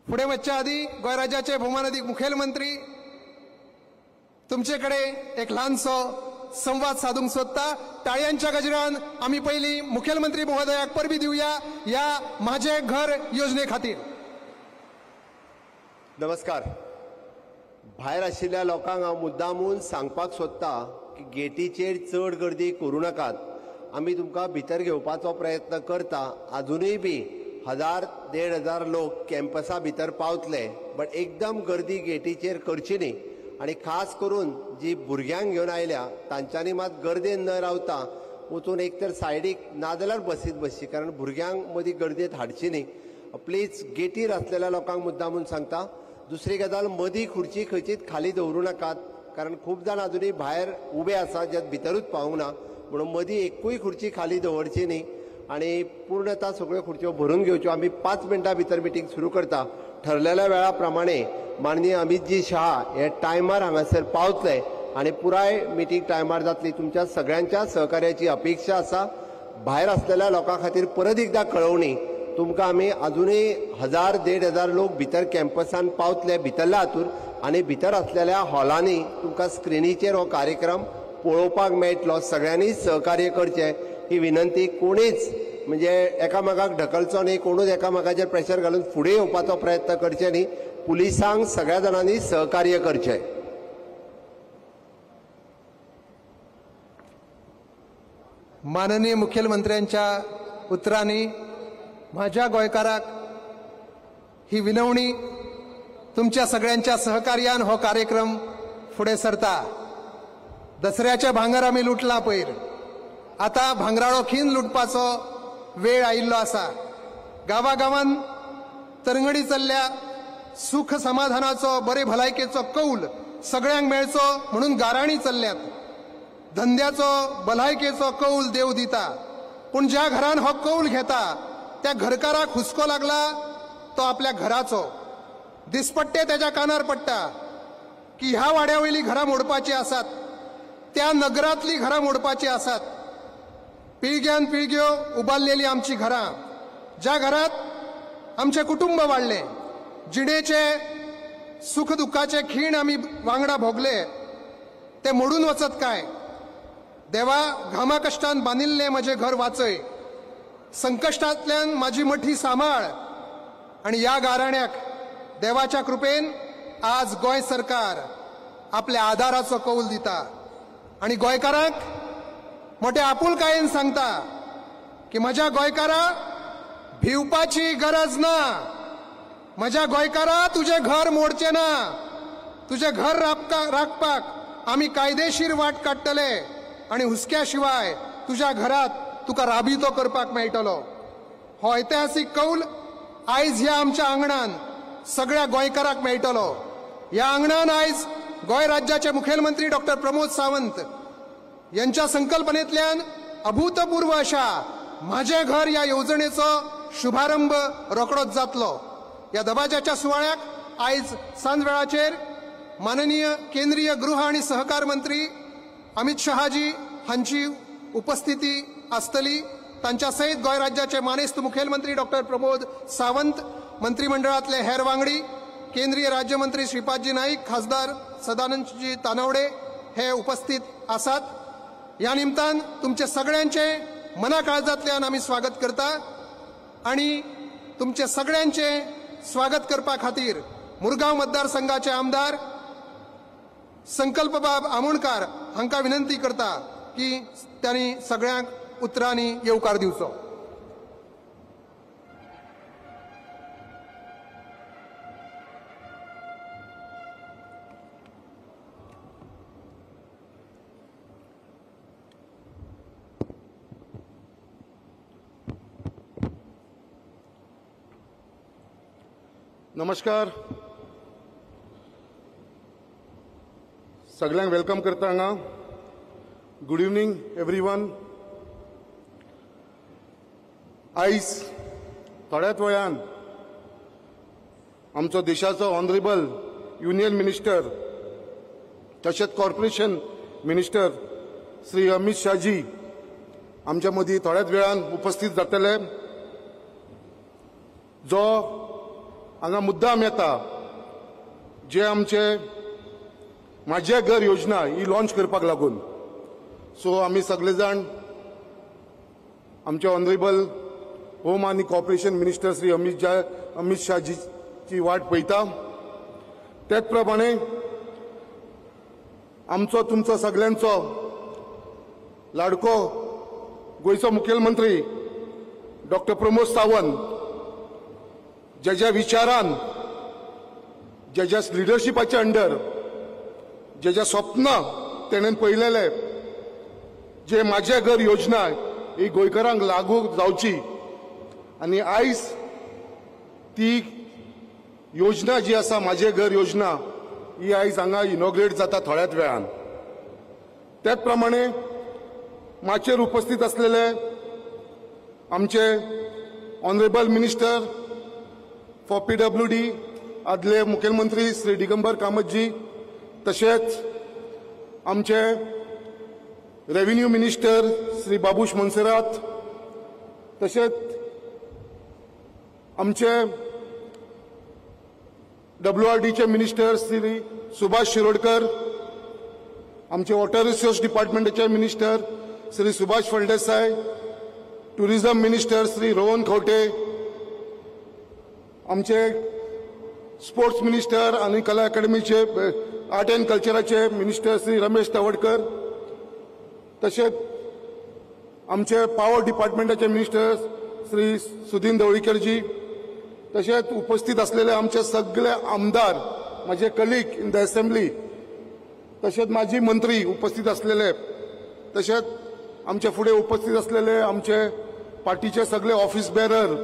फुडें वचच्या आदीं गोंय राज्याचे भोवमानादीक मुखेलमंत्री तुमचे कडेन एक ल्हानसो संवाद साधूंक सोदता. टाळयांच्या गजरान आमी पयलीं मुखेलमंत्री महोदयाक परबी दिवया ह्या म्हाजें घर योजने खातीर. नमस्कार. भायर आशिल्ल्या लोकांक हांव मुद्दामून सांगपाक सोदता की गेटीचेर चड गर्दी करूं नाकात. आमी तुमकां भितर घेवपाचो प्रयत्न करता. आजुनूय बी 1000 1500 लोक कॅम्पसा भितर पावतले, बट एकदम गर्दी गेटीचेर करची न्ही. आनी खास करून जी भुरग्यांक घेवन आयल्या तांच्यांनी मात गर्देन न रावता वचून एक तर सायडीक नाजाल्यार बसीत बसची, कारण भुरग्यांक मदीं गर्देंत हाडची न्ही. प्लीज गेटीर आसलेल्या लोकांक मुद्दामून सांगता. दुसरी गजाल, मदीं खुर्ची खंयचीच खाली दवरूं नाकात, कारण खूब जाण आजुनूय भायर उबे आसा जे भितरूच पावूंक ना, म्हणून मदीं एकूय खुर्ची खाली दवरची न्ही आनी पूर्णता सगळ्यो खुर्च्यो भरून घेवच्यो. आमी 5 मिनटां भितर मिटींग सुरू करता. ठरलेल्या वेळा प्रमाणे माननीय अमितजी शहा हे टायमार हांगासर पावतले आनी पुराय मिटींग टायमार जातली. तुमच्या सगळ्यांच्या सहकार्याची अपेक्षा आसा. भायर आसलेल्या लोकां खातीर परत एकदा कळोवणी, तुमकां आमी आजुनूय 1000 1500 लोक भितर कॅम्पसान पावतले भितरल्या हातूर आनी भितर आसलेल्या हॉलांनी तुमकां स्क्रिनीचेर हो कार्यक्रम पळोवपाक मेळटलो. सगळ्यांनी सहकार्य करचें ही विनंती. कोणीच म्हणजे एकामेकाक ढकलचो न्ही, कोणूच एकामेकाचेर प्रेशर घालून फुडें येवपाचो प्रयत्न करचे न्ही. पुलिसांक सगळ्या जाणांनी सहकार्य करचें. माननीय मुखेलमंत्र्यांच्या उतरांनी माझ्या गोंयकाराक ही विनवणी, तुमच्या सगळ्यांच्या सहकार्यान हो कार्यक्रम फुडें सरता. दसऱ्याचे भांगर आमी लुटला पयर, आतां भांगराळो खीन लुटपाचो वेळ आयिल्लो आसा. गांवागांवान तरंगणी चल्ल्या, सुख समाधानाचो बरे भलायकेचो कौल सगळ्यांक मेळचो म्हणून गाराणी चल्ल्यात. धंद्याचो भलायकेचो कौल देव दिता, पूण ज्या घरान हो कौल घेता त्या घरकाराक हुस्को लागला तो आपल्या घराचो. दिसपट्टे त्याच्या कानार पडटा की ह्या वाड्या वयली घरां मोडपाची आसात, त्या नगरांतली घरां मोडपाची आसात. पिळग्यान पिळग्यो उबारलेली आमची घरां, ज्या घरात आमचें कुटुंब वाडलें, जिणेचे सुख दुख्खाचे खीण आमी वांगडा भोगले, ते मोडून वचत काय? देवा, घामा कश्टान बांदिल्लें म्हजें घर वाचय, संकश्टांतल्यान म्हाजी मठी सांबाळ. आनी ह्या गाराण्याक देवाच्या कृपेन आज गोंय सरकार आपल्या आदाराचो कौल दिता आनी गोंयकारांक मोठ्या आपुलकायेन सांगता की म्हज्या गोंयकारा भिवपाची गरज ना, म्हज्या गोंयकारा तुजें घर मोडचें ना, तुजें घर राखपाक आमी कायदेशीर वाट काडटले आनी हुस्क्या शिवाय तुज्या घरात तुका राबितो करपाक मेळटलो. हो ऐतिहासीक कौल आयज ह्या आमच्या आंगणान सगळ्या गोंयकाराक मेळटलो. ह्या आंगणान आयज गोंय राज्याचे मुखेलमंत्री डॉक्टर प्रमोद सावंत यांच्या संकल्पनेंतल्यान अभूतपूर्व अशा म्हाजें घर ह्या येवजणेचो शुभारंभ रोखडोच जातलो. ह्या दबाज्याच्या सुवाळ्याक आयज सांजवेळाचेर माननीय केंद्रीय गृह आनी सहकार मंत्री अमित शहाजी हांची उपस्थिती आसतली. तांच्या सयत गोंय राज्याचे मानेस्त मुखेलमंत्री डॉक्टर प्रमोद सावंत, मंत्रिमंडळांतले हेर वांगडी, केंद्रीय राज्यमंत्री श्रीपादजी नाईक, खासदार सदानंदजी तानावडे हे उपस्थित आसात. ह्या निमतान तुमचे सगळ्यांचे मना काळजांतल्यान आमी स्वागत करता आनी तुमचे सगळ्यांचे स्वागत करपा खातीर मुरगांव मतदारसंघाचे आमदार संकल्पबाब आमोणकार हांकां विनंती करता की त्यांनी सगळ्यांक उतरांनी येवकार दिवचो. नमस्कार, सगळ्यांक welcome करता हांगा. Good evening everyone. आयज थोड्याच वेळान आमचो देशाचो ऑनरेबल युनियन मिनिस्टर तशेंच कॉर्पोरेशन मिनिस्टर श्री अमित शाहजी आमच्या मदीं थोड्याच वेळान उपस्थित जातले. जो हांगा मुद्दाम येता जे आमचे माझे घर योजना ही लॉन्च करपाक लागून. सो आमी सगळे जाण आमचे ऑनरेबल होम आनी कॉर्पोरेशन मिनिस्टर श्री अमित शाहजीची वाट पळयता. त्याच प्रमाणे आमचो तुमचो सगळ्यांचो लाडको गोंयचो मुखेलमंत्री डॉक्टर प्रमोद सावंत ज्या विचारान, ज्या लिडरशिपाच्या अंडर, ज्या स्वप्न तेणेन पळयलेले जे माझे घर योजना ही गोंयकारांक लागू जावची आनी आयज ती योजना जी आसा माझे घर योजना ही आयज हांगा इनॉग्रेट जाता थोड्याच वेळान. त्याच प्रमाणे माचयेर उपस्थित असलेले आमचे honourable minister for PWD आदले मुखेलमंत्री श्री दिगंबर कामतजी, तशेंच आमचे रेव्हेन्यू मिनिस्टर श्री बाबूश मोन्सेरात, तशेंच आमचे WRDचे मिनिस्टर श्री सुभाष शिरोडकर, आमचे वॉटर रिसोर्स डिपार्टमेंटाचे minister Shri Subhash Phaldesai, tourism minister Shri Rohan Khaunte, आमचे स्पोर्ट्स मिनिस्टर आनी कला अकादमीचे आर्ट अँड कल्चराचे मिनिस्टर श्री रमेश तवडकर, तशेंच आमचे पावर डिपार्टमेंटाचे मिनिस्टर श्री सुदीन ढवळीकरजी, तशेंच उपस्थित असलेले आमचे सगळे आमदार, माझे कलीग इन the assembly, तशेंच माजी मंत्री उपस्थित असलेले, तशेंच आमचे फुडें उपस्थित असलेले आमचे पार्टीचे सगळे ऑफिस बेरर,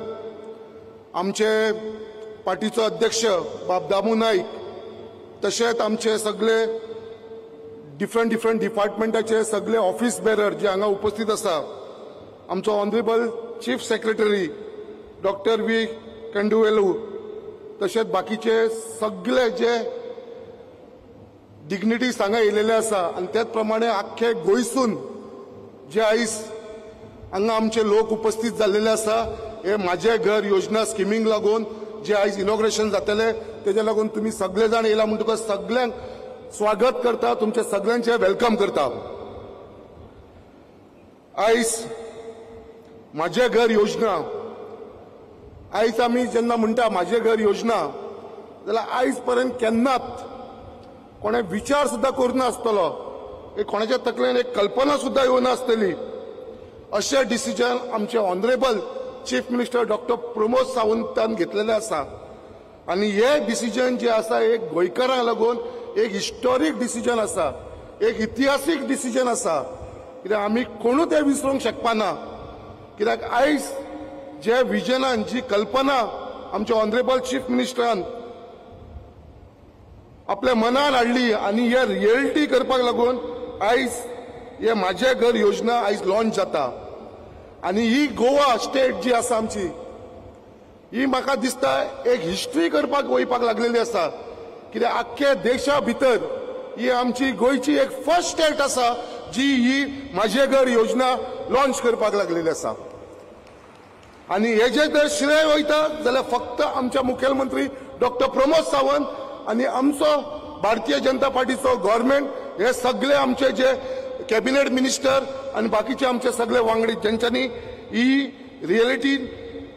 आमचे पार्टीचो अध्यक्ष बाब दामू नाईक, तशेंच आमचे सगळे डिफरंट डिफरंट डिपार्टमेंटाचे सगळे ऑफिस बेरर जे हांगा उपस्थित आसा, आमचो honourable chief secretary doctor V Kandavelu, तशेंच बाकीचे सगळे जे डिग्निटीज हांगा येयलेले आसा आनी त्याच प्रमाणे आख्खे गोंयसून जे आयज हांगा आमचे लोक उपस्थित जाल्लेले आसा हे माझे घर योजना स्किमींक लागून जे आयज इनॉग्रेशन जातले तेज्या लागून तुमी सगळे जाण येयला म्हणटकच सगळ्यांक स्वागत करता, तुमचे सगळ्यांचे welcome करता. आयज माझे घर योजना, आयज आमी जेन्ना म्हणटा माझे घर योजना जाल्यार आयज पर्यंत केन्नाच कोणें विचार सुद्दां करूं नासतलो, एक कोणाच्या तकलेन एक कल्पना सुद्दां येवना आसतली अशें डिसिजन आमचे honourable chief minister doctor Pramod सावंतान घेतलेलें आसा. आनी हे डिसिजन जे आसा एक गोंयकारांक लागून एक हिस्टोरीक डिसिजन आसा, एक इतिहासीक डिसिजन आसा, कित्याक आमी कोणूच तें विसरूंक शकपाना. कित्याक आयज जे विजनान, जी कल्पना आमच्या ऑनरेबल चीफ मिनिस्टरान आपल्या मनान हाडली आनी हे रियलिटी करपाक लागून आयज हे माझे घर योजना आयज लॉन्च जाता. आनी ही गोवा स्टेट जी आसा आमची ही म्हाका दिसता एक हिस्ट्री करपाक वयपाक लागलेली आसा, कित्याक आख्खे देशा भितर ही आमची गोंयची एक फर्स्ट स्टेट आसा जी ही माझे घर योजना लॉन्च करपाक लागलेली आसा. आनी हेजे जर श्रेय वयता जाल्यार फक्त आमच्या मुखेलमंत्री डॉक्टर प्रमोद सावंत आनी आमचो भारतीय जनता पार्टीचो गव्हर्मेंट, हे सगळे आमचे जे कॅबिनेट मिनिस्टर आनी बाकीचे आमचे सगळे वांगडी ज्यांच्यांनी ही रियलिटी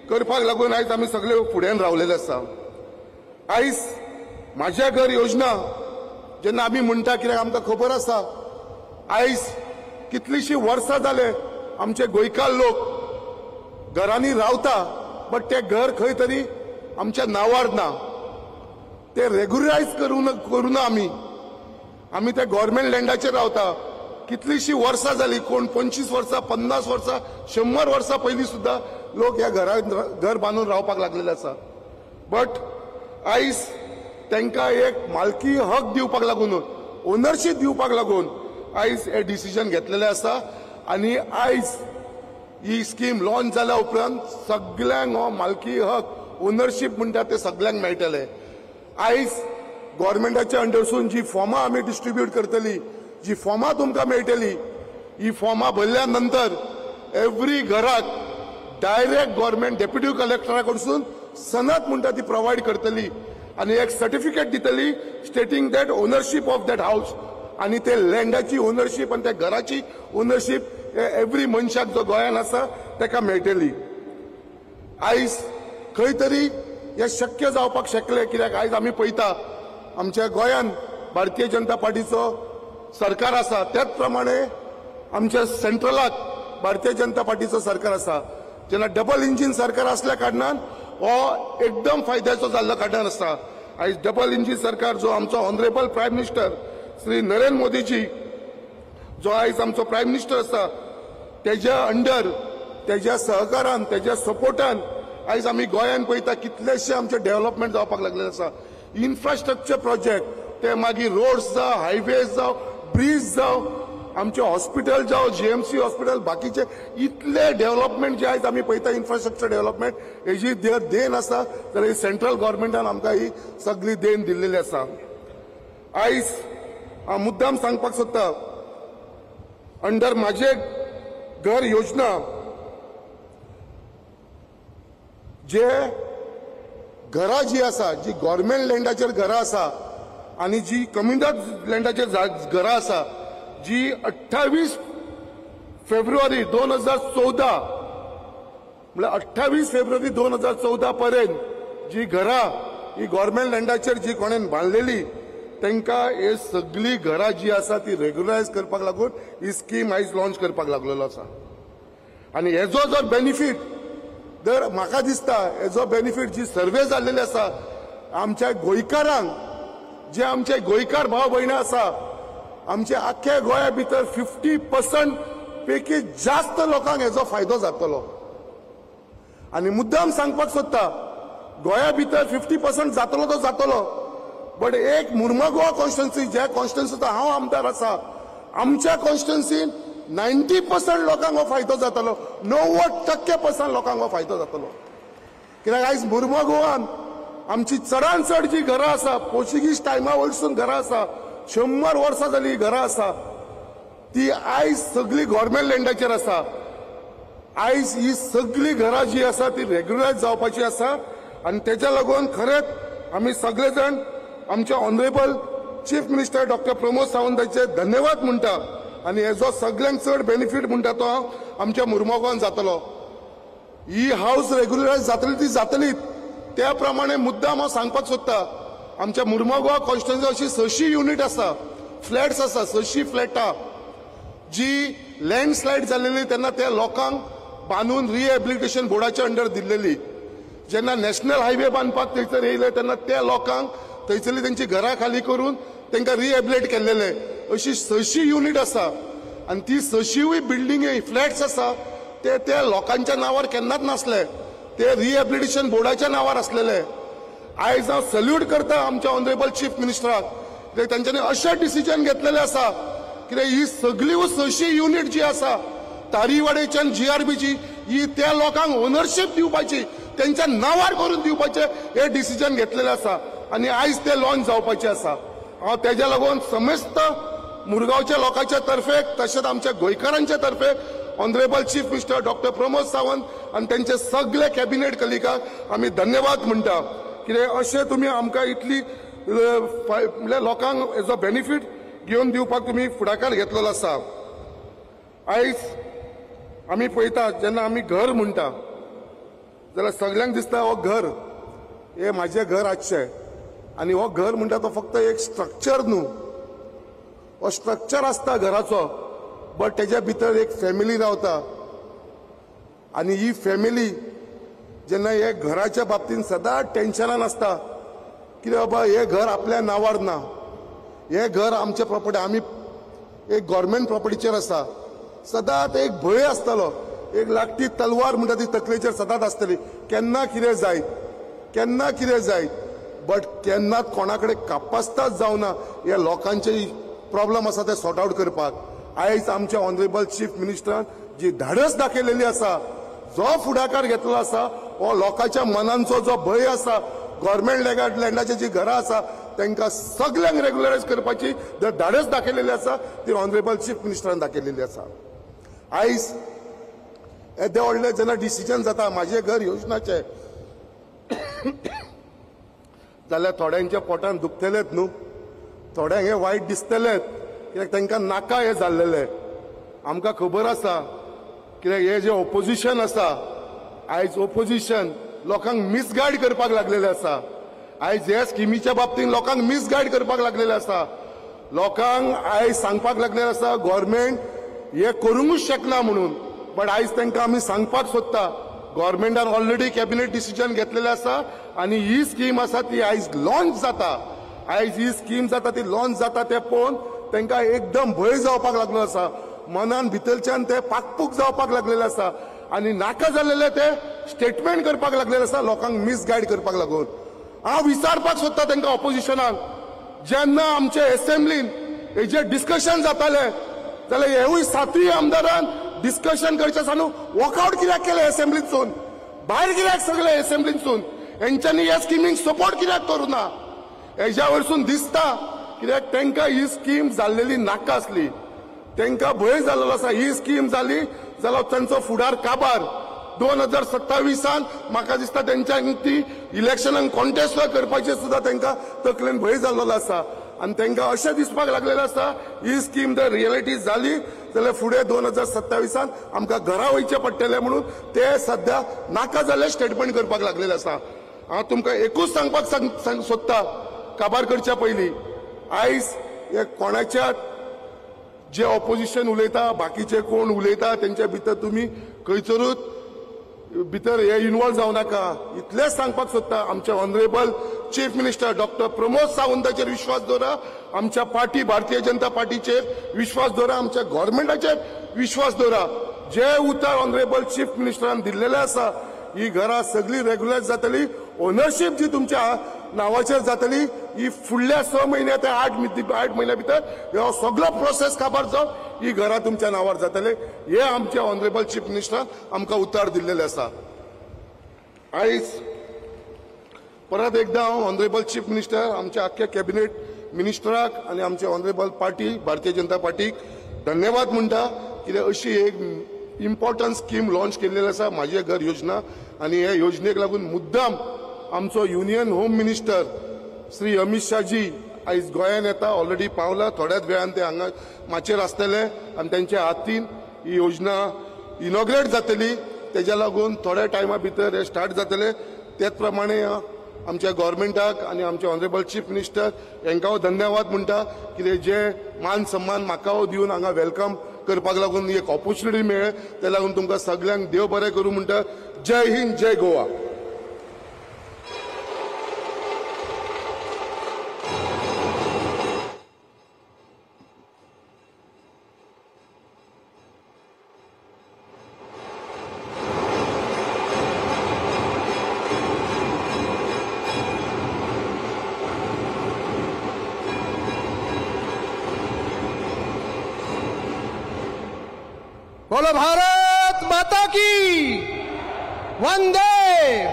करपाक लागून आयज आमी सगळे फुड्यान रावलेले आसा. आयज माझे घर योजना जेन्ना आमी म्हणटा, कित्याक आमकां खबर आसा आयज कितलींशीं वर्सां जाले आमचे गोंयकार लोक घरांनी रावता, बट ते घर खंय तरी आमच्या नांवार ना, ते रेगुलरायज करूं ना आमी, आमी ते गव्हर्मेंट लँडाचेर रावता. कितलींशीं वर्सां जालीं, कोण 25 वर्सां, 50 वर्सां, 100 वर्सां पयलीं सुद्दां लोक ह्या घरांत घर बांदून रावपाक लागलेले आसा. बट आयज तांकां एक मालकी हक दिवपाक लागून, ओनरशीप दिवपाक लागून आयज हे डिसिजन घेतलेलें आसा. आनी आयज ही स्कीम लॉन्च जाल्या उपरांत सगळ्यांक हो मालकी हक, ओनरशीप म्हणटा ते सगळ्यांक मेळटले. आयज गव्हर्मेंटाच्या अंडरसून जी फॉर्मां आमी डिस्ट्रिब्यूट करतली, जी फॉर्मां तुमकां मेळटली, ही फॉर्मां भरल्या नंतर एवरी घराक डायरेक्ट गव्हर्मेंट डेप्युटी कलेक्टरा कडसून सनद म्हणटा ती प्रोवायड करतली आनी एक सर्टिफिकेट दितली stating that ownership of that house आनी ते लँडाची ओनरशीप आनी त्या घराची ओनरशीप एवरी मनशाक जो गोंयान आसा ताका मेळटली. आयज खंय तरी हें शक्य जावपाक शकलें, कित्याक आयज आमी पळयता आमच्या गोंयान भारतीय जनता पार्टीचो सरकार आसा, त्याच प्रमाणे आमच्या सेंट्रलाक भारतीय जनता पार्टीचो सरकार आसा. जेन्ना डबल इंजीन सरकार आसल्या कारणान हो एकदम फायद्याचो जाल्लो कारणान आसा. आयज डबल इंजीन सरकार जो आमचो honourable prime minister Shri Narendra Modiji जो आयज आमचो प्रायम मिनिस्टर आसा तेज्या अंडर, तेज्या सहकारान, तेज्या सपोर्टान आयज आमी गोंयान पळयता कितलेशे आमचे डेव्हलपमेंट जावपाक लागलेले आसा. इन्फ्रास्ट्रक्चर प्रोजेक्ट, ते मागीर रोड्स जावं, हायवेज जावं, ब्रीज जावं, आमचे हॉस्पिटल जावं, जीएमसी हॉस्पिटल, बाकीचे इतले डेव्हलपमेंट जे आयज आमी पळयता इन्फ्रास्ट्रक्चर डेव्हलपमेंट हेजी देन आसा जाल्यार सेंट्रल गव्हर्मेंटान आमकां ही सगळी देन दिल्लेली आसा. आयज हांव मुद्दाम सांगपाक सोदता, अंडर माझे घर योजना जे घरां जी आसा, जी गव्हर्मेंट लँडाचेर घरां आसा आनी जी कम्युनिदाद लँडाचेर घरां आसा, जी 28 फेब्रुवारी 2014 म्हळ्यार 28 फेब्रुवारी 2014 पर्यंत जी घरां ही गव्हर्मेंट लँडाचेर जी कोणेन बांदलेली तांकां हे सगळी घरां जी आसा ती रेग्युलरायज करपाक लागून ही स्कीम आयज लॉन्च करपाक लागलेलो आसा. आनी हेजो जर बेनिफीट जर म्हाका दिसता हेजो बेनिफीट जी सर्वे जाल्लेली आसा आमच्या गोंयकारांक, जे आमचे गोंयकार भाव भयणां आसा, आमच्या आख्या गोंया भितर 50% पैकी जास्त लोकांक हेजो फायदो जातलो. आनी मुद्दाम सांगपाक सोदता, गोंया भितर 50% जातलो तो जातलो, बट एक मुर्मगोवा कॉन्स्टिट्युन्सी, ज्या कॉन्स्टिट्युन्सीचो हांव आमदार आसा, आमच्या कॉन्स्टिट्युन्सीन 90% लोकांक हो फायदो जातलो, 90% लोकांक हो फायदो जातलो. कित्याक आयज मुर्मगोवान आमची चडान चड जी घरां आसा, पोर्चुगीज टायमा वयरसून घरां आसा, 100 वर्सां जाली घरां आसा, ती आयज सगळी गव्हर्मेंट लँडाचेर आसा. आयज ही सगळी घरां जी आसा ती रेग्युलरायज जावपाची आसा आनी तेज्या लागून खरेंच आमी सगळे जाण आमचे honourable chief minister doctor Pramod सावंताचे धन्यवाद म्हणटा आनी हेजो सगळ्यांक चड बेनिफीट म्हणटा तो आमच्या मुर्मगांवान जातलो. ही हावस रेग्युलरायज जातली ती जातलीच, त्या प्रमाणे मुद्दाम हांव सांगपाक सोदता, आमच्या मुर्मगांव कॉन्स्टिट्युन्सी अशी 600 युनिट आसा, फ्लॅट्स आसा, 600 फ्लॅटां जी लँडस्लायड जाल्लेली तेन्ना त्या लोकांक बांदून रिहेबिलिटेशन बोर्डाच्या अंडर दिल्लेली. जेन्ना नॅशनल हायवे बांदपाक थंयसर येयले तेन्ना त्या लोकांक थंयसरली तेंची घरां खाली करून तांकां रिहेबिलिटेट केल्लेले. अशी 600 युनिट आसा आनी ती 600 बिल्डिंगे फ्लॅट्स आसा ते त्या लोकांच्या नांवार केन्नाच नासले, ते रिहेबिलिटेशन बोर्डाच्या नांवार आसलेले. आयज हांव सल्यूट करता आमच्या ऑनरेबल चीफ मिनिस्टराक, कित्याक तांच्यांनी अशें डिसिजन घेतलेलें आसा कित्याक ही सगळी 600 युनिट जी आसा तारीवाडेच्यान जीआरबीची ही त्या लोकांक ओनरशीप दिवपाची, तेंच्या नांवार करून दिवपाचें हे डिसिजन घेतलेलें आसा आनी आयज ते लॉन्च जावपाचें आसा. हांव तेज्या लागून समेस्त मुरगांवच्या लोकांच्या तर्फे तशेंच आमच्या गोंयकारांच्या तर्फे honourable chief minister doctor Pramod Sawant आनी तेंचे सगळे कॅबिनेट कलिकांक आमी धन्यवाद म्हणटा, कित्याक अशें तुमी आमकां इतली म्हणल्यार लोकांक हेजो बेनिफीट घेवन दिवपाक तुमी फुडाकार घेतलेलो आसा. आयज आमी पळयता जेन्ना आमी घर म्हणटा जाल्यार सगल्यांक दिसता हो घर हे म्हाजें घर आसचें, आनी हो घर म्हणटा तो फक्त एक स्ट्रक्चर न्हू, हो स्ट्रक्चर आसता घराचो, बट तेज्या भितर एक फॅमिली रावता आनी ही फॅमिली जेन्ना हे घराच्या बाबतीन सदांच टेन्शनान आसता कितें बाबा हें घर आपल्या नांवार ना, हें घर आमचें प्रॉपर्टी, आमी एक गव्हर्मेंट प्रॉपर्टीचेर आसा, सदांच एक भंय आसतालो, एक लागटी तलवार म्हणटा ती तकलेचेर सदांच आसतली, केन्ना कितें जायत, केन्ना कितें जायत, बट केन्नाच कोणा कडेन कापास्ताच जावना हे लोकांचे प्रॉब्लम आसा ते सॉर्ट आवट करपाक. आयज आमच्या ऑनरेबल चीफ मिनिस्टरान जी धाडस दाखयलेली आसा, जो फुडाकार घेतलो आसा, हो लोकांच्या मनांचो जो भंय आसा, गव्हर्मेंट लँडाची जी घरां आसा तांकां सगल्यांक रेग्युलरायज करपाची जर धाडस दाखयलेली आसा ती ऑनरेबल चीफ मिनिस्टरान दाखयलेली आसा. आयज येदें व्हडलें जेन्ना डिसिजन जाता म्हाजें घर योजनाचें, जाल्यार थोड्यांच्या पोटान दुखतलेच न्हू, थोड्यांक हें वायट दिसतलेच, कित्याक तांकां नाका हें जाल्लेलें. आमकां खबर आसा कित्याक हे जे ओपोजिशन आसा, आयज ओपोजिशन लोकांक मिसगायड करपाक लागलेलें आसा. आयज ह्या स्किमीच्या बाबतींत लोकांक मिसगायड करपाक लागलेलें आसा. लोकांक आयज सांगपाक लागलेलें आसा गव्हर्मेंट हे करूंकूच शकना म्हणून. बट आयज तांकां आमी सांगपाक सोदता गव्हर्मेंटान ऑलरेडी कॅबिनेट डिसिजन घेतलेलें आसा आनी ही स्कीम आसा ती आयज लॉन्च जाता. आयज ही स्कीम जाता ती लॉन्च जाता तें पळोवन तांकां एकदम भंय जावपाक लागलो आसा. मनान भितरच्यान ते पाकपूक जावपाक लागलेले आसा आनी नाका जाल्लेले ते स्टेटमेंट करपाक लागलेले आसा लोकांक मिसगायड करपाक लागून. हांव विचारपाक सोदता तांकां ऑपोजिशनाक, जेन्ना आमचे एसेंब्लीन हेजेर डिस्कशन जातालें जाल्यार हेवूय सातूय आमदारान डिस्कशन करचें सानू वॉकआवट कित्याक केलें एसेंब्लींतसून, भायर कित्याक सगळे एसेंब्लींतसून, हेंच्यांनी ह्या स्किमींक सपोर्ट कित्याक करूं ना? हेज्या वयरसून दिसता कित्याक तांकां ही स्कीम जाल्लेली नाका आसली. तांकां भंय जाल्लो आसा ही स्कीम जाली जाल्यार तांचो फुडार काबार. 2027 म्हाका दिसता तेंच्यांनी ती इलेक्शनाक कॉन्टेस्ट करपाचें सुद्दां तांकां तकलेन भंय जाल्लो आसा आनी तांकां अशें दिसपाक लागलेलें आसा ही स्कीम जर रियलिटी जाली जाल्यार फुडें 2027 आमकां घरा वयचें पडटलें म्हणून ते सद्या नाका जाल्ले स्टेटमेंट करपाक लागलेले आसा. हांव तुमकां एकूच सांगपाक सोदता काबार करच्या पयलीं, आयज हे कोणाच्या जे ऑपोजिशन उलयता, बाकीचे कोण उलयता तेंच्या भितर तुमी खंयसरूच भितर हे इन्वॉल्व जावं नाका. इतलेंच सांगपाक सोदता आमचे honourable chief minister doctor Pramod सावंताचेर विश्वास दवरा, आमच्या पार्टी भारतीय जनता पार्टीचेर विश्वास दवरा, आमच्या गव्हर्मेंटाचेर विश्वास दवरा. जे उतर ऑनरेबल चीफ मिनिस्टरान दिल्लेलें आसा ही घरां सगळीं रेगुलर जातली, ओनरशीप जी तुमच्या नांवाचेर जातली ही फुडल्या 6 म्हयन्या ते 8 म्हयन्या भितर हो सगळो प्रोसेस काबार जावन ही घरां तुमच्या नांवार जातले, हे आमचे ऑनरेबल चीफ मिनिस्टरान आमकां उतर दिल्लेलें आसा. आयज परत एकदां हांव ऑनरेबल चीफ मिनिस्टर, आमच्या आख्ख्या कॅबिनेट मिनिस्टराक आनी आमचे ऑनरेबल पार्टी भारतीय जनता पार्टीक धन्यवाद म्हणटा कित्याक अशी एक इम्पॉर्टंट स्कीम लॉन्च केल्लेली आसा म्हाजें घर योजना. आनी हे योजनेक लागून मुद्दाम आमचो union home minister Shri Amit Shahji आयज गोंयान येता, ऑलरेडी पावला, थोड्याच वेळान ते हांगा माचयेर आसतले आनी तेंच्या हातीन ही योजना इनॉग्रेट जातली. तेज्या लागून थोड्या टायमा भितर हे स्टार्ट जातले. तेच प्रमाणे आमच्या गव्हर्मेंटाक आनी आमचे ऑनरेबल चीफ मिनिस्टर हांकां धन्यवाद म्हणटा कित्याक जे मान सन्मान म्हाका दिवन हांगा welcome करपाक लागून एक ऑपोर्च्युनिटी मेळ्ळें, ते लागून तुमकां सगळ्यांक देव बरें करूं म्हणटा. जय हिंद, जय गोवा. बोलो भारत माता की वंदे.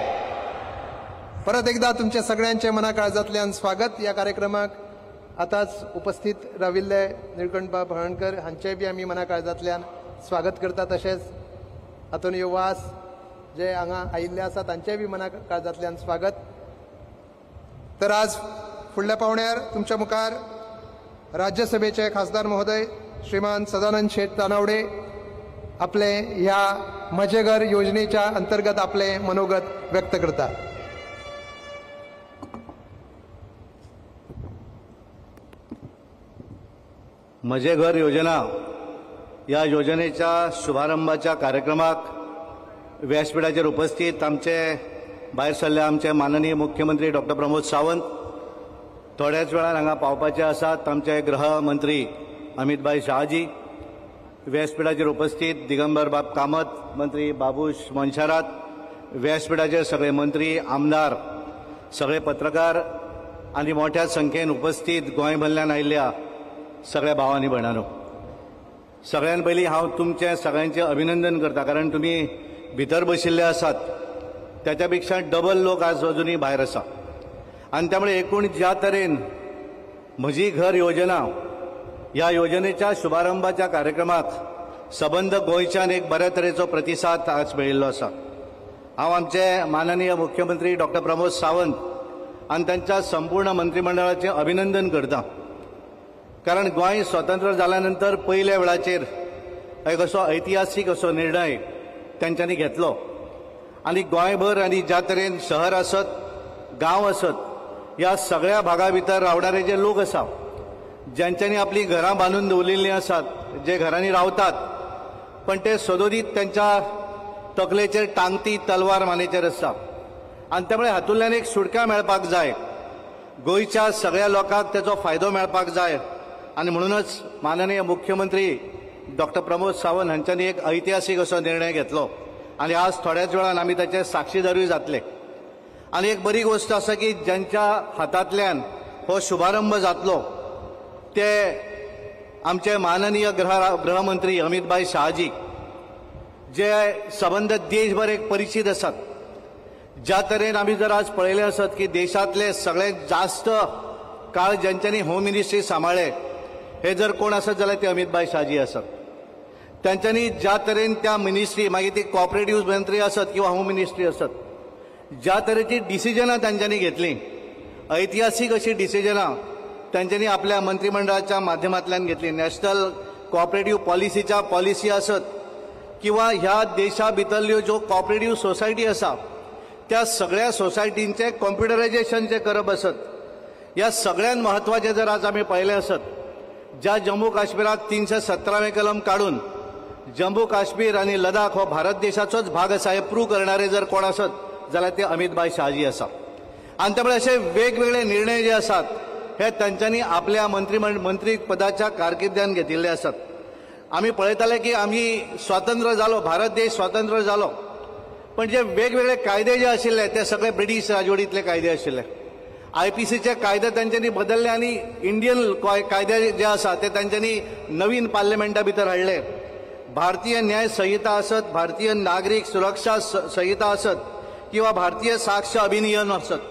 परत एकदा तुमच्या सगळ्यांचे मना काळजांतल्यान स्वागत. या कार्यक्रमाक आतांच उपस्थित राविल्ले निळकंठबाब हळर्णकर हांचेय बी आमी मना काळजांतल्यान स्वागत करता. तशेंच आंतोनियो वास जे हांगा आयिल्ले आसा तांचेय बी मना काळजांतल्यान स्वागत. तर आज फुडल्या पावण्यार तुमच्या मुखार राज्यसभेचे खासदार महोदय श्रीमान सदानंद शेट तानावडे आपले ह्या म्हजें घर योजनेच्या अंतर्गत आपले मनोगत व्यक्त करता. म्हजें घर योजना ह्या योजनेच्या शुभारंभाच्या कार्यक्रमाक व्यासपीठाचेर उपस्थित आमचे भायर सरले आमचे माननीय मुख्यमंत्री डॉक्टर प्रमोद सावंत, थोड्याच वेळान हांगा पावपाचे आसात आमचे गृहमंत्री अमितभाई शहाजी, व्यासपीठाचेर उपस्थित दिगंबर बाब कामत, मंत्री बाबूश मोन्सेरात, व्यासपीठाचेर सगळे मंत्री, आमदार, सगळे पत्रकार आनी मोठ्या संख्येन उपस्थित गोंयभरल्यान आयिल्ल्या सगळ्या भाव आनी भयणांनो, सगळ्यान पयलीं हांव तुमचें सगळ्यांचें अभिनंदन करता, कारण तुमी भितर बशिल्ले आसात त्याच्या पेक्षा डबल लोक आज अजुनूय भायर आसा आनी त्यामुळे एकूण ज्या तरेन म्हजी घर योजना ह्या योजनेच्या शुभारंभाच्या कार्यक्रमाक सबंद गोंयच्यान एक बऱ्या तरेचो प्रतिसाद आज मेळिल्लो आसा. हांव आमचे माननीय मुख्यमंत्री डॉक्टर प्रमोद सावंत आनी तांच्या संपूर्ण मंत्रिमंडळाचें अभिनंदन करता, कारण गोंय स्वतंत्र जाल्या नंतर पयल्या वेळाचेर एक असो ऐतिहासीक असो निर्णय तांच्यांनी घेतलो आनी गोंयभर आनी ज्या तरेन शहर आसत गांव आसत ह्या सगळ्या भागा भितर रावणारे जे लोक आसा, ज्यांच्यांनी आपली घरां बांदून दवरिल्लीं आसात, जे घरांनी रावतात पण ते सदोदीत त्यांच्या तकलेचेर टांगती तलवार मानेचेर आसा आनी त्यामुळे हातूंतल्यान एक सुटका मेळपाक जाय, गोंयच्या सगळ्या लोकांक तेचो फायदो मेळपाक जाय आनी म्हणूनच माननीय मुख्यमंत्री डॉक्टर प्रमोद सावंत हांच्यांनी एक ऐतिहासीक असो निर्णय घेतलो आनी आज थोड्याच वेळान आमी ताचे साक्षीदारूय जातले. आनी एक बरी गोश्ट आसा की ज्यांच्या हातांतल्यान हो शुभारंभ जातलो ते आमचे माननीय गृहमंत्री अमितभाई शहाजी, जे सबंद देशभर एक परिचित आसात. ज्या तरेन आमी जर आज पळयलें आसत की देशांतले सगळ्यात जास्त काळ ज्यांच्यांनी होम मिनिस्ट्री सांबाळ्ळे हे जर कोण आसत जाल्यार ते अमितभाई शहाजी आसात. तांच्यांनी ज्या तरेन त्या मिनिस्ट्री, मागीर ती कॉपरेटिव्ह मंत्री आसत किंवा होम मिनिस्ट्री आसत, ज्या तरेची डिसिजनां तांच्यांनी घेतलीं, ऐतिहासीक अशी डिसिजनां तांच्यांनी आपल्या मंत्रिमंडळाच्या माध्यमांतल्यान घेतली. नॅशनल कॉपरेटिव्ह पॉलिसीच्या पॉलिसी आसत किंवा ह्या देशा भितरल्यो ज्यो कॉपरेटिव्ह सोसायटी आसा त्या सगळ्या सोसायटींचें कॉम्प्युटरायजेशन जें करप आसत, ह्या सगळ्यांत म्हत्वाचें जर आज आमी पळयलें आसत, ज्या जम्मू काश्मीराक 317वें कलम काडून जम्मू काश्मीर आनी लडाख हो भारत देशाचोच भाग आसा हें प्रूव करणारे जर कोण आसत जाल्यार ते अमितभाई शहाजी आसा. आनी त्यामुळे असे वेगवेगळे निर्णय जे आसात हे तांच्यांनी आपल्या मंत्रीपदाच्या कारकिर्दीन घेतिल्ले आसात. आमी पळयताले की आमी स्वतंत्र जालो, भारत देश स्वतंत्र जालो, पण जे वेगवेगळे कायदे जे आशिल्ले ते सगळे ब्रिटीश राजवटींतले कायदे आशिल्ले. आयपीसीचे कायदे तांच्यांनी बदलले आनी इंडियन कायदे जे आसा ते तांच्यांनी नवीन पार्लमेंटा भितर हाडले. भारतीय न्याय संहिता आसत, भारतीय नागरीक सुरक्षा संहिता आसत किंवा भारतीय साक्ष अभिनियम आसत,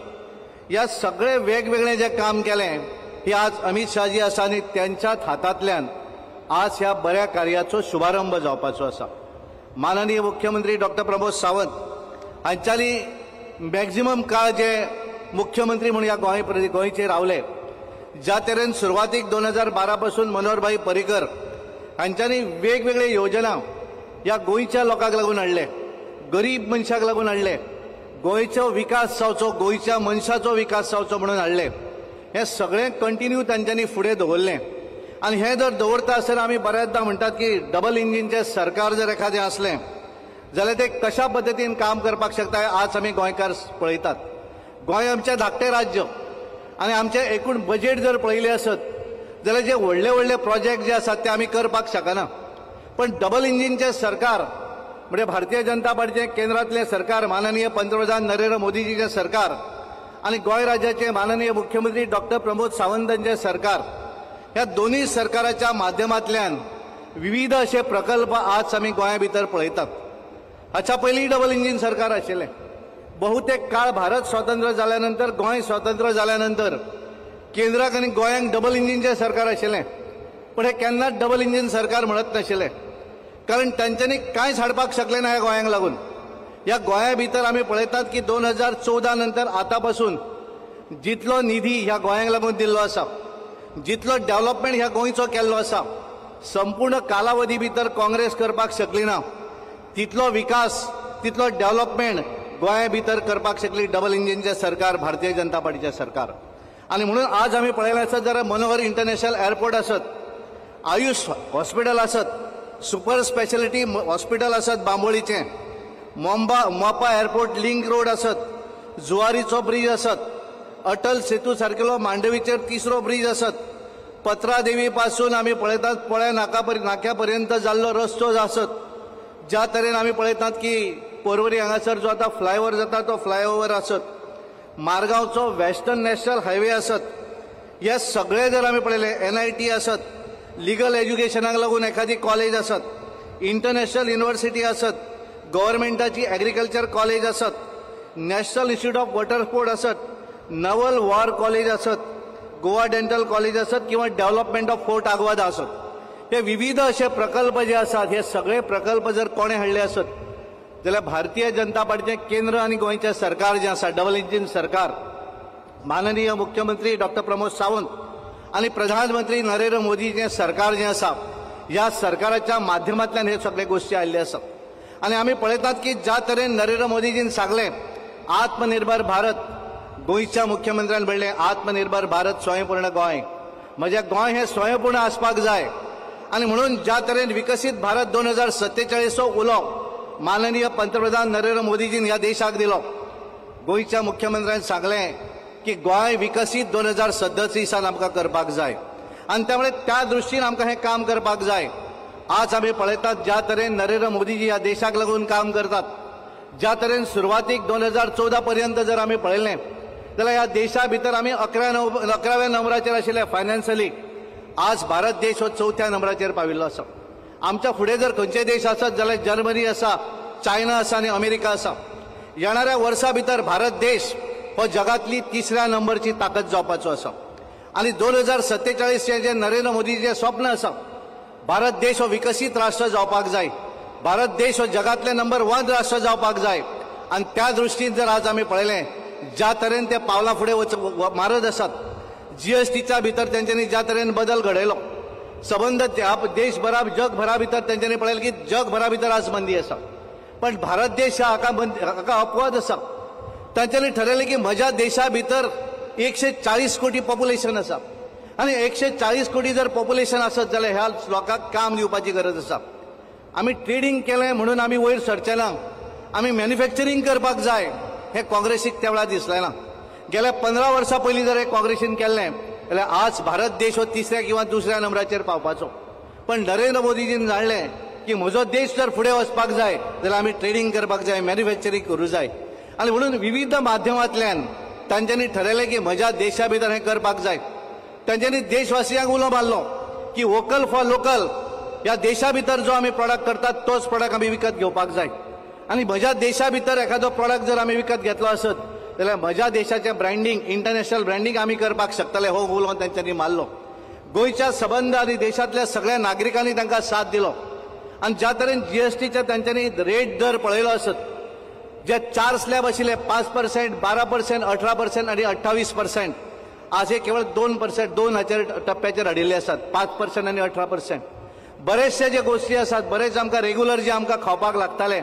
ह्या सगळे वेगवेगळे जे काम केलें हे आज अमित शहाजी आसा आनी त्यांच्याच हातांतल्यान आज ह्या बऱ्या कार्याचो शुभारंभ जावपाचो आसा. माननीय मुख्यमंत्री डॉक्टर प्रमोद सावंत हांच्यांनी मॅक्झिमम काळ जे मुख्यमंत्री म्हणून ह्या गोंयचेर रावले, ज्या तरेन सुरवातीक 2012 पासून मनोहरभाई पर्रीकर हांच्यांनी वेगवेगळे योजना ह्या गोंयच्या लोकांक लागून हाडले, गरीब मनशाक लागून हाडले, गोंयचो विकास जावचो, गोंयच्या मनशाचो विकास जावचो म्हणून हाडले. हें सगळें कंटिन्यू तांच्यांनी फुडें दवरलें. आनी हें जर दवरता आसतना आमी बऱ्याचदा म्हणटात की डबल इंजिनचें सरकार जर एखादें आसलें जाल्यार तें कशा पद्दतीन काम करपाक शकता हें आज आमी गोंयकार पळयतात. गोंय आमचें धाकटें राज्य आनी आमचें एकूण बजेट जर पळयलें आसत जाल्यार जे व्हडले व्हडले प्रोजेक्ट जे आसात ते आमी करपाक शकना. पण डबल इंजिनचें सरकार म्हणजे भारतीय जनता पार्टीचें केंद्रांतलें सरकार, माननीय पंतप्रधान नरेंद्र मोदीजीचें सरकार आनी गोंय राज्याचे माननीय मुख्यमंत्री डॉक्टर प्रमोद सावंतांचें सरकार, ह्या दोनूय सरकाराच्या माध्यमांतल्यान विविध अशे प्रकल्प आज आमी गोंया भितर पळयतात. हाच्या पयलीं डबल इंजीन सरकार आशिल्लें. बहुतेक काळ भारत स्वतंत्र जाल्या नंतर, गोंय स्वतंत्र जाल्या नंतर केंद्राक आनी गोंयांक डबल इंजिनचें सरकार आशिल्लें, पण हे केन्नाच डबल इंजीन सरकार म्हणत नाशिल्लें, कारण तांच्यांनी कांयच हाडपाक शकलें ना ह्या गोंयांक लागून. ह्या गोंया भितर आमी पळयतात की 2014 नंतर आतां पासून जितलो निधी ह्या गोंयांक लागून दिल्लो आसा, जितलो डेव्हलपमेंट ह्या गोंयचो केल्लो आसा, संपूर्ण कालावधी भितर काँग्रेस करपाक शकली ना तितलो विकास, तितलो डेव्हलपमेंट गोंया भितर करपाक शकली डबल इंजिनचें सरकार, भारतीय जनता पार्टीचें सरकार. आनी म्हणून आज आमी पळयलें आसत जाल्यार मनोहर इंटरनॅशनल एअरपोर्ट आसत, आयुष हॉस्पिटल आसत, सुपर स्पेशलिटी हॉस्पिटल आसत बांबोळीचें, मोपा एअरपोर्ट लिंक रोड आसत, जुवारीचो ब्रीज आसत, अटल सेतू सारकेलो मांडवीचेर तिसरो ब्रीज आसत, पत्रादेवी पासून आमी पळयतात पोळ्या नाक्या पर्यंत जाल्लो रस्तो आसत, ज्या तरेन आमी पळयतात की पोरवरी हांगासर जो आतां फ्लायओवर जाता तो फ्लायओवर आसत, मारगांवचो वेस्टर्न नॅशनल हायवे आसत, हे सगळे जर आमी पळयले, NIT आसत, लिगल एज्युकेशनाक लागून एखादी कॉलेज आसत, इंटरनॅशनल युनिवर्सिटी आसत, गव्हर्मेंटाची एग्रीकल्चर कॉलेज आसत, national institute of water sport आसत, नवल वॉर कॉलेज आसत, गोवा डेंटल कॉलेज आसत किंवा डेव्हलपमेंट ऑफ फोर्ट आगवाद आसत, हे विविध असे प्रकल्प जे आसात हे सगळे प्रकल्प जर कोणें हाडले आसत जाल्यार भारतीय जनता पार्टीचें केंद्र आनी गोंयचें सरकार जें आसा, डबल इंजीन सरकार, माननीय मुख्यमंत्री डॉक्टर प्रमोद सावंत आनी प्रधानमंत्री नरेंद्र मोदीचें सरकार जें आसा, ह्या सरकाराच्या माध्यमांतल्यान हे सगळे गोश्टी आयिल्ले आसात. आनी आमी पळयतात की ज्या तरेन नरेंद्र मोदीजीन सांगलें आत्मनिर्भर भारत, गोंयच्या मुख्यमंत्र्यान म्हणलें आत्मनिर्भर भारत स्वयंपूर्ण गोंय, म्हजें गोंय हें स्वयंपूर्ण आसपाक जाय. आनी म्हणून ज्या तरेन विकसीत भारत 2047चो उलो माननीय पंतप्रधान नरेंद्र मोदीजीन ह्या देशाक दिलो, गोंयच्या मुख्यमंत्र्यान सांगलें की गोंय विकसीत 2037 आमकां करपाक जाय आनी त्यामुळे त्या दृश्टीन आमकां हें काम करपाक जाय. आज आमी पळयतात ज्या तरेन नरेंद्र मोदीजी ह्या देशाक लागून काम करतात, ज्या तरेन सुरवातीक 2014 पर्यंत जर आमी पळयलें जाल्यार ह्या देशा भितर आमी 11व्या नंबराचेर आशिल्ले फायनान्शियली. आज भारत देश हो 4थ्या नंबराचेर पाविल्लो आसा. आमच्या फुडें जर खंयचे देश आसत जाल्यार जर्मनी आसा, चायना आसा आनी अमेरिका आसा. येणाऱ्या वर्सा भितर भारत देश हो जगातली 3ऱ्या नंबरची ताकद जावपाचो आसा. आनी 2047 जें नरेंद्र मोदीचें स्वप्न आसा, भारत देश हो विकसीत राष्ट्र जावपाक जाय, भारत देश हो जगातले नंबर 1 राष्ट्र जावपाक जाय. आनी त्या दृश्टीन जर आज आमी पळयलें ज्या तरेन ते पावलां फुडें मारत आसात, जीएसटीच्या भितर तेंच्यांनी ज्या तरेन बदल घडयलो, सबंद देशभरा जगभरा भितर तेंच्यांनी पळयलें की जगभरा भितर आज मंदी आसा, पण भारत देश हाका अपवाद आसा. तांच्यांनी ठरयलें की म्हज्या देशा भितर 140 कोटी पॉप्युलेशन आसा आनी 140 कोटी जर पॉप्युलेशन आसत जाल्यार ह्या लोकांक काम दिवपाची गरज आसा. आमी ट्रेडींग केलें म्हणून आमी वयर सरचे ना, आमी मॅन्युफॅक्चरींग करपाक जाय हें काँग्रेसीक त्या वेळार दिसलें ना. गेल्या 15 वर्सां पयलीं जर हें काँग्रेसीन केल्लें जाल्यार आज भारत देश हो 3ऱ्या किंवा 2ऱ्या नंबराचेर पावपाचो. पण नरेंद्र मोदीजीन जाणलें की म्हजो देश जर फुडें वचपाक जाय जाल्यार आमी ट्रेडींग करपाक जाय, मॅन्युफॅक्चरींग करूं जाय. आनी म्हणून विविध माध्यमांतल्यान तांच्यांनी ठरयलें की म्हज्या देशा भितर हें करपाक जाय. तांच्यांनी देशवासियांक उलो मारलो की वोकल फॉर लोकल, ह्या देशा भितर जो आमी प्रोडक्ट करतात तोच प्रोडक्ट आमी विकत घेवपाक जाय. आनी म्हज्या देशा भितर एखादो प्रोडक्ट जर आमी विकत घेतलो आसत जाल्यार म्हज्या देशाचें ब्रँडींग, इंटरनॅशनल ब्रँडींग आमी करपाक शकतले, हो उलो तांच्यांनी मारलो. गोंयच्या सबंद आनी देशांतल्या सगळ्या नागरिकांनी तांकां साथ दिलो. आनी ज्या तरेन जीएसटीचे तांच्यांनी रेट दर पळयलो आसत, जे 4 स्लॅब आशिल्ले 5%, 12%, 18% आनी 28%, आज हे केवळ 2%, 2 हाचेर टप्प्याचेर हाडिल्ले आसात, 5% आनी 18%. बरेचशे जे गोश्टी आसात, बरेच आमकां रेगुलर जे आमकां खावपाक लागताले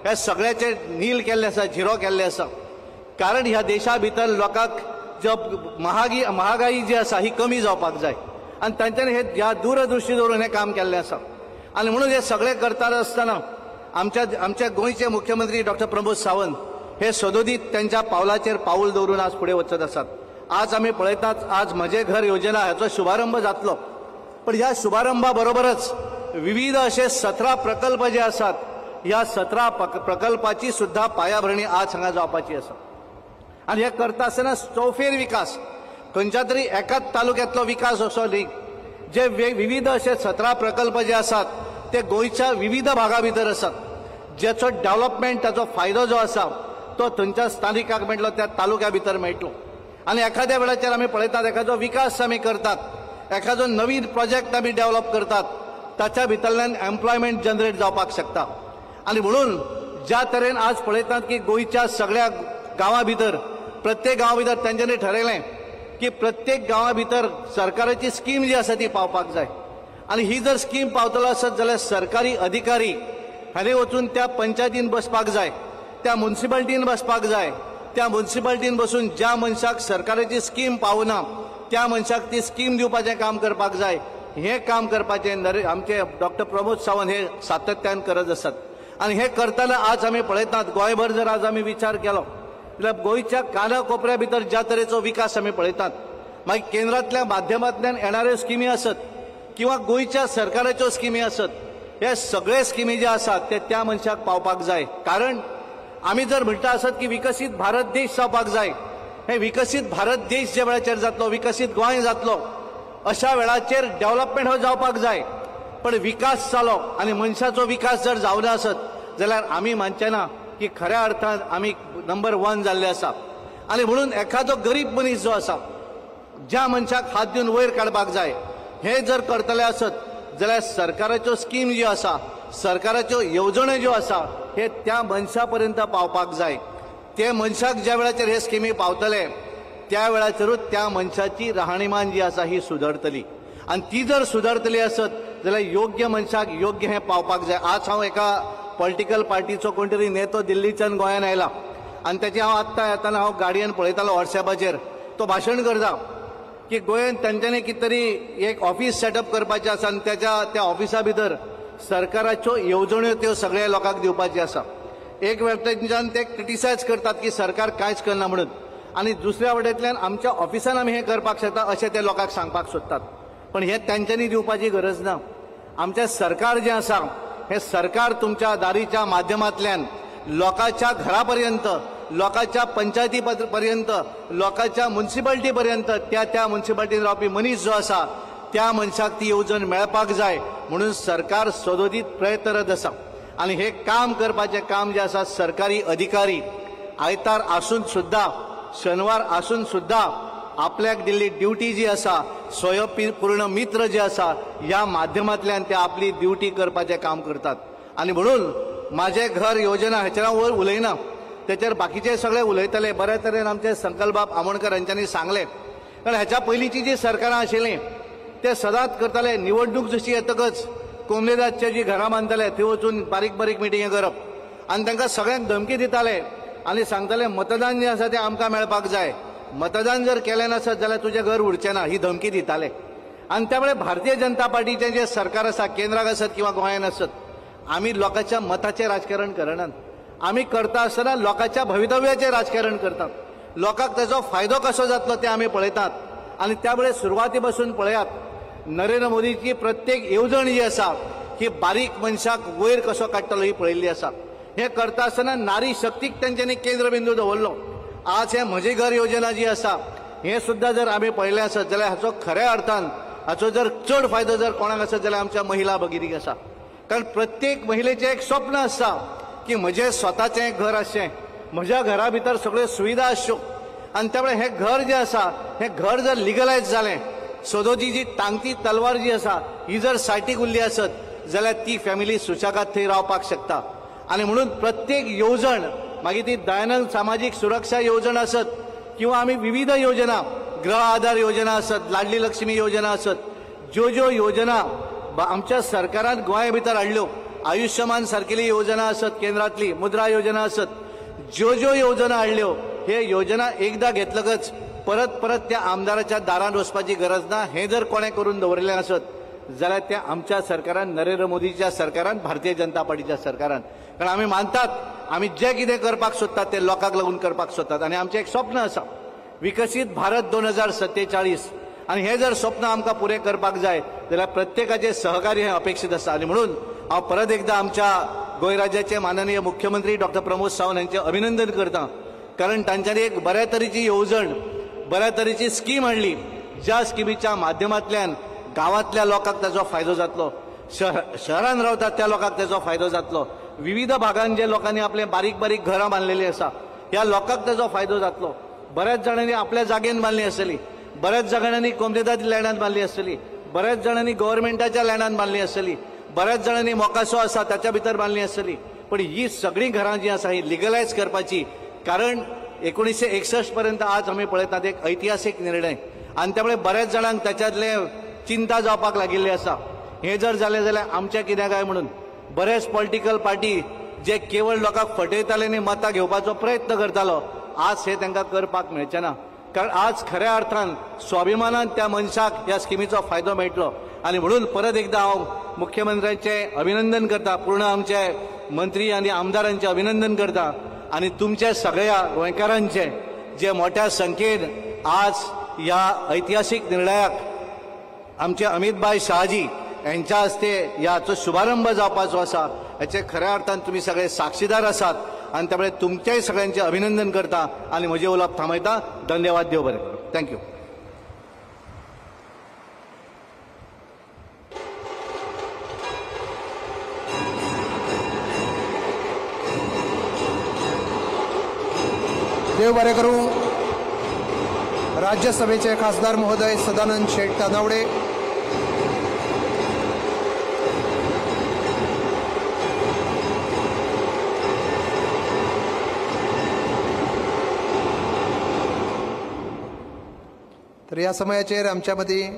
हे सगळ्याचे नील केल्ले आसा, झिरो केल्ले आसा. कारण ह्या देशा भितर लोकांक जो महागाई जी आसा ही कमी जावपाक जाय आनी तांच्यांनी हे ह्या दूरदृश्टी दवरून हें काम केल्लें आसा. आनी म्हणून हे सगळें करता आसतना आमच्या गोंयचे मुख्यमंत्री डॉक्टर प्रमोद सावंत हे सदोदीत त्यांच्या पावलाचेर पावल दवरून आज फुडें वचत आसात. आज आमी पळयतात आज म्हजें घर योजना हाचो शुभारंभ जातलो, पण ह्या शुभारंभा बरोबरच विविध असे 17 प्रकल्प जे आसात ह्या 17 प्रकल्पाची सुद्धा पायाभरणी आज हांगा जावपाची आसा. आनी हे करता आसतना चौफेर विकास, खंयच्या तरी एकाच तालुक्यांतलो विकास असो न्ही, जे विविध असे 17 प्रकल्प जे आसात ते गोंयच्या विविध भागा भितर आसात, ज्याचो डेव्हलपमेंट ताचो फायदो जो आसा तो थंयच्या स्थानिकाक मेळटलो, त्या तालुक्या भितर मेळटलो. आनी एखाद्या वेळाचेर आमी पळयतात एखादो विकास आमी करतात, एखादो नवीन प्रोजेक्ट आमी डेव्हलप करतात, ताच्या भितरल्यान एम्प्लॉयमेंट जनरेट जावपाक शकता. आनी म्हणून ज्या तरेन आज पळयतात की गोंयच्या सगळ्या गांवां भितर, प्रत्येक गांवा भितर तांच्यांनी ठरयलें की प्रत्येक गांवा भितर सरकाराची स्कीम जी आसा ती पावपाक जाय. आनी ही जर स्कीम पावतलो आसत जाल्यार सरकारी अधिकारी हांणी वचून त्या पंचायतीन बसपाक जाय, त्या मुन्सिपाल्टीन बसपाक जाय, त्या मुन्सिपाल्टीन बसून ज्या मनशाक सरकाराची स्कीम पावना त्या मनशाक ती स्कीम दिवपाचें काम करपाक जाय. हें काम करपाचें आमचे डॉक्टर प्रमोद सावंत हे सातत्यान करत आसात. आनी हें करतना आज आमी पळयतात गोंयभर जर आज आमी विचार केलो जाल्यार गोंयच्या काना कोपऱ्या भितर ज्या तरेचो विकास आमी पळयतात, मागीर केंद्रांतल्या माध्यमांतल्यान येणाऱ्यो स्किमी आसत किंवा गोंयच्या सरकाराच्यो स्किमी आसत, हे सगळे स्किमी जे आसात ते त्या मनशाक पावपाक जाय. कारण आमी जर म्हणटा आसत की विकसीत भारत देश जावपाक जाय, हे विकसीत भारत देश ज्या वेळाचेर जातलो, विकसीत गोंय जातलो, अशा वेळाचेर डेव्हलपमेंट हो जावपाक जाय. पण विकास जालो आनी मनशाचो विकास जर जावना आसत जाल्यार आमी मानचे ना की खऱ्या अर्थान आमी नंबर 1 जाल्ले आसा. आनी म्हणून एखादो गरीब मनीस जो आसा, ज्या मनशाक हात दिवन वयर काडपाक जाय, हे जर करतले आसत जाल्यार सरकाराच्यो स्कीम ज्यो आसा सरकाराच्यो येवजण्यो ज्यो आसा हे त्या मनशा पर्यंत पावपाक जाय. ते मनशाक ज्या वेळाचेर हे स्किमी पावतले त्या वेळाचेरूच त्या मनशाची राहणीमान जी आसा ही सुदरतली आनी ती जर सुदरतली आसत जाल्यार योग्य मनशाक योग्य हें पावपाक जाय. आज हांव एका पॉलिटिकल पार्टीचो कोण तरी नेतो दिल्लीच्यान गोंयान आयला आनी तेचें हांव आत्तां येतना हांव गाडयेन पळयतालो वॉट्सॅपाचेर, तो भाशण करता की गोंयांत तांच्यांनी कितें तरी एक ऑफीस सेटअप करपाचें आसा आनी तेच्या त्या ऑफिसा भितर सरकाराच्यो येवजण्यो त्यो सगळ्या लोकांक दिवपाच्यो आसा. एक वटेनच्यान ते क्रिटिसायज करतात की सरकार कांयच करना म्हणून आनी दुसऱ्या वटेंतल्यान आमच्या ऑफिसान आमी हें करपाक शकता अशें ते लोकांक सांगपाक सोदतात. पण हें तांच्यांनी दिवपाची गरज ना. आमचें सरकार जें आसा हें सरकार तुमच्या दारीच्या माध्यमांतल्यान लोकांच्या घरा पर्यंत, लोकांच्या पंचायती पर्यंत, लोकांच्या मुन्सिपाल्टी पर्यंत, त्या त्या मुन्सिपाल्टीन रावपी मनीस जो आसा त्या मनशाक ती येवजण मेळपाक जाय म्हणून सरकार सदोदीत प्रयत्नरत आसा. आनी हें काम करपाचें काम जें आसा सरकारी अधिकारी आयतार आसून सुद्दां, शनिवार आसून सुद्दां आपल्याक दिल्ली ड्युटी जी आसा, स्वयंपूर्ण मित्र जे आसा ह्या माध्यमांतल्यान ते आपली ड्युटी करपाचें काम करतात. आनी म्हणून माझें घर योजना हाचेर हांव वयर उलयना, तेचेर बाकीचे सगळे उलयतले. बऱ्या तरेन आमचे संकल्पबाब आमोणकर हांच्यांनी सांगलें. कारण ह्याच्या पयलींची जी सरकारां आशिल्लीं ते सदांच करताले, निवडणूक जशी येतकच कोमलेदादचे जी घरां बांदताले थंय वचून बारीक बारीक मिटिंगी करप आनी तांकां सगळ्यांक धमकी दिताले आनी सांगताले मतदान जें आसा तें आमकां मेळपाक जाय, मतदान जर केलें नासत जाल्यार तुजें घर उरचें ना, ही धमकी दिताले. आनी त्यामुळे भारतीय जनता पार्टीचें जें सरकार आसा केंद्राक आसत किंवा गोंयांत आसत, आमी लोकांच्या मताचें राजकारण करनात. आमी करता आसतना लोकांच्या भवितव्याचें राजकारण करतात. लोकांक ताचो फायदो कसो जातलो तें आमी पळयतात. आनी त्यामुळे सुरवाती पासून पळयात, नरेंद्र मोदीची प्रत्येक येवजण जी आसा ही बारीक मनशाक वयर कसो काडटलो ही पळयल्ली आसा. हें करता आसतना नारी शक्तीक तांच्यांनी केंद्रबिंदू दवरलो. आज हें म्हजें घर योजना जी आसा हें सुद्दां जर आमी पळयलें आसत जाल्यार हाचो खऱ्या अर्थान हाचो जर चड फायदो जर कोणाक आसत जाल्यार आमच्या महिला भगिनीक आसा. कारण प्रत्येक महिलेचें एक स्वप्न आसता की म्हजें स्वताचें घर आसचें, म्हज्या घरा भितर सगळ्यो सुविधा आसच्यो. आनी त्यामुळे हें घर जें आसा हें घर जर लिगलायज जालें, सदोची जी टांगती तलवार जी आसा ही जर सायटीक उरली आसत जाल्यार ती फॅमिली सुशेगाद थंय रावपाक शकता. आनी म्हणून प्रत्येक येवजण, मागीर ती दयानंद सामाजीक सुरक्षा येवजण आसत किंवा आमी विविध योजना, गृह आधार योजना आसत, लाडली लक्ष्मी योजना आसत, ज्यो ज्यो योजना आमच्या सरकारान गोंया भितर हाडल्यो, आयुष्यमान सारकेली योजना आसत, केंद्रांतली मुद्रा योजना आसत, ज्यो ज्यो योजना हाडल्यो हे योजना एकदां घेतलकच परत परत त्या आमदाराच्या दारान वचपाची गरज ना. हें जर कोणें करून दवरिल्लें आसत जाल्यार त्या आमच्या सरकारान, नरेंद्र मोदीच्या सरकारान, भारतीय जनता पार्टीच्या सरकारान. कारण आमी मानतात आमी जें कितें करपाक सोदतात तें लोकांक लागून करपाक सोदतात. आनी आमचें एक स्वप्न आसा, विकसीत भारत 2047. आनी हें जर स्वप्न आमकां पुरें करपाक जाय जाल्यार प्रत्येकाचें सहकार्य हें अपेक्षीत आसा. आनी म्हणून हांव परत एकदां आमच्या गोंय राज्याचे माननीय मुख्यमंत्री डॉक्टर प्रमोद सावंत हांचें अभिनंदन करता. कारण तांच्यांनी एक बऱ्या तरेची येवजण, बऱ्या तरेची स्कीम हाडली, ज्या स्किमीच्या माध्यमांतल्यान गांवांतल्या लोकांक ताचो फायदो जातलो, शहरान रावतात त्या लोकांक ताचो फायदो जातलो, विविध भागान जे लोकांनी आपले बारीक बारीक घरां बांदलेलीं आसा ह्या लोकांक ताचो फायदो जातलो. बऱ्याच जाणांनी आपल्या जागेन बांदली आसतली, बऱ्याच जाणांनी कोमतेदाद लँडान बांदली आसतली, बऱ्याच जाणांनी गव्हर्मेंटाच्या लँडान बांदली आसतली, बऱ्याच जाणांनी मोकासो आसा ताच्या भितर बांदली आसतली. पण ही सगळीं घरां जीं आसा ही लिगलायज करपाची, कारण 1961 पर्यंत आज आमी पळयतात एक ऐतिहासीक निर्णय. आनी त्यामुळे बऱ्याच जाणांक ताच्यातले चिंता जावपाक लागिल्ली आसा, हें जर जालें जाल्यार आमचें कितें काय म्हणून. बरेच पॉलिटिकल पार्टी जे केवळ लोकांक फटयताले आनी मतां घेवपाचो प्रयत्न करतालो, आज हें तांकां करपाक मेळचें ना. कारण आज खऱ्या अर्थान स्वाभिमानान त्या मनशाक ह्या स्किमीचो फायदो मेळटलो. आनी म्हणून परत एकदां हांव मुख्यमंत्र्यांचें अभिनंदन करता, पूर्ण आमचे मंत्री आनी आमदारांचें अभिनंदन करता आनी तुमच्या सगळ्या गोंयकारांचें जे मोठ्या संख्येन आज ह्या ऐतिहासीक निर्णयाक आमचे अमितभाई शहाजी यांच्या हस्ते ह्याचो शुभारंभ जावपाचो आसा, हाचे खऱ्या अर्थान तुमी सगळे साक्षीदार आसात. आनी त्यामुळे तुमचेय सगळ्यांचें अभिनंदन करता आनी म्हजें उलोवप थांबयता. धन्यवाद, देव बरें करूं. Thank you. देव बरें करूं. राज्यसभेचे खासदार महोदय सदानंद शेट तानावडे, तर ह्या समयाचेर आमच्या मदीं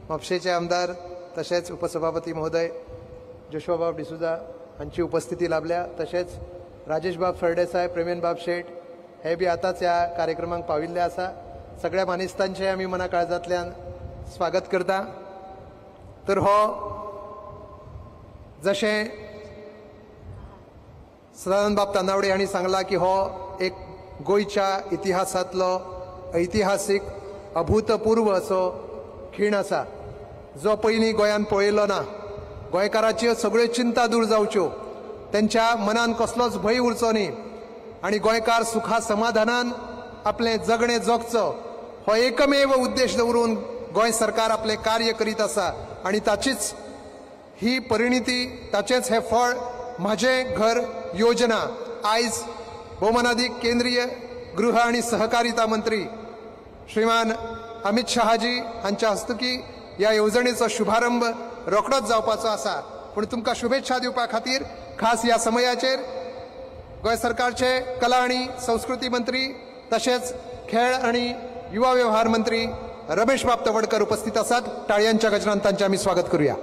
म्हापशेचे आमदार तशेंच उपसभापती महोदय जोशुआबाब डिसुजा हांची उपस्थिती लाभल्या. तशेंच राजेशबाब सरदेसाय, प्रेमेनबाब शेट हे बी आतांच ह्या कार्यक्रमाक पाविल्ले आसा. सगळ्या मानेस्तांचें आमी मना काळजांतल्यान स्वागत करता. तर हो जशें सदानंदबाब तानावडे हांणी सांगला की हो एक गोंयच्या इतिहासांतलो ऐतिहासीक अभूतपूर्व असो खीण आसा जो पयलीं गोंयान पळयलो ना. गोंयकाराच्यो सगळ्यो चिंता दूर जावच्यो, तेंच्या मनान कसलोच भंय उरचो न्ही आनी गोंयकार सुखा समाधानान आपलें जगणें जगचो हो एकमेव उद्देश दवरून गोंय सरकार आपलें कार्य करीत आसा आनी ताचीच ही परिणिती, ताचेंच हें फळ म्हाजें घर योजना आयज भोवमानादीक केंद्रीय गृह आनी सहकारिता मंत्री श्रीमान अमित शहाजी हांच्या हस्तुकी ह्या येवजणेचो शुभारंभ रोखडोच जावपाचो आसा. पूण तुमकां शुभेच्छा दिवपा खातीर खास ह्या समयाचेर गोंय सरकारचे कला आनी संस्कृती मंत्री तशेंच खेळ आनी युवा व्यवहार मंत्री रमेशबाब तवडकर उपस्थित आसात. टाळयांच्या गजरान तांचें आमी स्वागत करूया.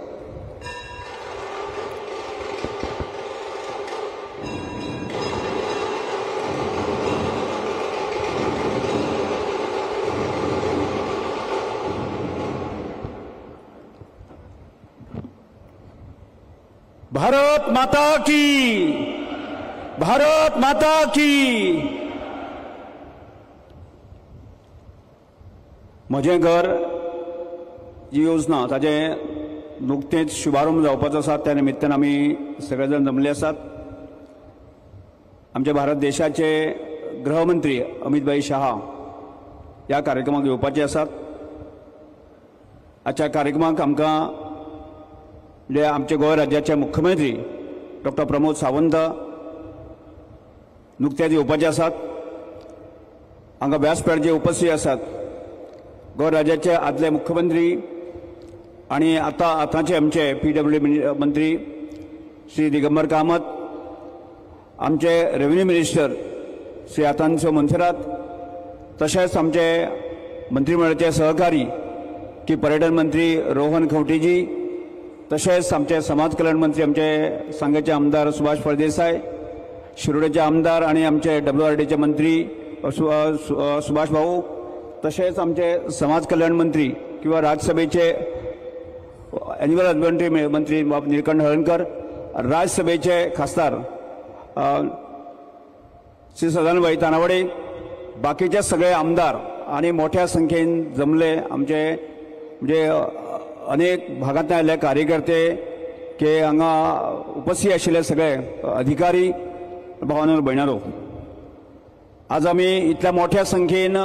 भारत माता की, भारत माता की. म्हजें घर जी योजना ताजें नुकतेंच शुभारंभ जावपाचो आसा, त्या निमित्तान आमी सगळे जाण जमले आसात. आमच्या भारत देशाचे गृहमंत्री अमित भाई शहा ह्या कार्यक्रमाक येवपाचे आसात. आजच्या कार्यक्रमाक आमकां म्हणजे आमचे गोंय राज्याचे मुख्यमंत्री डॉक्टर प्रमोद सावंत नुकतेच येवपाचे आसात. हांगा व्यासपीठाचेर उपस्थित आसात गोंय राज्याचे आदले मुख्यमंत्री आनी आतां आतांचे आमचे पीडब्ल्यू मंत्री श्री दिगंबर कामत, आमचे रेव्हेन्यू मिनिस्टर श्री आतांसो मोन्सेरात, तशेंच आमचे मंत्रिमंडळाचे सहकारी की पर्यटन मंत्री रोहन खंवटेजी, तशेंच आमचे समाज कल्याण मंत्री आमचे सांगेचे आमदार सुभाष फळदेसाय, शिरोडेचे आमदार आनी आमचे WRDचे मंत्री सुभाष भाऊ, तशेंच आमचे समाज कल्याण मंत्री किंवा राज्यसभेचे एनिमल हजबंड्री मंत्री बाब निळकंठ हळर्णकर, राज्यसभेचे खासदार श्री सदानंद तानावडे, बाकीचे सगळे आमदार आनी मोठ्या संख्येन जमले आमचे म्हणजे अनेक भागांतल्यान आयिल्ले कार्यकर्ते की हांगा उपस्थित आशिल्ले सगळे अधिकारी भावानो भयणारो, आज आमी इतल्या मोठ्या संख्येन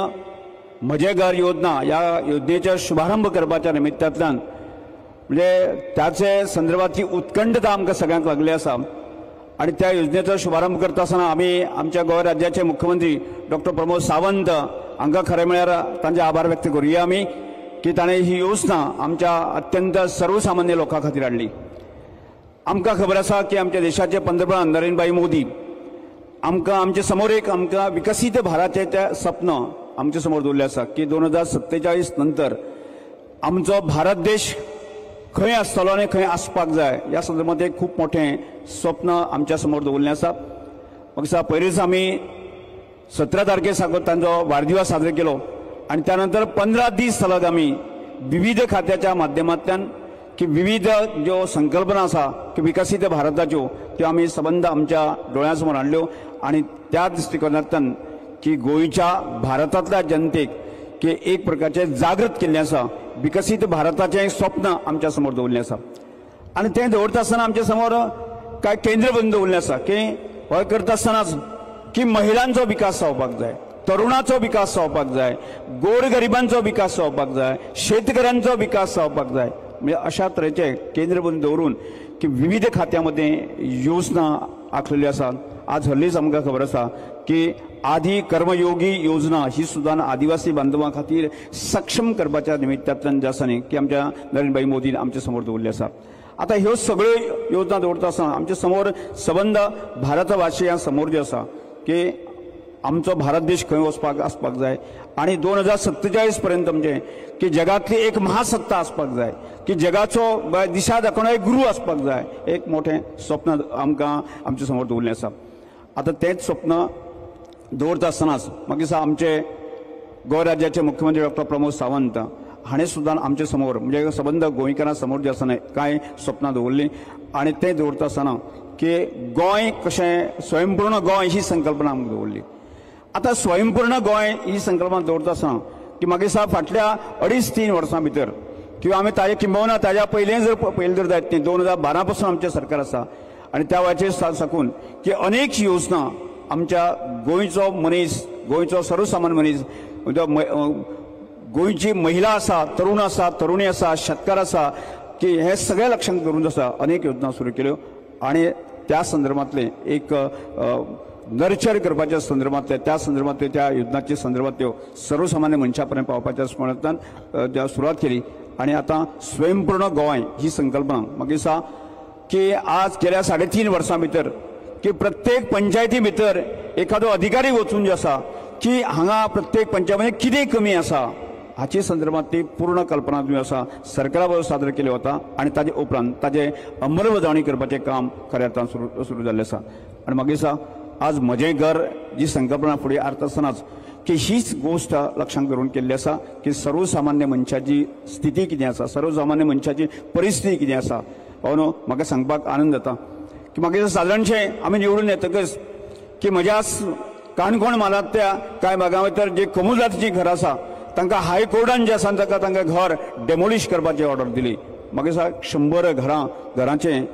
म्हजें घर योजना ह्या योजनेचो शुभारंभ करपाच्या निमित्तांतल्यान म्हणजे ताचे संदर्भातली उत्कंठता आमकां सगळ्यांक लागली आसा. आनी त्या योजनेचो शुभारंभ करता आसतना आमी आमच्या गोंय राज्याचे मुख्यमंत्री डॉक्टर प्रमोद सावंत हांकां खरें म्हळ्यार तांचे आभार व्यक्त करुया आमी की ताणें ही योजना आमच्या अत्यंत सर्वसामान्य लोकां खातीर हाडली. आमकां खबर आसा की आमच्या देशाचे पंतप्रधान नरेंद्रभाई मोदी आमकां आमचे समोर एक आमकां विकसीत भारताचें तें सपन आमचे समोर दवरलें आसा की 2047 नंतर आमचो भारत देश खंय आसतलो आनी खंय आसपाक जाय ह्या संदर्भात एक खूब मोठें स्वप्न आमच्या समोर दवरलें आसा. म्हाका पयलींच आमी 17 तारखे साकून तांचो वाडदिवस साजरो केलो आनी त्यानंतर 15 दीस सलग आमी विविध खात्याच्या माध्यमांतल्यान की विविध ज्यो संकल्पना आसा की विकसीत भारताच्यो त्यो आमी सबंद आमच्या दोळ्यां समोर हाडल्यो आनी त्या दृश्टिकोनांतल्यान की गोंयच्या भारतांतल्या जनतेक की एक प्रकारचें जागृत केल्लें आसा, विकसीत भारताचें स्वप्न आमच्या समोर दवरलें आसा. आनी तें दवरता आसतना आमच्या समोर कांय केंद्रबिंदू दवरलें आसा की हय करता आसतनाच की महिलांचो विकास जावपाक जाय, तरुणाचो विकास जावपाक जाय, गोरगरिबांचो विकास जावपाक जाय, शेतकऱ्यांचो विकास जावपाक जाय. म्हणजे अशा तरेचे केंद्रबिंदू दवरून की विविध खात्यामध्ये योजना आखलेल्यो आसात. आज हल्लीच आमकां खबर आसा की आदी कर्मयोगी योजना ही सुद्दां आदिवासी बांधवां खातीर सक्षम करपाच्या निमित्तांतल्यान जे आसा न्ही की आमच्या नरेंद्रभाई मोदीन आमच्या समोर दवरल्ली आसा. आतां ह्यो सगळ्यो योजना दवरता आसतना आमच्या समोर सबंद भारतवासियां समोर जे आसा की आमचो भारत देश खंय वचपाक आसपाक जाय आनी 2047 पर्यंत म्हणजे की जगांतली एक महासत्ता आसपाक जाय, की जगाचो दिशा दाखोवणारो एक गुरू आसपाक जाय, एक मोठें स्वप्न आमकां आमचे समोर दवरलें आसा. आतां तेंच स्वप्न दवरता आसतनाच मागीर आमचे गोंय राज्याचे मुख्यमंत्री डॉक्टर प्रमोद सावंत हाणें सुद्दां आमचे समोर म्हणजे सबंद गोंयकारां समोर जे आसा कांय स्वप्नां दवरलीं आनी तें दवरता आसतना की गोंय कशें स्वयंपूर्ण गोंय ही संकल्पना आमकां दवरली. आतां स्वयंपूर्ण गोंय ही संकल्पना दवरता आसतना की मागीर साहेब फाटल्या 2.5-3 वर्सां भितर किंवा आमी ताजे किंबहुना ताज्या पयलें जर पयलें जर जायत न्ही 2012 पासून आमचें सरकार आसा आनी त्या वेळाचेर साकून की अनेक योजना आमच्या गोंयचो मनीस, गोंयचो सर्वसामान्य मनीस, गोंयची महिला आसा, तरुण आसा, तरुणी आसा, शेतकार आसा की हे सगळे लक्षांत धरून आसा अनेक योजना सुरू केल्यो आनी त्या संदर्भांतलें एक नर्चर करपाच्या संदर्भांतले त्या संदर्भांतले त्या योजनाच्या संदर्भांतल्यो सर्वसामान्य मनशा पर्यंत पावपाच्या दृश्टिकोनांतल्यान सुरवात केली आनी आतां स्वयंपूर्ण गोंय ही संकल्पना म्हाका दिसता की आज गेल्या 3.5 वर्सां भितर की प्रत्येक पंचायती भितर एखादो अधिकारी वचून जे आसा की हांगा प्रत्येक पंचायतीमध्ये कितें कमी आसा हाचे संदर्भांतली पूर्ण कल्पना जी आसा सरकारा बरोबर सादर केली वता आनी ताजे उपरांत ताजे अंमलबजावणी करपाचें काम खऱ्या अर्थान सुरू जाल्लें आसा. आनी म्हाका दिसता आज म्हजें घर जी संकल्पना फुडें हाडटा आसतनाच की हीच गोश्ट लक्षांत धरून केल्ली आसा की सर्वसामान्य मनशाची स्थिती कितें आसा, सर्वसामान्य मनशाची परिस्थिती कितें आसा. भावनो म्हाका सांगपाक आनंद जाता की म्हाका सादारणशें आमी निवडून येतकच की म्हज्या काणकोण म्हालांतल्या कांय भागां भितर जे कोमुजातीचीं घरां आसा तांकां हायकोर्टान जे आसा तांकां तांकां घर डेमोलिश करपाची ऑर्डर दिली. म्हाका दिसता 100 घरांचें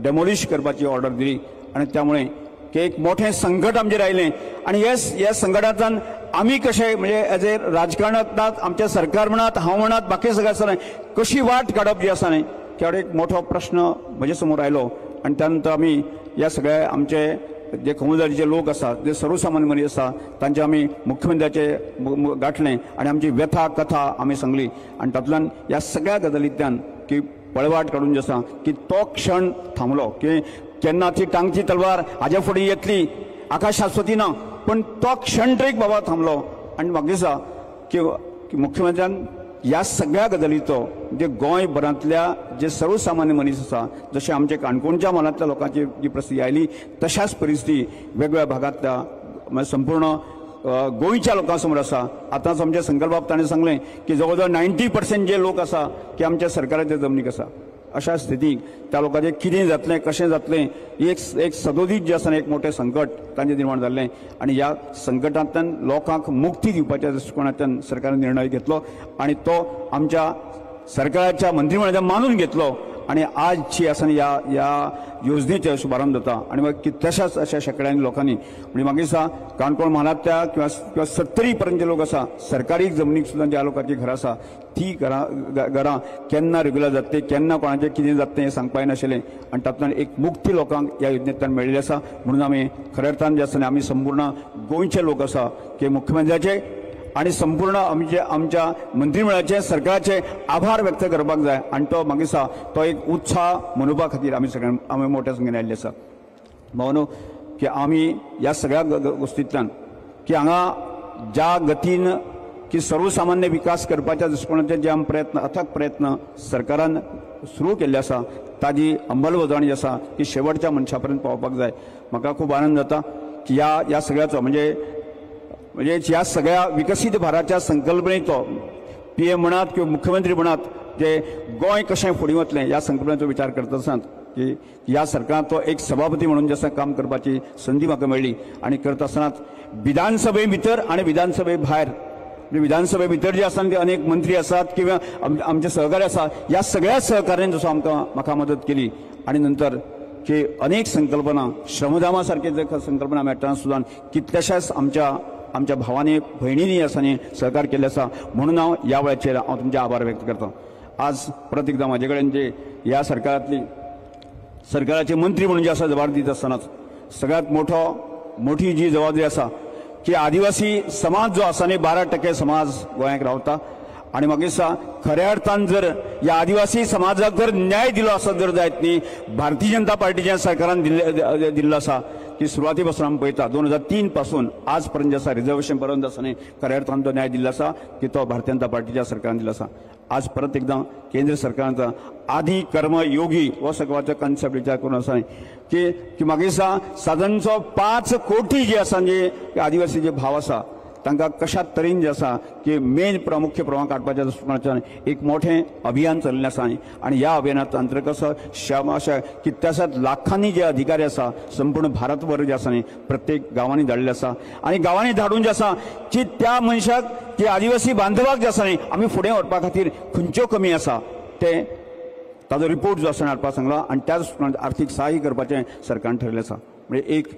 डेमोलिश करपाची ऑर्डर दिली आनी त्यामुळे की एक मोठें संकट आमचेर आयलें आनी ह्या संकटांतल्यान आमी कशें म्हणजे एज ए राजकारणांत आमचें सरकार म्हणात, हांव म्हणात, बाकी सगळें आसतना कशी वाट काडप जी आसा न्ही त्या एक मोठो प्रश्न म्हजे समोर आयलो आनी त्या नंतर आमी ह्या सगळ्या आमचे जे कोमुनिदादीचे लोक आसात, जे सर्वसामान्य मनीस आसा तांचे आमी मुख्यमंत्र्याचे गांठलें आनी आमची व्यथा कथा आमी सांगली आनी तातूंतल्यान ह्या सगळ्या गजालींतल्यान की पळवाट काडून जे आसा की तो क्षण थांबलो की केन्ना ती टांगची तलवार हाज्या फुडें येतली आका शाश्वती ना, पण तो क्षण तरी बाबा थांबलो. आनी म्हाका दिसता की मुख्यमंत्र्यान ह्या सगळ्या गजालीचो जे गोंयभरांतल्या जे सर्वसामान्य मनीस आसा जशें आमचे काणकोणच्या म्हालांतल्या लोकांची जी परिस्थिती आयली तशाच परिस्थिती वेगवेगळ्या भागांतल्या म्हणजे संपूर्ण गोंयच्या लोकां समोर आसा. आतांच आमच्या संकल्पाक ताणें सांगलें की जवळ जवळ 90% जे लोक आसा की आमच्या सरकाराच्या जमनीक आसा. अशा स्थितीक त्या लोकांचें कितें जातलें, कशें जातलें एक एक सदोदीत जें आसा एक मोठें संकट तांचें निर्माण जाल्लें आनी ह्या संकटांतल्यान लोकांक मुक्ती दिवपाच्या दृश्टिकोनांतल्यान सरकारान निर्णय घेतलो आनी तो आमच्या सरकाराच्या मंत्रिमंडळान मानून घेतलो आनी आज जी आसा न्ही ह्या ह्या योजनेचो शुभारंभ जाता आनी मागीर कितल्याशाच अशा शेंकड्यांनी लोकांनी म्हणजे म्हाका दिसता काणकोण म्हालांतल्या किंवा किंवा 70 पर्यंत जे लोक आसा सरकारी जमनीक सुद्दां ज्या लोकांची घरां आसा ती घरां केन्ना रेगुलर जातली, केन्ना कोणाचें कितें जातलें हें सांगपा येनाशिल्लें आनी तातूंतल्यान एक मुक्ती लोकांक ह्या योजनेंतल्यान मेळिल्ली आसा. म्हणून आमी खऱ्या अर्थान जे आसा आमी संपूर्ण गोंयचे लोक आसा की मुख्यमंत्र्याचे आनी संपूर्ण आमचे आमच्या मंत्रिमंडळाचे सरकाराचे आभार व्यक्त करपाक जाय आनी तो म्हाका दिसता तो एक उत्साह मनोवपा खातीर आमी सगळ्यां आमी मोठ्या संख्येन आयिल्ले आसा. भावनो की आमी ह्या सगळ्या गोश्टींतल्यान की हांगा ज्या गतीन की सर्वसामान्य विकास करपाच्या दृश्टिकोनाचे जे आमी प्रयत्न अथक प्रयत्न सरकारान सुरू केल्ले आसा ताजी अंमलबजावणी जी आसा ती शेवटच्या मनशा पर्यंत पावपाक जाय. म्हाका खूब आनंद जाता की ह्या ह्या सगळ्याचो म्हणजे म्हणजे ह्या सगळ्या विकसीत भारताच्या संकल्पनेचो पीएम म्हणात किंवा मुख्यमंत्री म्हणात जे गोंय कशें फुडें वतलें ह्या संकल्पनेचो विचार करता आसतना की ह्या सरकारान तो एक सभापती म्हणून जे आसा काम करपाची संदी म्हाका मेळ्ळी आनी करता आसतनाच विधानसभे भितर आनी विधानसभे भायर विधानसभे भितर जे आसा ते अनेक मंत्री आसात किंवा आमचे सहकारी आसा ह्या सगळ्या सहकार्यान जसो आमकां म्हाका मदत केली आनी नंतर की अनेक संकल्पना श्रमदामा सारखे जे संकल्पना मेळटना सुद्दां कितल्याशाच आमच्या आमच्या भावांनी भयणींनी आसा न्ही सहकार केल्ले आसा. म्हणून हांव ह्या वेळाचेर हांव तुमचे आभार व्यक्त करता. आज परत एकदां म्हाजे कडेन जे ह्या सरकारांतली सरकाराचे मंत्री म्हणून जे आसा जबाबदारी दिता आसतनाच सगळ्यांत मोठी जी जबाबदारी आसा की आदिवासी समाज जो आसा न्ही 12% समाज गोंयांत रावता आनी म्हाका दिसता खऱ्या अर्थान जर ह्या आदिवासी समाजाक जर न्याय दिलो आसत जर जायत न्ही भारतीय जनता पार्टीच्या सरकारान दिल्लो आसा की की सुरवाती पासून आमी पळयता 2003 पासून आज पर्यंत जे आसा रिजर्वेशन पर्यंत आसा न्ही खऱ्या अर्थान तो न्याय दिल्लो आसा की तो भारतीय जनता पार्टीच्या सरकारान दिल्लो आसा. आज परत एकदां केंद्र सरकारांचा आदी कर्म योगी हो सगळ्याचो कन्सेप्ट विचार करून आसा की की म्हाका दिसता सादारणचो 5 कोटी जे आसा जे आदिवासी जे भाव आसा तांकां कशा तरेन जे आसा की मेन मुख्य प्रवाह काडपाच्या दृश्टीकोनाच्यान एक मोठें अभियान चलिल्लें आसा आनी ह्या अभियानांत अंतर्गत अशें कितल्याशाच लाखांनी जे अधिकारी आसा संपूर्ण भारतभर जे आसा न्ही प्रत्येक गांवांनी धाडिल्ले आसा आनी गांवांनी धाडून जे आसा की त्या मनशाक की आदिवासी बांधवाक जे आसा न्ही आमी फुडें व्हरपा खातीर खंयच्यो कमी आसा ते ताजो रिपोर्ट जो आसा हाडपाक सांगला आनी त्या दृश्टीकोनान आर्थीक सहाय्य करपाचें सरकारान ठरयलें आसा. म्हणजे एक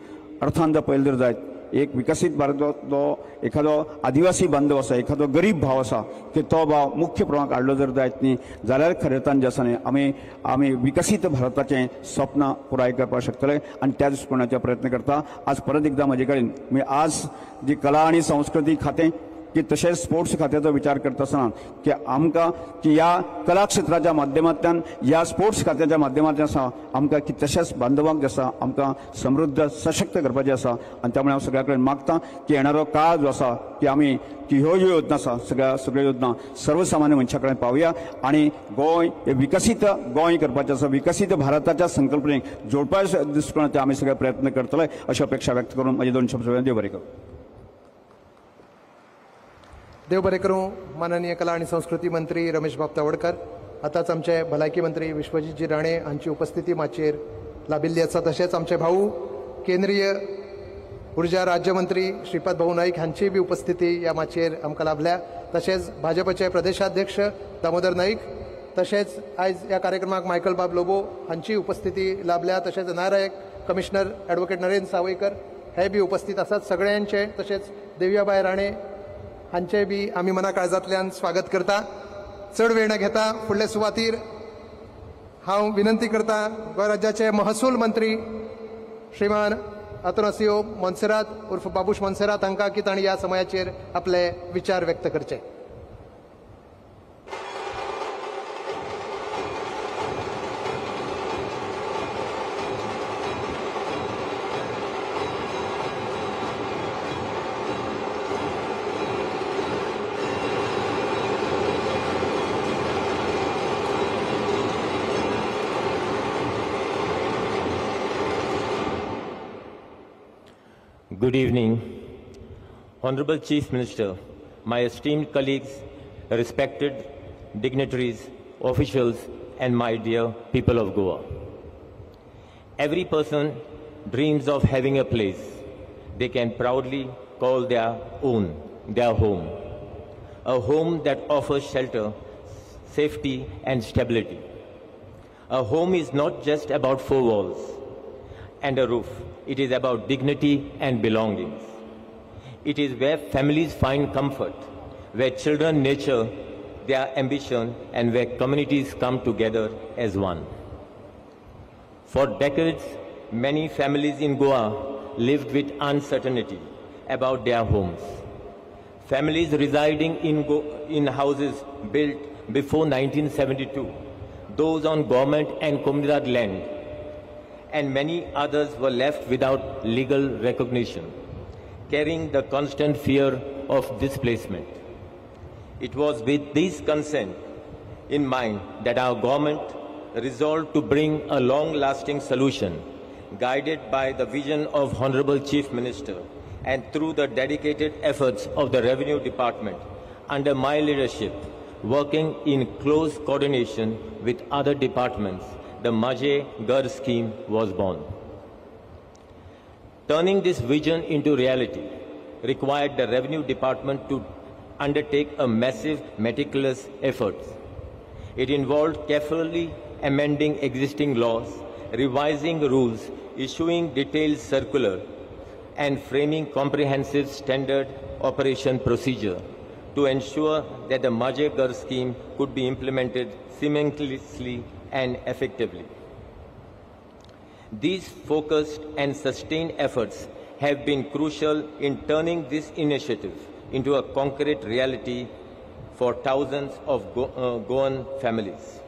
अर्थान जर पळयलें जर जायत एक विकसीत भारत जो एखादो आदिवासी बांधव आसा एखादो गरीब भाव आसा की तो भाव मुख्य प्रवाहाक हाडलो जर जायत न्ही जाल्यार खऱ्या अर्थान जे आसा न्ही आमी आमी विकसीत भारताचें स्वप्न पुराय करपाक शकतले आनी त्या दृश्टीकोनाचे प्रयत्न करता. आज परत एकदां म्हजे कडेन म्हणजे आज जी कला आनी संस्कृती खातें की तशेंच स्पोर्ट्स खात्याचो विचार करता आसतना की आमकां की ह्या कला क्षेत्राच्या माध्यमांतल्यान ह्या स्पोर्ट्स खात्याच्या माध्यमांतल्यान आसा आमकां कितल्याशाच बांधवांक जे आसा आमकां समृद्ध सशक्त करपाचें आसा आनी त्यामुळे हांव सगळ्या कडेन मागता की येणारो काळ जो आसा की आमी की ह्यो ज्यो योजना आसा सगळ्या सगळ्यो योजना सर्वसामान्य मनशा कडेन पावया आनी गोंय हे विकसीत गोंय करपाचें आसा विकसीत भारताच्या संकल्पनेक जोडपा दृश्टीकोनाचे आमी सगळे प्रयत्न करतले अशी अपेक्षा व्यक्त करून म्हजे 2 शब्द देव बरें करूं. देव बरें करूं. माननीय कला आनी संस्कृती मंत्री रमेश बाब तवडकर, आतांच आमचे भलायकी मंत्री विश्वजीतजी राणे हांची उपस्थिती माचयेर लाभिल्ली आसा. तशेंच आमचे भाऊ केंद्रीय ऊर्जा राज्यमंत्री श्रीपाद भाऊ नाईक हांची बी उपस्थिती ह्या माचयेर आमकां लाभल्या. तशेंच भाजपचे प्रदेशाध्यक्ष दामोदर नाईक, तशेंच आयज ह्या कार्यक्रमाक मायकल बाब लोबो हांची उपस्थिती लाभल्या. तशेंच NRI commissioner advocate Narendra Sawaikar हे बी उपस्थित आसात. सगळ्यांचे तशेंच देवियाबाय राणे हांचे बी आमी मना काळजांतल्यान स्वागत करता. चड वेळ न घेता फुडले सुवातीर हांव विनंती करता गोंय राज्याचे महसूल मंत्री श्रीमान आतोनासियो मोन्सेरात उर्फ बाबूश मोन्सेरात हांकां की तांणी ह्या समयाचेर आपले विचार व्यक्त करचे. Good evening, Honorable Chief Minister, my esteemed colleagues, respected dignitaries, officials, and my dear people of Goa. Every person dreams of having a place they can proudly call their own, their home. A home that offers shelter, safety, and stability. A home is not just about four walls and a roof. It is about dignity and belongings. It is where families find comfort, where children nurture their ambition, and where communities come together as one. For decades, many families in Goa lived with uncertainty about their homes. Families residing in houses built before 1972, those on government and comunidad land, and many others were left without legal recognition, carrying the constant fear of displacement. It was with this consent in mind that our government resolved to bring a long-lasting solution, guided by the vision of Honorable Chief Minister and through the dedicated efforts of the Revenue Department under my leadership, working in close coordination with other departments, the Mhaje Ghar scheme was born. Turning this vision into reality required the Revenue Department to undertake a massive, meticulous effort. It involved carefully amending existing laws, revising rules, issuing detailed circular, and framing comprehensive standard operation procedure to ensure that the Mhaje Ghar scheme could be implemented seamlessly and effectively. These focused and sustained efforts have been crucial in turning this initiative into a concrete reality for thousands of Goan families.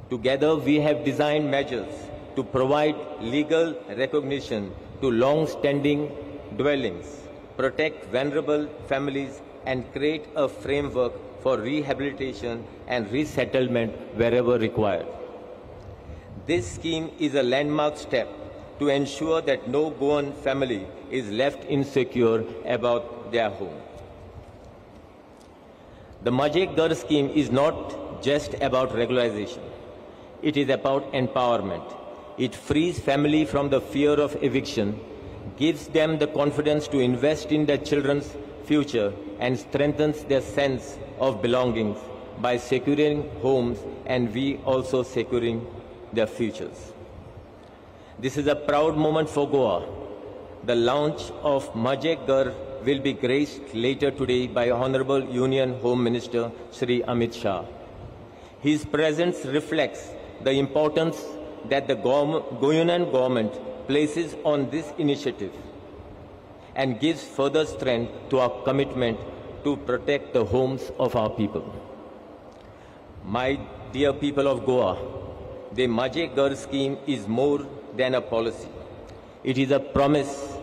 Together, we have designed measures to provide legal recognition to long-standing dwellings, protect vulnerable families, and create a framework for rehabilitation and resettlement wherever required. This scheme is a landmark step to ensure that no Goan family is left insecure about their home. The Mhaje Ghar scheme is not just about regularization. It is about empowerment. It frees family from the fear of eviction, gives them the confidence to invest in their children's future, and strengthens their sense of belongings by securing homes and we also securing their futures. This is a proud moment for Goa. The launch of Mhaje Ghar will be graced later today by Honorable Union Home Minister Shri Amit Shah. His presence reflects the importance that the Goan government places on this initiative and gives further strength to our commitment to protect the homes of our people. My dear people of Goa, the Mhaje Ghar scheme is more than a policy. It is a promise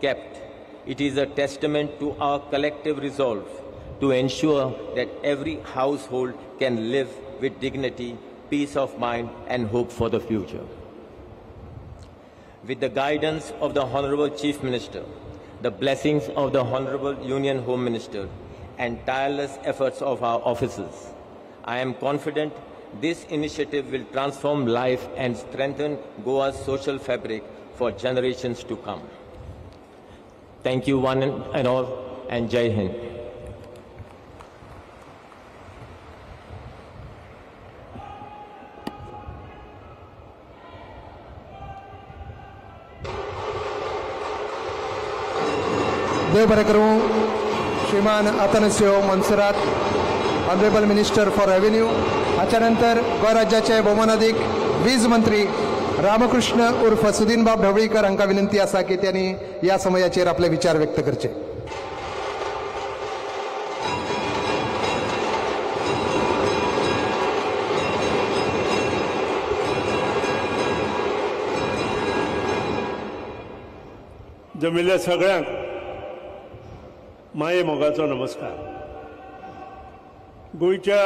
kept. It is a testament to our collective resolve to ensure that every household can live with dignity, peace of mind, and hope for the future. With the guidance of the Honorable Chief Minister, the blessings of the Honorable Union Home Minister, and tireless efforts of our officers, I am confident this initiative will transform life and strengthen Goa's social fabric for generations to come. Thank you one and all, and Jai Hind. देव बरें करूं श्रीमान Atanasio Monserrate, honourable minister for revenue. हाच्या नंतर गोंय राज्याचे भोवमानादीक वीज मंत्री रामकृष्ण उर्फ सुदीनबाब ढवळीकर हांकां विनंती आसा की त्यांनी ह्या समयाचेर आपले विचार व्यक्त करचे. जमिल्ल्या सगळ्यांक माये मोगाचो नमस्कार. गोंयच्या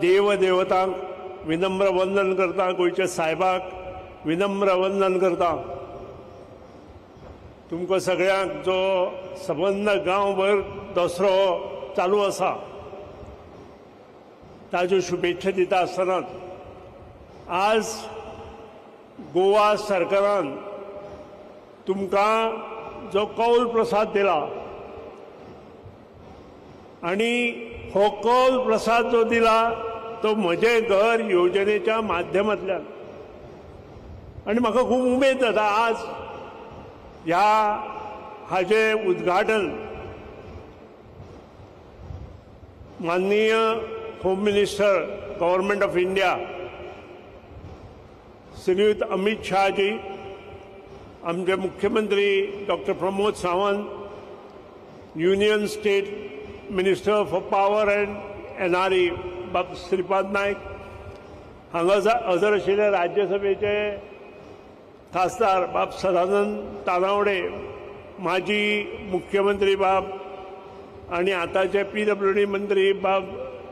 देवदेवतांक विनम्र वंदन करता, गोंयच्या सायबाक विनम्र वंदन करता. तुमकां सगळ्यांक जो सबंद गांवभर दसरो चालू आसा ताज्यो शुभेच्छा दिता आसतनाच आज गोवा सरकारान तुमकां जो कौल प्रसाद दिला आनी हो कौल प्रसाद जो दिला तो म्हजें घर योजनेच्या माध्यमांतल्यान, आनी म्हाका खूब उमेद जाता आज ह्या हाजें उद्घाटन माननीय home minister government of India श्रीयुत अमित शाहजी, आमचे मुख्यमंत्री doctor Pramod Sawant, union state minister for power and NRE बाब श्रीपाद नायक, हांगा हजर आशिल्ले राज्यसभेचे खासदार बाब सदानंद तानावडे, माजी मुख्यमंत्री बाब आनी आतांचे PWD मंत्री बाब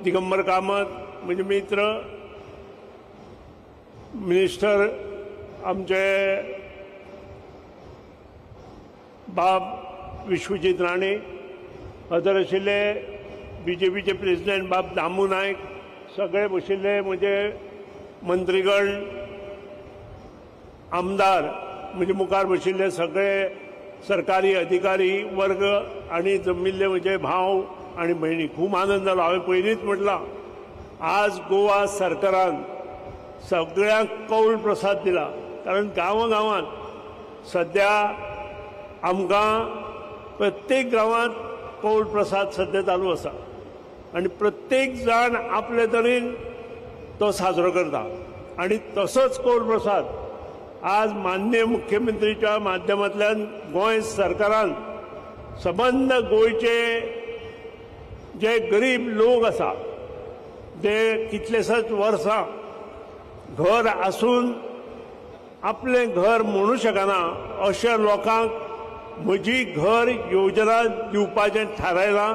दिगंबर कामत, म्हजे मित्र मिनिस्टर आमचे बाब विश्वजीत राणे, हजर आशिल्ले BJPचे प्रेसिडेंट बाब दामू नायक, सगळे बशिल्ले म्हजे मंत्रीगण, आमदार, म्हजे मुखार बशिल्ले सगळे सरकारी अधिकारी वर्ग आनी जमिल्ले म्हजे भाव आनी भयणी, खूब आनंद जालो. हांवें पयलींच म्हटलां आज गोवा सरकारान सगळ्यांक कौल प्रसाद दिला, कारण गांवागांवांत सद्या आमकां प्रत्येक गांवांत कौल प्रसाद सद्या चालू आसा आनी प्रत्येक जाण आपले तरेन तो साजरो करता आनी तसोच कौल प्रसाद आज माननीय मुख्यमंत्रीच्या माध्यमांतल्यान गोंय सरकारान सबंद गोंयचे जे गरीब लोक आसा ते कितलेशेच वर्सां घर आसून आपलें घर म्हणू शकना अशा लोकांक म्हजी घर योजना दिवपाचें थारायलां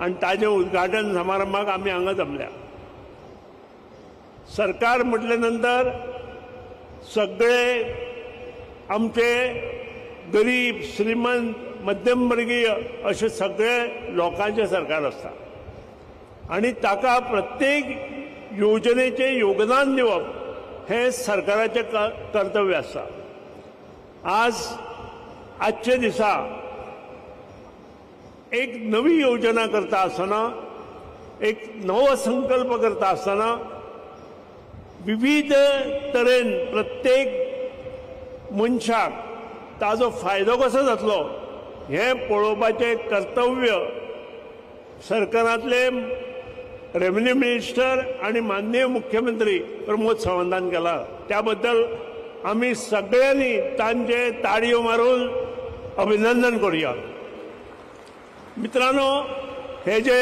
आनी ताजें उद्घाटन समारंभाक आमी हांगा जमल्या. सरकार म्हटले नंतर सगळे आमचे गरीब, श्रीमंत, मध्यमवर्गीय अशे सगळे लोकांचें सरकार आसता आनी ताका प्रत्येक योजनेचें योगदान दिवप हें सरकाराचें कर्तव्य आसा. आज आजचे दिसा एक नवी योजना करता आसतना, एक नवो संकल्प करता आसतना विविध तरेन प्रत्येक मनशाक ताजो फायदो कसो जातलो हें पळोवपाचें कर्तव्य सरकारांतले रेव्हेन्यू मिनिस्टर आनी माननीय मुख्यमंत्री प्रमोद सावंतान केला. त्या बद्दल आमी सगळ्यांनी तांचे ताळयो मारून अभिनंदन करूया. मित्रांनो, हे जे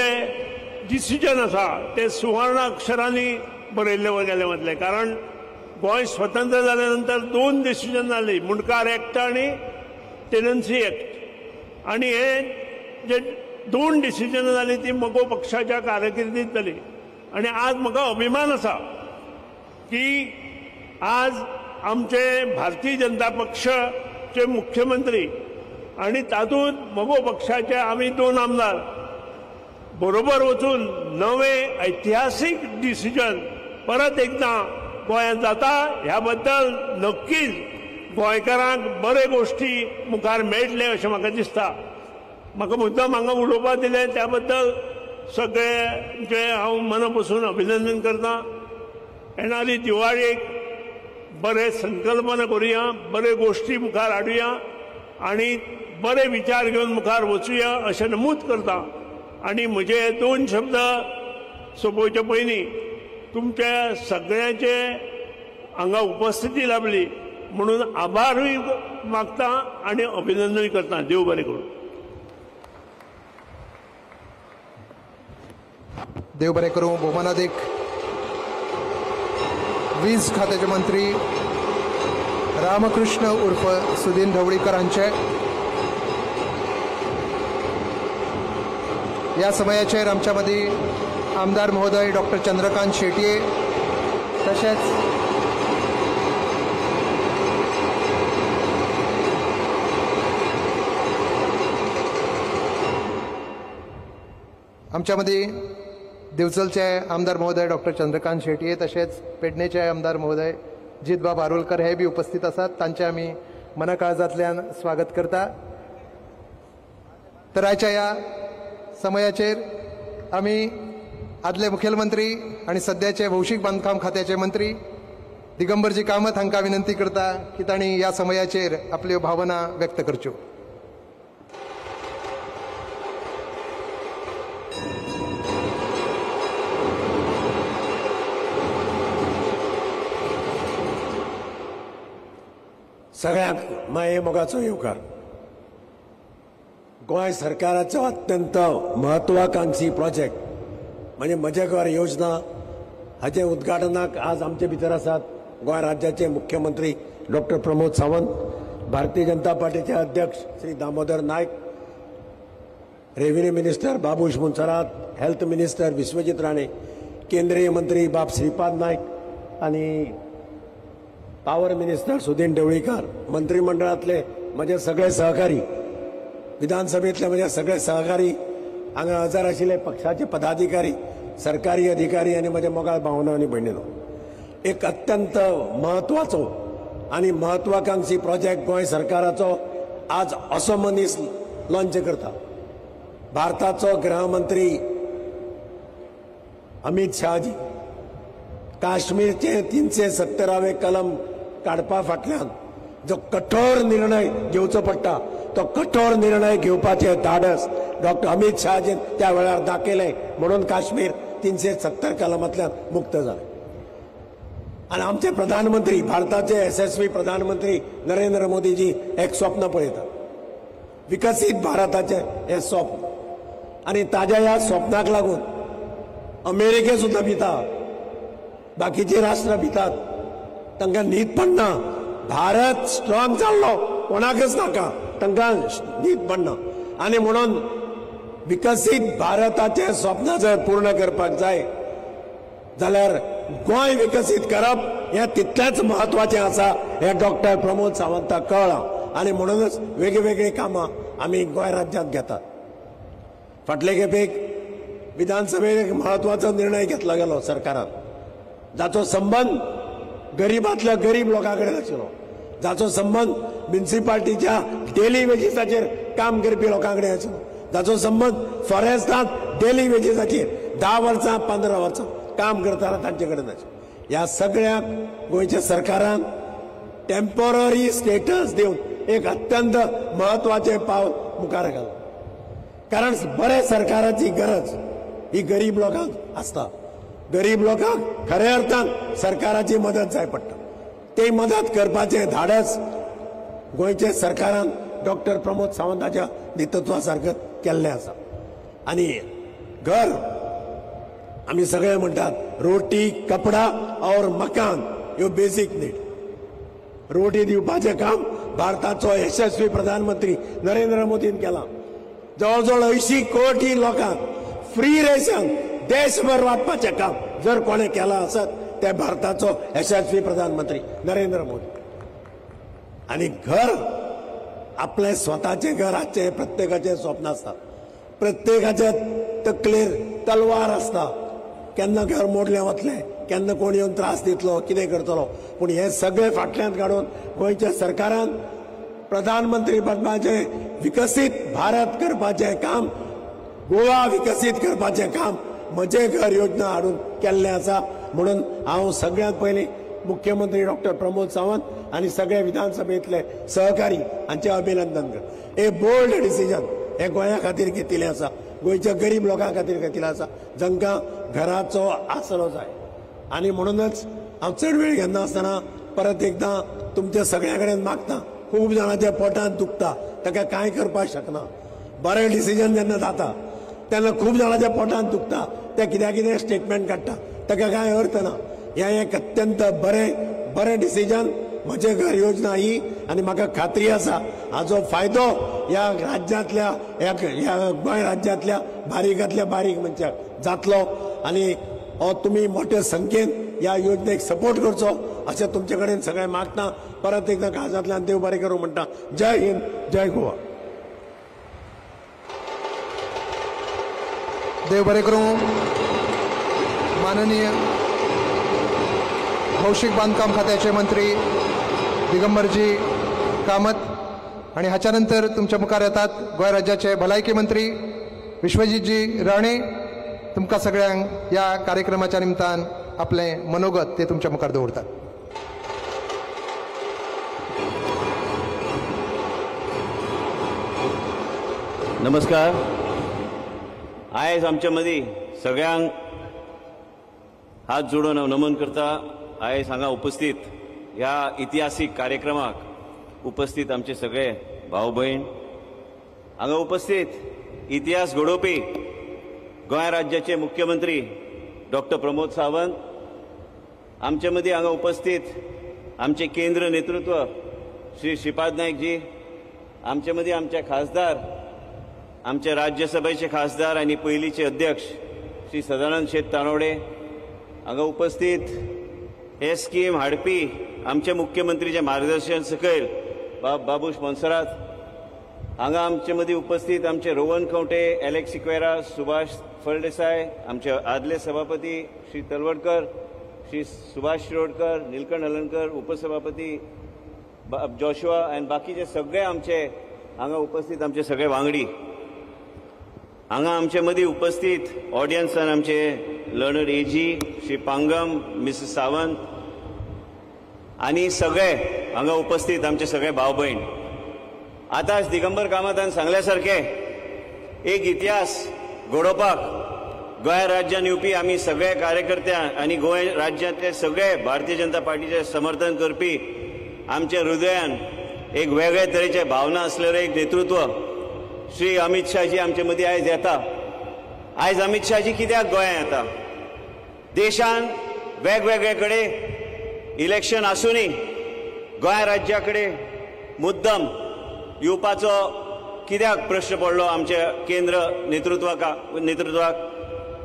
डिसिजन आसा ते सुवर्ण अक्षरांनी बरयल्ले गेले वतले, कारण गोंय स्वतंत्र जाल्या नंतर दोन डिसिजन जाली, मुंडकार एक्ट आनी टेनन्सी एक्ट. आनी हे जे दोन डिसिजन जाली ती मगो पक्षाच्या कारकिर्दीत जाली. आनी आज म्हाका अभिमान आसा की आज आमचे भारतीय जनता पक्षाचे मुख्यमंत्री आनी तातूंत मगो पक्षाचे आमी दोन आमदार बरोबर वचून नवे ऐतिहासीक डिसिजन परत एकदां गोंयांत जाता. ह्या बद्दल नक्कीच गोंयकारांक बरे गोश्टी मुखार मेळटले अशें म्हाका दिसता. म्हाका मुद्दाम हांगा उलोवपाक दिलें त्या बद्दल सगळें हांव मना पसून अभिनंदन करता. येणारी दिवाळेक बरे संकल्पना करुया, बरे गोश्टी मुखार हाडुया आनी बरे विचार घेवन मुखार वचुया अशें नमूद करता. आनी म्हजे दोन शब्द सोंपोवचे पयलीं तुमच्या सगळ्यांचे हांगा उपस्थिती लाभली म्हणून आभारूय मागता आनी अभिनंदनूय करता. देव बरें करूं. देव बरें करूं. भोवमानादीक वीज खात्याचे मंत्री रामकृष्ण उर्फ सुदीन ढवळीकर हांचे ह्या समयाचेर आमच्या मदीं आमदार महोदय डॉक्टर चंद्रकांत शेटये, तशेंच आमच्या मदीं दिवचलचे आमदार महोदय डॉक्टर चंद्रकांत शेटये, तशेंच पेडणेचे आमदार महोदय जितबाब आरोलकर हे बी उपस्थित आसात. तांचें आमी मनाकाळजांतल्यान स्वागत करता. तर आयच्या ह्या समयाचेर आमी आदले मुखेलमंत्री आनी सद्याचे भौशीक बांदकाम खात्याचे मंत्री दिगंबरजी कामत हांकां विनंती करता की तांणी ह्या समयाचेर आपल्यो भावना व्यक्त करच्यो. सगळ्यांक माये मोगाचो येवकार. गोंय सरकाराचो अत्यंत महत्वाकांक्षी प्रोजेक्ट म्हणजे म्हजें घर योजना हाचें उद्घाटनाक आज आमचे भितर आसात गोंय राज्याचे मुख्यमंत्री डॉक्टर प्रमोद सावंत, भारतीय जनता पार्टीचे अध्यक्ष Shri Damodar Naik, revenue minister Babush Monserrate, health minister Vishwajit Rane, केंद्रीय मंत्री बाब श्रीपाद नायक आनी पावर मिनिस्टर सुदीन ढवळीकर, मंत्रिमंडळांतले म्हजे सगळे सहकारी, विधानसभेतले म्हजे सगळे सहकारी, हांगा हजर आशिल्ले पक्षाचे पदाधिकारी, सरकारी अधिकारी आनी म्हजे मोगाळ भावना आनी भयणीनो, एक अत्यंत महत्वाचो आनी महत्वाकांक्षी प्रोजेक्ट गोंय सरकाराचो आज असो मनीस लॉन्च करता. भारताचो गृहमंत्री अमित शहाजी काश्मीरचे 370वे कलम काडपा फाटल्यान जो कठोर निर्णय घेवचो पडटा तो कठोर निर्णय घेवपाचे धाडस डॉक्टर अमित शहाजीन त्या वेळार दाखयलें, म्हणून काश्मीर 370 कलमांतल्यान मुक्त जालें. आनी आमचे प्रधानमंत्री, भारताचे यशस्वी प्रधानमंत्री नरेंद्र मोदीजी एक स्वप्न पळयतात, विकसीत भारताचें हें स्वप्न. आनी ताज्या ह्या स्वप्नाक लागून अमेरिके सुद्दां भिता, बाकीचे राष्ट्रां भितात, तांकां न्हीद पडना. भारत स्ट्रॉंग जाल्लो कोणाकच नाका, तांकां न्हीद पडना. आनी म्हणून विकसीत भारताचें स्वप्न जर पूर्ण करपाक जाय जाल्यार गोंय विकसीत करप हें तितलेंच म्हत्वाचें आसा हें डॉक्टर प्रमोद सावंताक कळ्ळां. आनी म्हणूनच वेगळीवेगळीं कामां आमी गोंय राज्यांत घेतात. फाटले खेपेक विधानसभेत एक म्हत्वाचो निर्णय घेतलो गेलो सरकारान, जाचो संबंद गरीबांतल्या गरीब लोकां कडेन आशिल्लो, जाचो संबंद म्युनिसिपालिटीच्या डेली वेजीसाचेर काम करपी लोकां कडेन आशिल्लो, जाचो संबंद फॉरेस्टांत डेली वेजीसाचेर 10 वर्सां 15 वर्सां काम करतना तांचे कडेन आशिल्लो. ह्या सगळ्यांक गोंयच्या सरकारान टेम्पोररी स्टेटस दिवन एक अत्यंत म्हत्वाचें पावल मुखार घालां. कारण बऱ्या सरकाराची गरज ही गरीब लोकांक आसता. गरीब लोकांक खऱ्या अर्थान सरकाराची मदत जाय पडटा. ते मदत करपाचें धाडस गोंयच्या सरकारान डॉक्टर प्रमोद सावंताच्या नेतृत्वा सारकें केल्लें आसा. आनी घर आमी सगळे म्हणटात रोटी कपडा और मकान ह्यो बेसीक नीड. रोटी दिवपाचें काम भारताचो यशस्वी प्रधानमंत्री नरेंद्र मोदीन केलां. जवळजवळ 80 कोटी लोकांक फ्री रेशन देशभर वांटपाचें काम जर कोणें केलां आसत ते भारताचो यशस्वी प्रधानमंत्री नरेंद्र मोदी. आनी घर आपलें स्वताचें घर आसचें प्रत्येकाचें स्वप्न आसता. प्रत्येकाच्या तकलेर तलवार आसता, केन्ना घर मोडलें वतलें, केन्ना कोण येवन त्रास दितलो, कितें करतलो. पूण हें सगळें फाटल्यान काडून गोंयच्या सरकारान प्रधानमंत्री पदाचें विकसीत भारत करपाचें काम, गोवा विकसीत करपाचें काम म्हजें घर योजना हाडून केल्लें आसा. म्हणून हांव सगळ्यांत पयलीं मुख्यमंत्री डॉक्टर प्रमोद सावंत आनी सगळे विधानसभेंतले सहकारी हांचें अभिनंदन करता. ए बोल्ड डिसिजन हें गोंया खातीर घेतिल्लें आसा, गोंयच्या गरीब लोकां खातीर घेतिल्लें आसा, जांकां घराचो आसरो जाय. आनी म्हणूनच हांव चड वेळ घेनासतना परत एकदां तुमच्या सगळ्यां कडेन मागता. खूब जाणांच्या पोटांत दुखता, ताका कांय करपाक शकना. बरें डिसिजन जेन्ना जाता तेन्ना खूब जाणांच्या पोटांत दुखता, ते कित्याक कितें स्टेटमेंट काडटा, ताका कांय अर्थ ना. हें एक अत्यंत बरें बरें डिसिजन म्हजें घर योजना ही. आनी म्हाका खात्री आसा हाचो फायदो ह्या राज्यांतल्या ह्या गोंय राज्यांतल्या बारीकांतल्या बारीक मनशाक जातलो. आनी हो तुमी मोठे संख्येन ह्या योजनेक सपोर्ट करचो अशें तुमचे कडेन सगळें मागता. परत एकदां काळजांतल्यान देव बरें करूं म्हणटा. जय हिंद, जय गोवा. देव बरें करूं. माननीय भौशीक बांदकाम खात्याचे मंत्री दिगंबरजी कामत आणि हाच्या नंतर तुमच्या मुखार येतात गोंय राज्याचे भलायकी मंत्री विश्वजीतजी राणे. तुमकां सगळ्यांक ह्या कार्यक्रमाच्या निमतान आपलें मनोगत ते तुमच्या मुखार दवरतात. नमस्कार. आयज आमच्या मदीं सगळ्यांक हात जोडून हांव नमन करता. आयज हांगा उपस्थित ह्या इतिहासीक कार्यक्रमाक उपस्थित आमचे सगळे भाव भयण, हांगा उपस्थित इतिहास घडोवपी गोंय राज्याचे मुख्यमंत्री डॉक्टर प्रमोद सावंत, आमचे मदीं हांगा उपस्थित आमचे केंद्र नेतृत्व श्री श्रीपाद नायकजी, आमचे मदीं आमचे खासदार, आमचे राज्यसभेचे खासदार आनी पयलींचे अध्यक्ष श्री सदानंद शेट तानोडे, हांगा उपस्थित हे स्कीम हाडपी आमचे मुख्यमंत्रीचे मार्गदर्शन सकयल बाबूश मोन्सेरात, हांगा आमचे मदीं उपस्थित आमचे रोहन खंवटे, एलेक्स सिक्वेरा, सुभाष फळदेसाय, आमचे आदले सभापती श्री तलवडकर, श्री सुभाष शिरोडकर, निलकंठ हलनकर, उपसभापती जॉशुआ आनी बाकीचे सगळे आमचे हांगा उपस्थित आमचे सगळे वांगडी, हांगा आमचे मदीं उपस्थित ऑडियन्सान आमचे learned AG Shri Pangam, Mrs Sawant आनी सगळे हांगा उपस्थित आमचे सगळे भाव भयण. आतांच दिगंबर कामतान सांगल्या सारकें एक इतिहास घडोवपाक गोंय राज्यान येवपी आमी सगळे कार्यकर्त्यांक आनी गोंय राज्यांतले सगळे भारतीय जनता पार्टीचें समर्थन करपी आमच्या हृदयान एक वेगळे तरेचे भावना आसलेलें एक नेतृत्व श्री अमित शाहजी आमचे मदीं आयज येता. आयज अमित शाहजी कित्याक गोंयांत येता? देशान वेगवेगळे कडेन इलेक्शन आसूनय गोंय राज्या कडेन मुद्दम येवपाचो कित्याक प्रश्न पडलो आमच्या केंद्र नेतृत्वाक.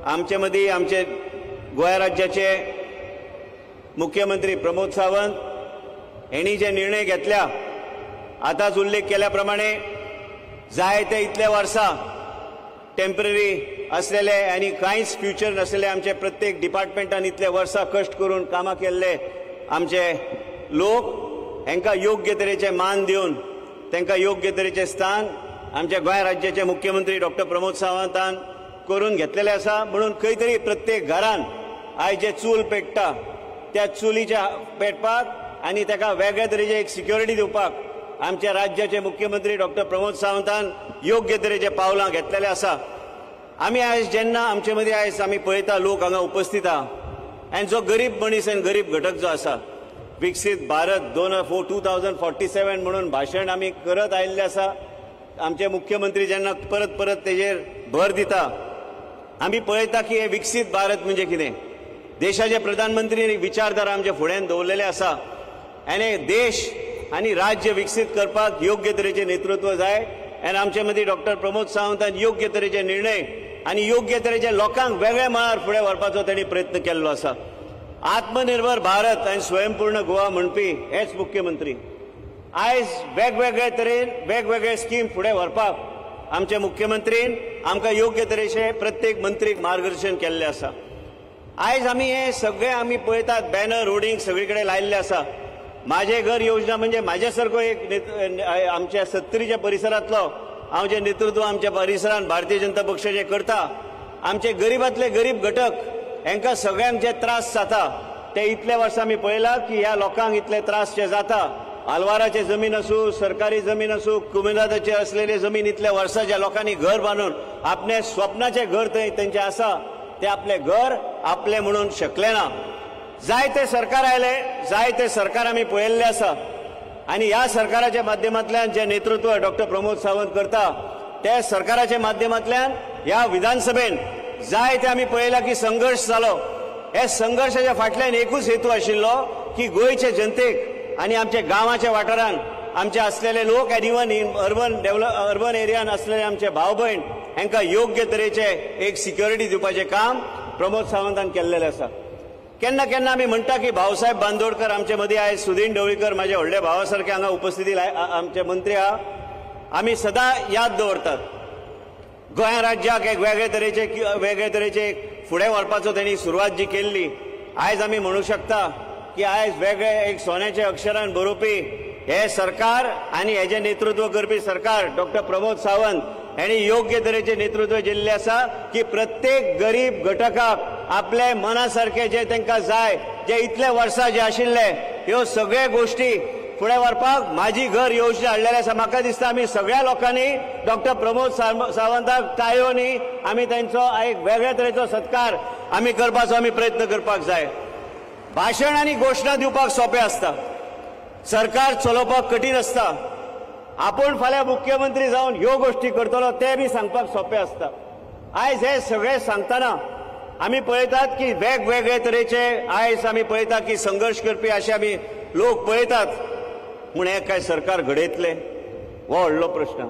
आमचे मदीं आमचे गोंय राज्याचे मुख्यमंत्री प्रमोद सावंत हेणी जे निर्णय घेतल्या, आतांच उल्लेख केल्या प्रमाणे जायते इतले वर्सां टेम्पररी असलेले आनी कांयच फ्युचर नासलेले आमचे प्रत्येक डिपार्टमेंटान इतले वर्सां कश्ट करून कामां केल्ले आमचे लोक हेंकां योग्य तरेचे मान दिवन तांकां योग्य तरेचें स्थान आमच्या गोंय राज्याचे मुख्यमंत्री डॉक्टर प्रमोद सावंतान करून घेतलेले आसा. म्हणून खंय तरी प्रत्येक घरान आयज जे चूल पेट्टा त्या चुलीच्या पेटपाक आनी ताका वेगळे तरेचे एक सिक्युरिटी दिवपाक आमच्या राज्याचे मुख्यमंत्री डॉक्टर प्रमोद सावंतान योग्य तरेचे पावलां घेतलेले आसा. आमी आयज जेन्ना आमचे मदीं आयज आमी पळयता लोक हांगा उपस्थित आहा आनी जो गरीब मनीस आनी गरीब घटक जो आसा, विकसीत भारत 2047 म्हणून भाशण आमी करत आयिल्ले आसा. आमचे मुख्यमंत्री जेन्ना परत परत तेजेर भर दिता, आमी पळयता की हे विकसीत भारत म्हणजे कितें. देशाचे प्रधानमंत्री विचारधारा आमच्या फुड्यान दवरलेले आसा आनी देश आनी राज्य विकसीत करपाक योग्य तरेचें नेतृत्व जाय आनी आमचे मदीं डॉक्टर प्रमोद सावंतान योग्य तरेचे निर्णय आनी योग्य तरेचे लोकांक वेगळ्या मळार फुडें व्हरपाचो तांणी प्रयत्न केल्लो आसा. आत्मनिर्भर भारत आनी स्वयंपूर्ण गोवा म्हणपी हेच मुख्यमंत्री आयज वेगवेगळे तरेन वेगवेगळे स्कीम फुडें व्हरपाक आमच्या मुख्यमंत्रीन आमकां योग्य तरेचे प्रत्येक मंत्रीक मार्गदर्शन केल्लें आसा. आयज आमी हे सगळे आमी पळयतात बॅनर होर्डिंग सगळे कडेन लायिल्ले आसा. माझे घर योजना म्हणजे माझ्या सारको एक आमच्या सत्तरीच्या परिसरांतलो हांव जे नेतृत्व आमच्या परिसरांत भारतीय जनता पक्षाचे करता, आमचे गरीबांतले गरीब घटक हांकां सगळ्यांक जे त्रास जाता ते इतले वर्सां आमी पळयला की ह्या लोकांक इतले त्रास जे जाता, आलवाराचे जमीन आसूं, सरकारी जमीन आसूं, कुमिनादाचे असलेले जमीन इतल्या वर्सां ज्या लोकांनी घर बांदून आपले स्वप्नाचें घर थंय तेंचें आसा ते आपलें घर आपलें म्हणून शकले ना. जायते सरकार आयले, जायते सरकार आमी पळयल्ले आसा आनी ह्या सरकाराच्या माध्यमांतल्यान जे नेतृत्व डॉक्टर प्रमोद सावंत करता त्या सरकाराच्या माध्यमांतल्यान ह्या विधानसभेन जायते आमी पळयला की संघर्श जालो. हे संघर्शाच्या फाटल्यान एकूच हेतू आशिल्लो की गोंयचे जनतेक आनी आमच्या गांवाच्या वाठारान आमचे असलेले लोक आनी इवन इन अर्बन एरियान असलेले आमचे भाव भयण हांकां योग्य तरेचे एक सिक्युरिटी दिवपाचें काम प्रमोद सावंतान केल्लेलें आसा. केन्ना केन्ना आमी म्हणटा की भाऊसाहेब बांदोडकर आमचे मदीं आयज, सुदीन ढवळीकर माझे व्हडले भावा सारके हांगा उपस्थिती आमचे मंत्री आहा, आमी सदां याद दवरतात. गोंय राज्याक एक वेगळे तरेचे फुडें व्हरपाचो तेणी सुरवात जी केल्ली, आयज आमी म्हणू शकता की आयज वेगळे एक सोन्याच्या अक्षरान बरोवपी हे सरकार आनी हेजें नेतृत्व करपी सरकार डॉक्टर प्रमोद सावंत हेणी योग्य तरेचे नेतृत्व दिल्लें आसा की प्रत्येक गरीब घटकाक आपले मना सारके जे तांकां जाय, जे इतले वर्सां जे आशिल्ले ह्यो सगळे गोश्टी फुडें व्हरपाक माझी घर योजना हाडलेली आसा. म्हाका दिसता आमी सगळ्या लोकांनी डॉक्टर प्रमोद सावंताक टाळयोनी आमी तांचो एक वेगळे तरेचो सत्कार आमी करपाचो आमी प्रयत्न करपाक जाय. भाशण आनी घोशणा दिवपाक सोंपें आसता, सरकार चलोवपाक कठीण आसता. आपूण फाल्यां मुख्यमंत्री जावन ह्यो गोश्टी करतलो ते बी सांगपाक सोंपें आसता. आयज हे सगळे सांगतना आमी पळयतात की वेगवेगळे तरेचे आयज आमी पळयता की संघर्श करपी अशे आमी लोक पळयतात. म्हूण हें काय सरकार घडयतलें हो व्हडलो प्रश्न.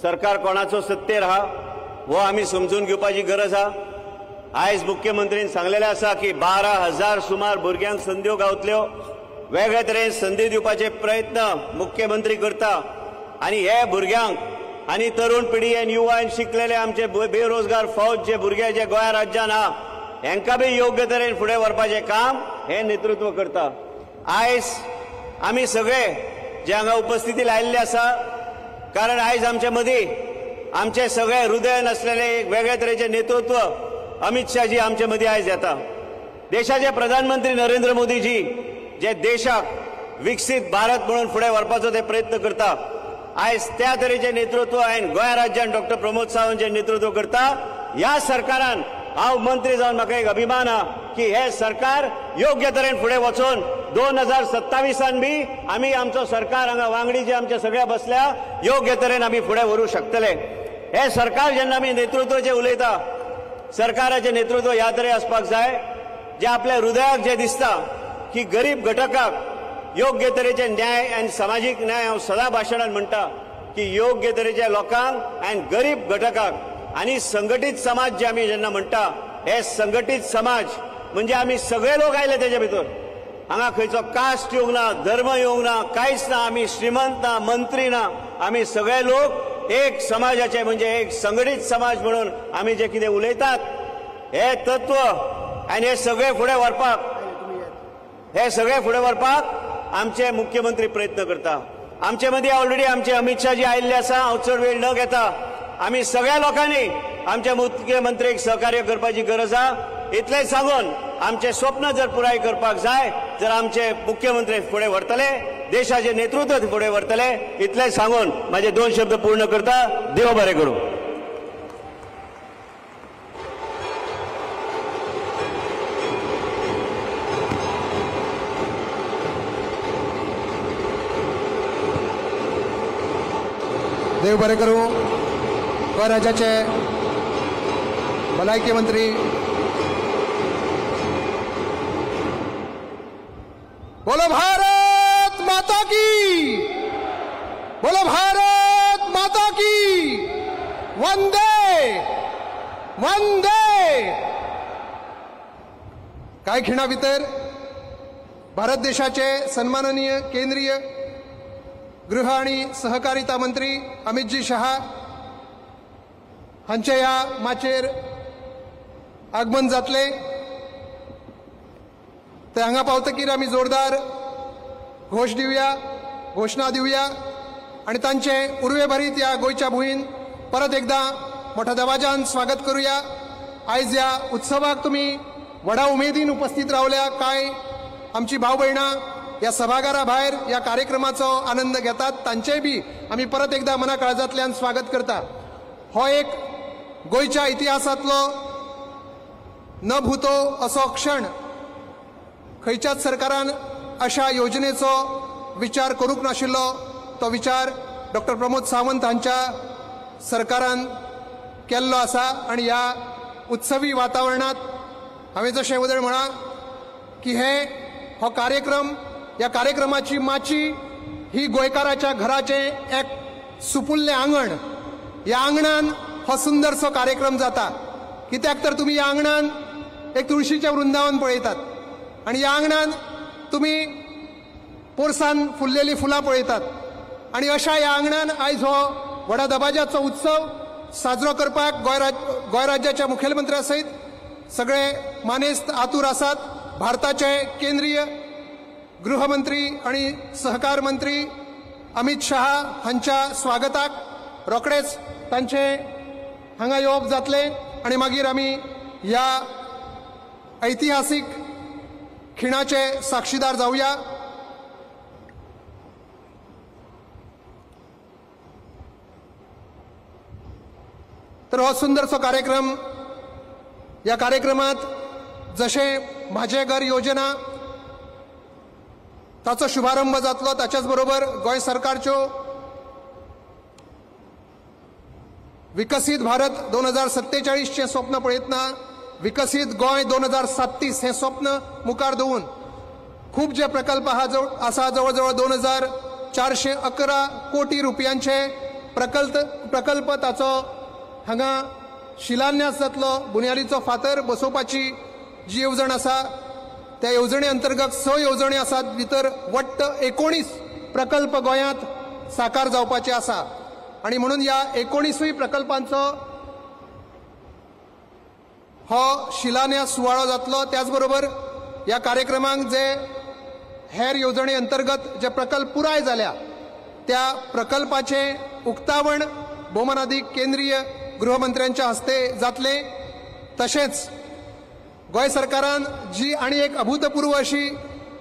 सरकार कोणाचो सत्तेर आहा हो आमी समजून घेवपाची गरज आहा. आयज मुख्यमंत्रीन सांगलेलें आसा की 12,000 सुमार भुरग्यांक संद्यो गावतल्यो, वेगळे तरेन संदी दिवपाचे प्रयत्न मुख्यमंत्री करता आनी हे भुरग्यांक आनी तरुण पिढी आनी युवा शिकलेले आमचे बेरोजगार फौज जे भुरगे जे गोंय राज्यान आहा हेंकां बी योग्य तरेन फुडें व्हरपाचें काम हें नेतृत्व करता. आयज आमी सगळे जे हांगा उपस्थिती लायिल्ले आसा, कारण आयज आमचे मदीं आमचे सगळे हृदय नासलेले एक वेगळे तरेचें नेतृत्व अमित शाहजी आमचे मदीं आयज येता. देशाचे प्रधानमंत्री नरेंद्र मोदीजी जे देशाक विकसीत भारत म्हणून फुडें व्हरपाचो ते प्रयत्न करता, आयज त्या तरेचें नेतृत्व आनी गोंय राज्यान डॉक्टर प्रमोद सावंत जे नेतृत्व करता ह्या सरकारान हांव मंत्री जावन म्हाका एक अभिमान आहा की हे सरकार योग्य तरेन फुडें वचून 2027 बी आमी आमचो सरकार हांगा वांगडी जे आमचे सगळे बसल्या योग्य तरेन आमी फुडें व्हरूंक शकतले. हे सरकार जेन्ना आमी नेतृत्व जे उलयता, सरकाराचें नेतृत्व ह्या तरेन आसपाक जाय जे आपल्या हृदयाक जे दिसता की गरीब घटकाक योग्य तरेचे न्याय आनी समाजीक न्याय हांव सदां भाशणान म्हणटा की योग्य तरेच्या लोकांक आनी गरीब घटकांक आनी संघटीत समाज जे आमी जेन्ना म्हणटा हे संघटीत समाज म्हणजे आमी सगळे लोक आयले तेजे भितर. हांगा खंयचो कास्ट येवंक ना, धर्म येवंक ना, कांयच ना, आमी श्रीमंत ना, मंत्री ना, आमी सगळे लोक एक समाजाचे म्हणजे एक संघटीत समाज म्हणून आमी जे कितें उलयतात हे तत्व आनी हे सगळे फुडें व्हरपाक, हे सगळे फुडें व्हरपाक आमचे मुख्यमंत्री प्रयत्न करता. आमचे मदीं ऑलरेडी आमचे अमित शाह जी आयिल्ले आसा. हांव चड वेळ न घेता आमी सगळ्या लोकांनी आमच्या मुख्यमंत्रीक सहकार्य करपाची गरज आसा. इतलें सांगून आमचें स्वप्न जर पुराय करपाक जाय जर आमचे मुख्यमंत्री फुडें व्हरतले, देशाचें नेतृत्व फुडें व्हरतले, इतलें सांगून म्हाजे 2 शब्द पूर्ण करता. देव बरें करूं. देव बरें करूं. गोंय राज्याचे भलायकी मंत्री बोलो भारत माता की, बोलो भारत माता की, वंदे वंदे. काय खिणा भितर भारत देशाचे सन्माननीय केंद्रीय गृह आणि सहकारिता मंत्री अमितजी शहा हांचे ह्या माचयेर आगमन जातलें. ते हांगा पावतकीर आमी जोरदार घोश दिवया, घोशणा दिवया आनी तांचे उर्वेभरीत ह्या गोंयच्या भुंयेन परत एकदां मोठ्या दबाज्यान स्वागत करुया. आयज ह्या उत्सवाक तुमी व्हडा उमेदीन उपस्थित रावल्या. कांय आमची भाव भयणां ह्या सभाघरा भायर ह्या कार्यक्रमाचो आनंद घेतात, तांचेय बी आमी परत एकदां मना काळजांतल्यान स्वागत करता. हो एक गोंयच्या इतिहासांतलो न भूतो असो क्षण. खंयच्याच सरकारान अशा योजनेचो विचार करूंक नाशिल्लो, तो विचार डॉक्टर प्रमोद सावंत हांच्या सरकारान केल्लो आसा. आनी ह्या उत्सवी वातावरणांत हांवें जशें वदळ म्हळां की हे हो कार्यक्रम, ह्या कार्यक्रमाची माची ही गोंयकाराच्या घराचें एक सुपुल्लें आंगण. ह्या आंगणान हो सुंदरसो कार्यक्रम जाता. कित्याक तर तुमी ह्या आंगणान एक तुळशीचें वृंदावन पळयतात आनी ह्या आंगणान तुमी पोरसान फुल्लेलीं फुलां पळयतात आनी अशा ह्या आंगणान आयज हो व्हडा दबाज्याचो उत्सव साजरो करपाक गोंय राज्याच्या मुखेलमंत्र्या सयत सगळे मानेस्त आतूर आसात. भारताचे केंद्रीय गृहमंत्री आनी सहकार मंत्री अमित शहा हांच्या स्वागताक रोखडेच तांचे हांगा येवप जातलें आनी मागीर आमी ह्या ऐतिहासीक खिणाचे साक्षीदार जावया. तर हो सुंदरसो कार्यक्रम, ह्या कार्यक्रमात जशें म्हाजें घर योजना ताचो शुभारंभ जातलो, ताच्याच बरोबर गोंय सरकारच्यो विकसीत भारत 2047चें स्वप्न पळयतना विकसीत गोंय 2037 हें स्वप्न मुखार दवरून खूब जे प्रकल्प आसा, जवळ जवळ 2411 कोटी रुपयांचे प्रकल्प ताचो हांगा शिलान्यास जातलो. बुन्यादीचो फातर बसोवपाची जी येवजण आसा त्या येवजणे अंतर्गत 6 येवजण्यो आसात, भितर वट्ट 19 प्रकल्प गोंयांत साकार जावपाचे आसा आनी म्हणून ह्या 19 प्रकल्पांचो हो शिलान्यास सुवाळो जातलो. त्याचबरोबर ह्या कार्यक्रमांक जे हेर येवजणे अंतर्गत जे प्रकल्प पुराय जाल्या त्या प्रकल्पाचें उक्तावण भोवमानादीक केंद्रीय गृहमंत्र्यांच्या हस्ते जातलें. तशेंच गोंय सरकारान जी आनी एक अभूतपूर्व अशी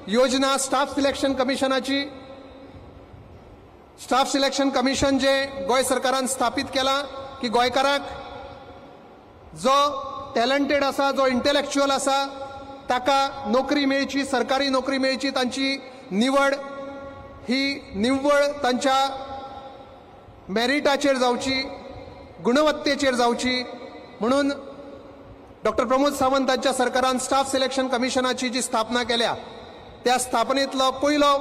योजना स्टाफ सिलेक्शन कमिशनाची, स्टाफ सिलेक्शन कमिशन जे गोंय सरकारान स्थापीत केलां की गोंयकाराक जो टॅलंटेड आसा, जो इंटेलेक्च्युअल आसा ताका नोकरी मेळची, सरकारी नोकरी मेळची, तांची निवड ही निव्वळ तांच्या मेरिटाचेर जावची, गुणवत्तेचेर जावची म्हणून डॉक्टर प्रमोद सावंत हांच्या सरकारान स्टाफ सिलेक्शन कमिशनाची जी स्थापना केल्या त्या स्थापनेतलो पयलो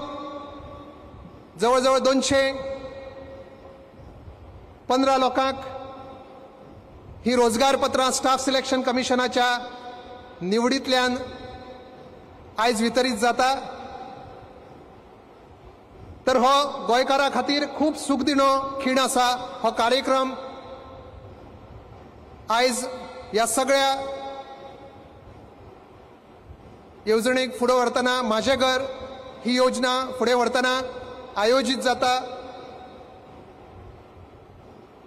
जवळ जवळ 215 लोकांक ही रोजगार पत्रां स्टाफ सिलेक्शन कमिशनाच्या निवडींतल्यान आयज वितरीत जाता. तर हो गोंयकारा खातीर खूब सुखदिणो खीण आसा. हो कार्यक्रम आयज ह्या सगळ्या येवजणेक फुडें व्हरतना, म्हाजें घर ही योजना फुडें व्हरतना आयोजीत जाता.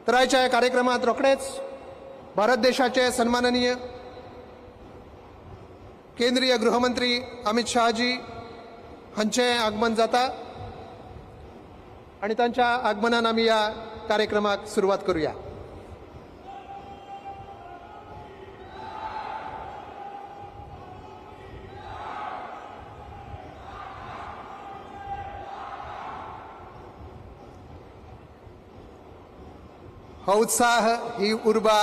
तर आयच्या ह्या कार्यक्रमांत रोखडेच भारत देशाचे सन्माननीय केंद्रीय गृहमंत्री अमित शहाजी हांचें आगमन जाता आनी तांच्या आगमनान आमी ह्या कार्यक्रमाक सुरवात करूया. हो उत्साह, ही उर्बा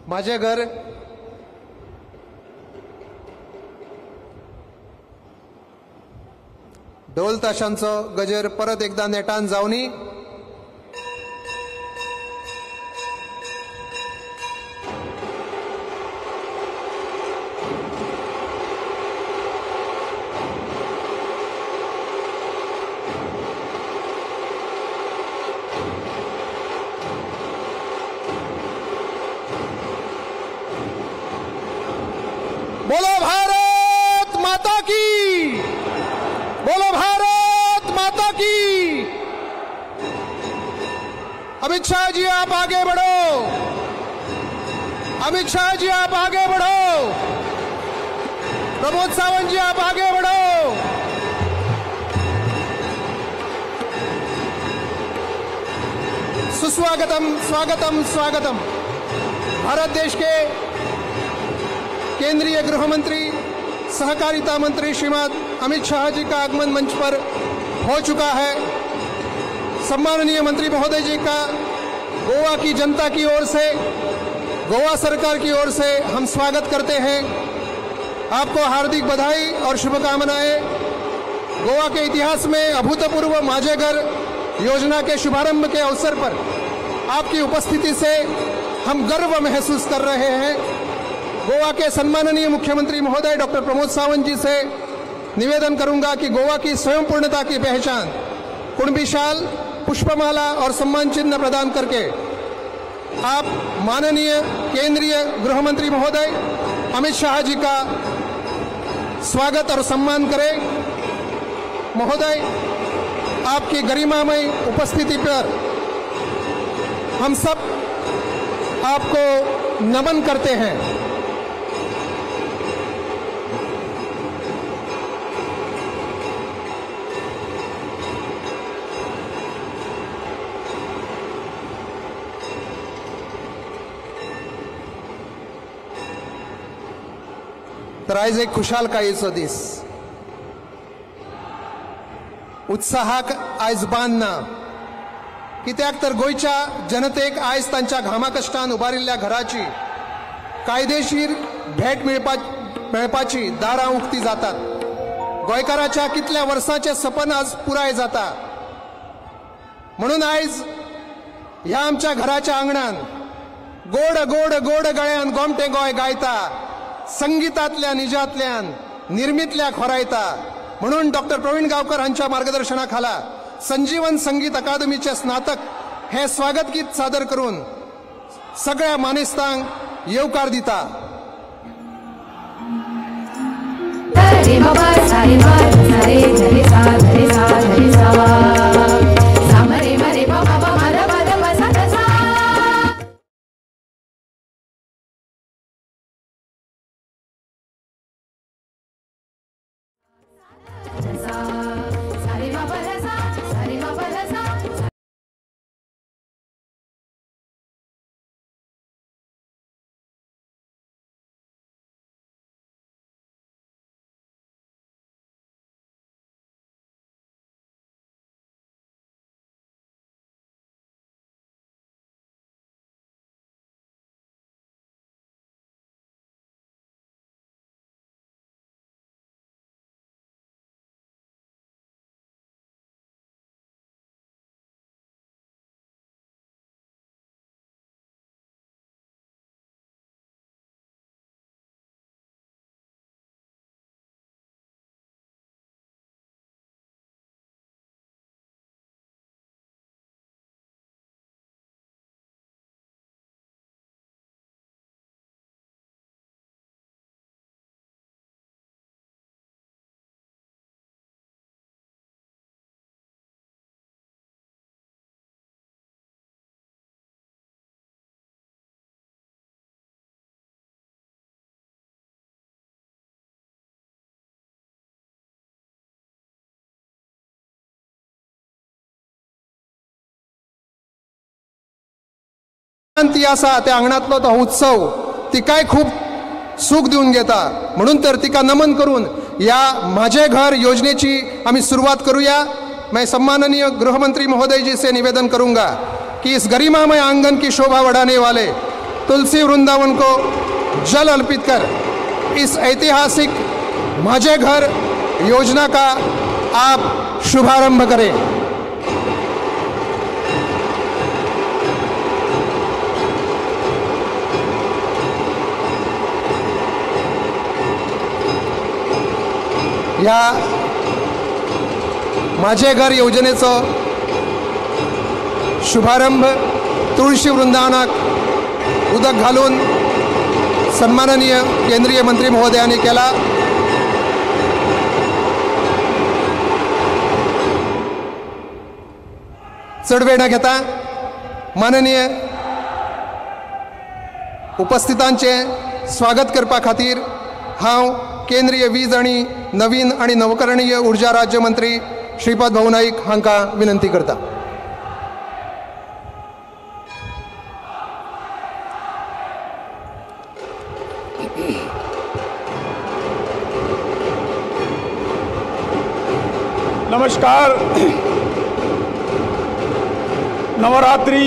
म्हाजें घर ढोल ताशांचो गजर परत एकदा नेटान जावनी. बोलो भारत माता की, बोलो भारत माता की. अमित शाह जी आप आगे बढ़ो, अमित शाह जी आप आगे बढ़ो, प्रमोद सावंत जी आप आगे बढ़ो. सुस्वागतम, स्वागतम, स्वागतम. भारत देश के केंद्रीय गृह मंत्री, सहकारिता मंत्री श्रीमान अमित शाह जी का आगमन मंच पर हो चुका है. सम्माननीय मंत्री महोदय जी का गोवा की जनता की ओर से, गोवा सरकार की ओर से हम स्वागत करते हैं. आपको हार्दिक बधाई और शुभकामनाएं. गोवा के इतिहास में अभूतपूर्व माझे घर योजना के शुभारंभ के अवसर पर आपकी उपस्थिति से हम गर्व महसूस कर रहे हैं. गोवा के सम्माननीय मुख्यमंत्री महोदय डॉक्टर प्रमोद सावंत जी से निवेदन करूंगा कि गोवा की स्वयंपूर्णता की पहचान कुणबी शाल, पुष्पमाला और सम्मान चिन्ह प्रदान करके आप माननीय केंद्रीय गृह मंत्री महोदय अमित शाह जी का स्वागत और सम्मान करें. महोदय, आपकी गरिमामयी उपस्थिति पर हम सब आपको नमन करते हैं. तर आयज एक खुशालकायेचो दीस, उत्साहाक आयज बांद ना. कित्याक तर गोंयच्या जनतेक आयज तांच्या घामा कश्टान उबारिल्ल्या घराची कायदेशीर भेट मेळपाची दारां उक्ती जातात. गोंयकाराच्या कितल्या वर्सांचें सपन आज पुराय जाता. म्हणून आयज ह्या आमच्या घराच्या आंगणान गोड गोड गोड गळ्यान गोमटे गोंय गायता, संगीतांतल्या निजांतल्यान निर्मितल्या खोरायता. म्हणून डॉक्टर प्रवीण गावकर हांच्या मार्गदर्शनाखाला संजीवन संगीत अकादमीचे स्नातक हे स्वागत गीत सादर करून सगळ्या मानेस्तांक येवकार दिता. Sa, sa, re, ma, pa, ती आसा त्या आंगणांतलो तो उत्सव तिकाय खूब सूख दिवन घेता. म्हणून तर तिका नमन करून ह्या माझे घर योजनेची आमी सुरवात करूया. मैं सम्माननीय गृहमंत्री महोदय जी से निवेदन करूंगा कि इस गरिमामय आंगन की शोभा बढ़ाने वाले तुलसी वृंदावन को जल अर्पित कर इस ऐतिहासिक माझे घर योजना का आप शुभारंभ करें. ह्या माझे घर योजनेचो शुभारंभ तुळशी वृंदावनाक उदक घालून सन्माननीय केंद्रीय मंत्री महोदयांनी केला. चड वेळ न घेता माननीय उपस्थितांचे स्वागत करपा खातीर हांव केंद्रीय वीज आणि नवीन आणि नवकरणीय ऊर्जा राज्यमंत्री श्रीपाद भाऊ नाईक हांकां विनंती करता. नमस्कार. नवरात्रि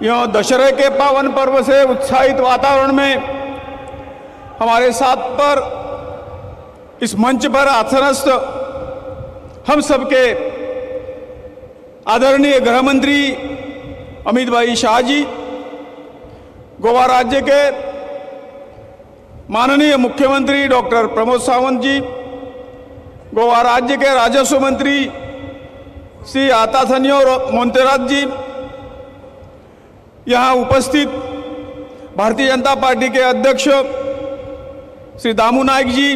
एवं दशहरे के पावन पर्व से उत्साहित वातावरण में हमारे साथ पर इस मंच पर आसनस्थ हम सबके आदरणीय गृह मंत्री अमित भाई शाह जी, गोवा राज्य के माननीय मुख्यमंत्री डॉक्टर प्रमोद सावंत जी, गोवा राज्य के राजस्व मंत्री श्री आतासनियो मोंतेरात जी, यहाँ उपस्थित भारतीय जनता पार्टी के अध्यक्ष श्री दामू नाइक जी,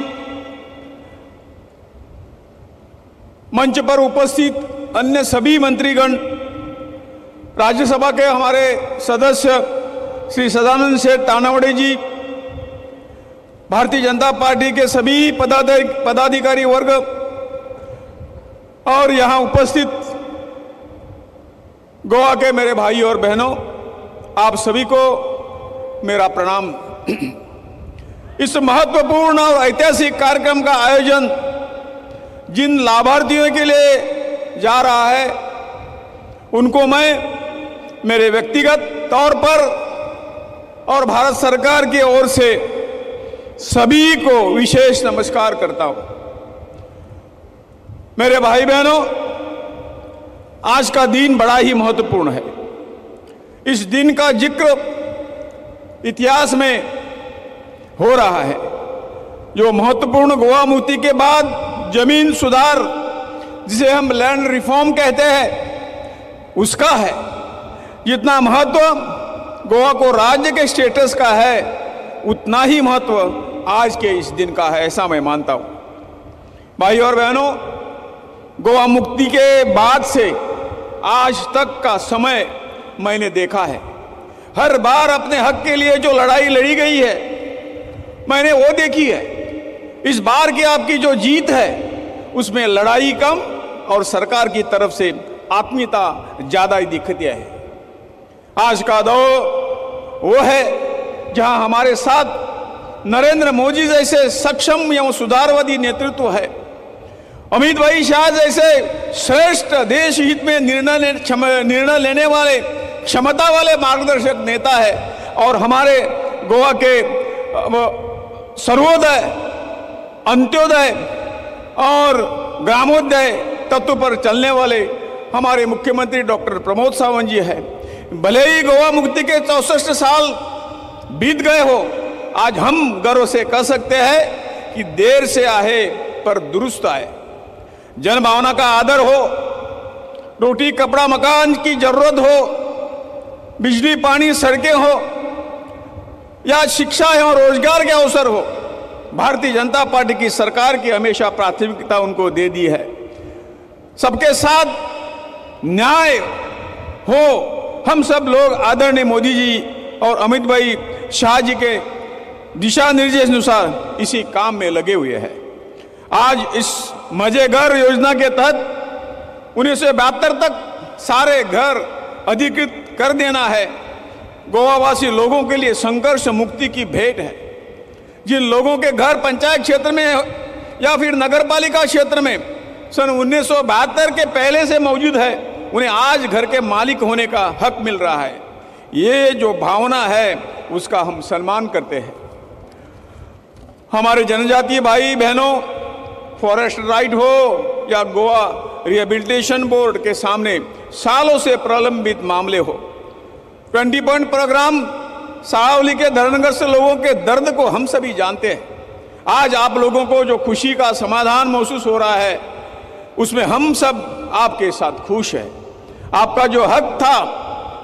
मंच पर उपस्थित अन्य सभी मंत्रीगण, राज्यसभा के हमारे सदस्य श्री सदानंद शेठ तानावड़े जी, भारतीय जनता पार्टी के सभी पदाधिकारी वर्ग और यहाँ उपस्थित गोवा के मेरे भाई और बहनों, आप सभी को मेरा प्रणाम। इस महत्वपूर्ण और ऐतिहासिक कार्यक्रम का आयोजन जिन लाभार्थियों के लिए जा रहा है उनको मैं मेरे व्यक्तिगत तौर पर और भारत सरकार की ओर से सभी को विशेष नमस्कार करता हूं। मेरे भाई बहनों, आज का दिन बड़ा ही महत्वपूर्ण है। इस दिन का जिक्र इतिहास में हो रहा है, जो महत्वपूर्ण गोवा मुक्ति के बाद जमीन सुधार, जिसे हम लैंड रिफॉर्म कहते हैं, उसका है। जितना महत्व गोवा को राज्य के स्टेटस का है, उतना ही महत्व आज के इस दिन का है, ऐसा मैं मानता हूं। भाई और बहनों, गोवा मुक्ति के बाद से आज तक का समय मैंने देखा है। हर बार अपने हक के लिए जो लड़ाई लड़ी गई है, मैंने वो देखी है। इस बार की आपकी जो जीत है, उसमें लड़ाई कम और सरकार की तरफ से आत्मीयता ज़्यादा ही दिखती है। आज का दौर वो है जहां हमारे साथ नरेंद्र मोदी जैसे सक्षम एवं सुधारवादी नेतृत्व है, अमित भाई शाह जैसे श्रेष्ठ देश हित में निर्णय लेने वाले क्षमता वाले मार्गदर्शक नेता है, और हमारे गोवा के सर्वोदय, अंत्योदय और ग्रामोदय तत्व पर चलने वाले हमारे मुख्यमंत्री डॉक्टर प्रमोद सावंत जी हैं। भले ही गोवा मुक्ति के 64 साल बीत गए हो, आज हम गर्व से कह सकते हैं कि देर से आए पर दुरुस्त आए। जन भावना का आदर हो, रोटी कपड़ा मकान की जरूरत हो, बिजली पानी सड़कें हो, या शिक्षा एवं रोजगार के अवसर हो, भारतीय जनता पार्टी की सरकार की हमेशा प्राथमिकता उनको दे दी है। सबके साथ न्याय हो, हम सब लोग आदरणीय मोदी जी और अमित भाई शाह जी के दिशा निर्देश अनुसार इसी काम में लगे हुए हैं। आज इस मजे घर योजना के तहत 1972 तक सारे घर अधिकृत कर देना है, गोवावासी लोगों के लिए संघर्ष मुक्ति की भेंट है। जिन लोगों के घर पंचायत क्षेत्र में या फिर नगरपालिका क्षेत्र में सन 1972 के पहले से मौजूद है, उन्हें आज घर के मालिक होने का हक मिल रहा है। ये जो भावना है उसका हम सम्मान करते हैं। हमारे जनजातीय भाई बहनों, फॉरेस्ट राइट हो या गोवा रिहेबिलिटेशन बोर्ड के सामने सालों से प्रलंबित मामले हो, 20 पॉइंट प्रोग्राम सावली के धरणग्रस्त लोगों के दर्द को हम सभी जानते हैं। आज आप लोगों को जो खुशी का समाधान महसूस हो रहा है उसमें हम सब आपके साथ खुश हैं। आपका जो हक था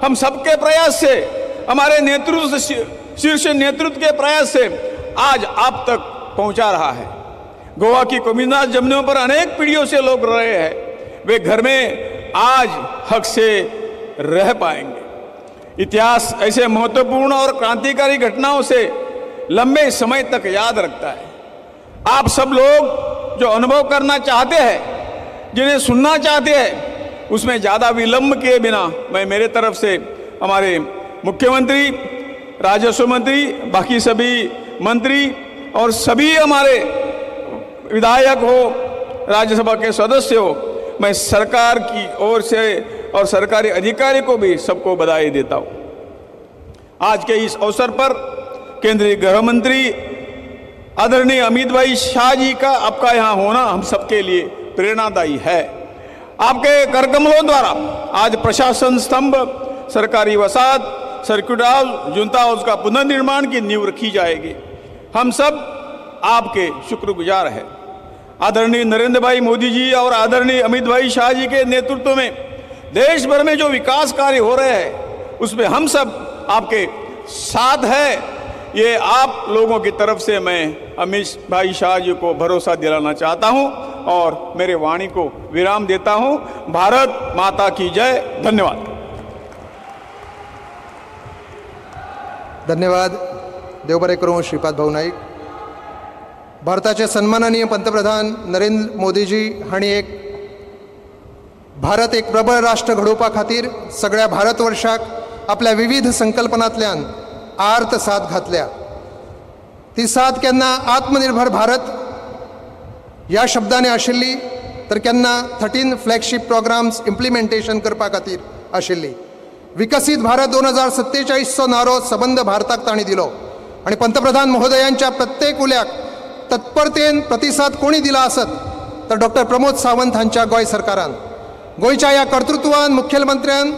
हम सबके प्रयास से, हमारे नेतृत्व, शीर्ष नेतृत्व के प्रयास से आज आप तक पहुंचा रहा है। गोवा की कम्युनिस्ट जमीनों पर अनेक पीढ़ियों से लोग रहे हैं, वे घर में आज हक से रह पाएंगे। इतिहास ऐसे महत्वपूर्ण और क्रांतिकारी घटनाओं से लंबे समय तक याद रखता है। आप सब लोग जो अनुभव करना चाहते हैं, जिन्हें सुनना चाहते हैं, उसमें ज़्यादा विलंब किए बिना मैं मेरे तरफ से हमारे मुख्यमंत्री, राजस्व मंत्री, बाकी सभी मंत्री और सभी हमारे विधायक हो, राज्यसभा के सदस्य हो, मैं सरकार की ओर से और सरकारी अधिकारी को भी सबको बधाई देता हूँ। आज के इस अवसर पर केंद्रीय गृह मंत्री आदरणीय अमित भाई शाह जी का आपका यहाँ होना हम सबके लिए प्रेरणादायी है। आपके करकमलों द्वारा आज प्रशासन स्तंभ, सरकारी वसाहत, सर्किट हाउस, जुनता हाउस का पुनर्निर्माण की नींव रखी जाएगी। हम सब आपके शुक्रगुजार हैं। आदरणीय नरेंद्र भाई मोदी जी और आदरणीय अमित भाई शाह जी के नेतृत्व में देश भर में जो विकास कार्य हो रहे हैं उसमें हम सब आपके साथ हैं। ये आप लोगों की तरफ से मैं अमित भाई शाह जी को भरोसा दिलाना चाहता हूं और मेरे वाणी को विराम देता हूं। भारत माता की जय। धन्यवाद। धन्यवाद। देव बरें करूं श्रीपाद भाऊ नाईक। भारताचे सन्माननीय पंतप्रधान नरेंद्र मोदीजी हांणी एक भारत एक प्रबळ राष्ट्र घडोवपा खातीर सगळ्या भारतवर्षाक आपल्या विविध संकल्पनांतल्यान आर्त साथ घातल्या। ती साथ केन्ना आत्मनिर्भर भारत ह्या शब्दांनी आशिल्ली तर केन्ना 13 फ्लॅगशीप प्रोग्राम्स इम्प्लिमेंटेशन करपा खातीर आशिल्ली। विकसीत भारत 2047चो नारो सबंद भारताक तांणी दिलो आनी पंतप्रधान महोदयांच्या प्रत्येक उल्याक तत्परतेन प्रतिसाद कोणी दिला आसत तर डॉक्टर प्रमोद सावंत हांच्या गोंय सरकारान। गोंयच्या ह्या कर्तृत्वान मुख्यमंत्र्यान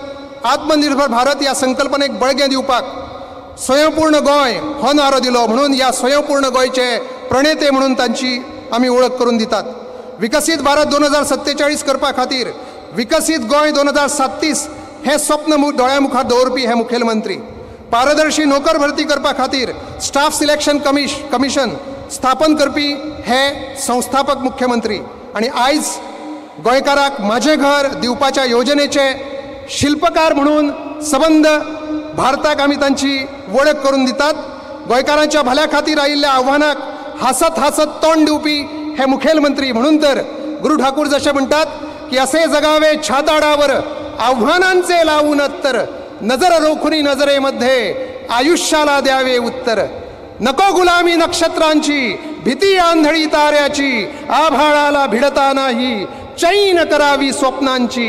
आत्मनिर्भर भारत ह्या संकल्पनेक बळगें दिवपाक स्वयंपूर्ण गोंय हो नारो दिलो, म्हणून ह्या स्वयंपूर्ण गोंयचे प्रणेते म्हणून तांची आमी वळख करून दितात। विकसीत भारत 2047 करपा खातीर विकसीत गोंय 2037 हें स्वप्न दोळ्या मुखार दवरपी हे मुखेलमंत्री। पारदर्शी नोकर भरती करपा खातीर स्टाफ सिलेक्शन कमिशन स्थापन करपी हे संस्थापक मुख्यमंत्री आनी आयज गोंयकाराक माझें घर दिवपाच्या योजनेचे शिल्पकार म्हणून सबंद भारताक आमी तांची वळख करून दितात। गोंयकारांच्या भल्या खातीर आयिल्ल्या आव्हानाक हासत हासत तोंड दिवपी हे मुखेलमंत्री म्हणून तर गुरु ठाकूर जशे म्हणटात की असे जगावे छाताडावर आव्हानांचे लावून उत्तर, नजर रोखुनी नजरेमध्ये आयुष्याला द्यावे उत्तर। नको गुलामी नक्षत्रांची, भीती आंधळी ताऱ्याची, आभाळाला भिडता नाही चैन करावी स्वप्नांची।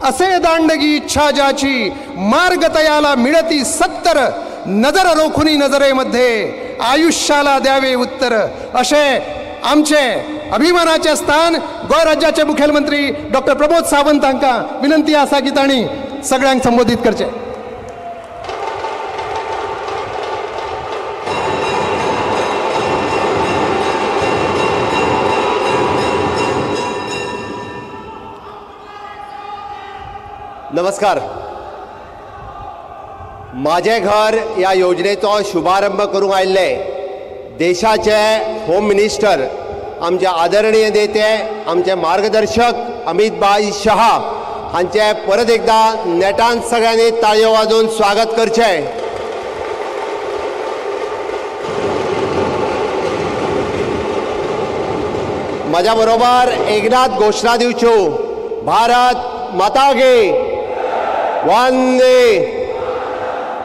असे दांडगी इच्छा ज्याची, मार्ग तयाला मिळती 70, नजर रोखुनी नजरेमध्ये आयुष्याला द्यावे उत्तर। असे आमचे अभिमानाचे स्थान गोंय राज्याचे मुखेलमंत्री डॉक्टर प्रमोद सावंत हांकां विनंती आसा की तांणी सगळ्यांक संबोधीत करचे। नमस्कार। माझे घर ह्या योजनेचो शुभारंभ करूंक आयिल्ले देशाचे होम मिनिस्टर आमचे आदरणीय नेते आमचे मार्गदर्शक अमित भाई शहा हांचे परत एकदा नेटान सगळ्यांनी ताळयो वाजोवन स्वागत करचें। म्हज्या बरोबर एकनाथ घोशणा दिवच्यो, भारत माता की, वंदे।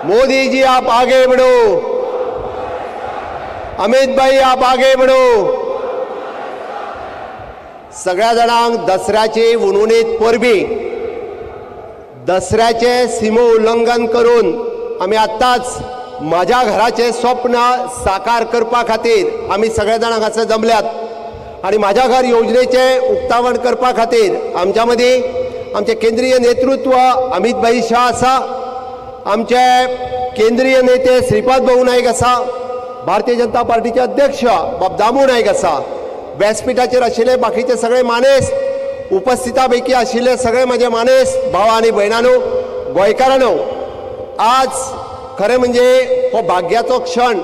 मोदी जी आप आगे बढ़ो, अमित भाई आप आगे बढ़ो। सगळ्या जाणांक दसऱ्याची हुनहुनीत परबीं। दसऱ्याचे सीमो उल्लंघन करून आमी आत्ताच माझ्या घराचे स्वप्न साकार करपा खातीर आमी सगळ्या जाणांक हांगासर जमल्यात आनी माझ्या घर योजनेचे उक्तावण करपा खातीर आमच्या मदीं आमचे केंद्रीय नेतृत्व अमित भाई शाह आसा, आमचे केंद्रीय नेते श्रीपाद भाऊ नायक आसा, भारतीय जनता पार्टीचे अध्यक्ष बाब दामू नायक आसा, व्यासपीठाचेर आशिल्ले बाकीचे सगळे मानेस्त, उपस्थिता पैकी आशिल्ले सगळे म्हजे मानेस्त भाव आनी भयणांनो, गोंयकारांनो, आज खरें म्हणजे हो भाग्याचो क्षण।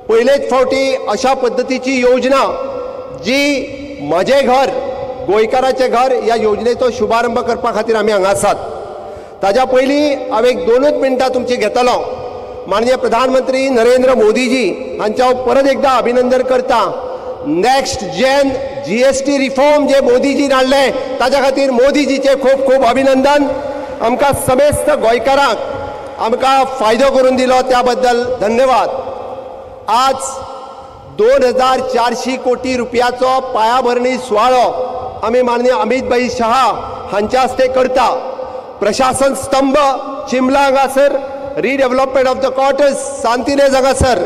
पयलेच फावटी अशा पद्दतीची योजना जी म्हजें घर गोंयकाराचें घर ह्या योजनेचो शुभारंभ करपा खातीर आमी हांगा आसात। ताज्या पयलीं हांव एक दोनूच मिनटां तुमची घेतलो। माननीय प्रधानमंत्री नरेंद्र मोदीजी हांच्या हांव परत एकदा अभिनंदन करता। Next gen GST reform जे मोदीजीन हाडले ताज्या खातीर मोदीजीचें खूब खूब अभिनंदन। आमकां समेस्त गोंयकारांक आमकां फायदो करून दिलो त्या बद्दल धन्यवाद। आज 2400 कोटी रुपयाचो पायाभरणी सुवाळो आमी माननीय अमित भाई शहा हांच्या हस्ते करता। प्रशासन स्तंभ चिमला हांगासर, redevelopment of the quarters Santa Inez हांगासर,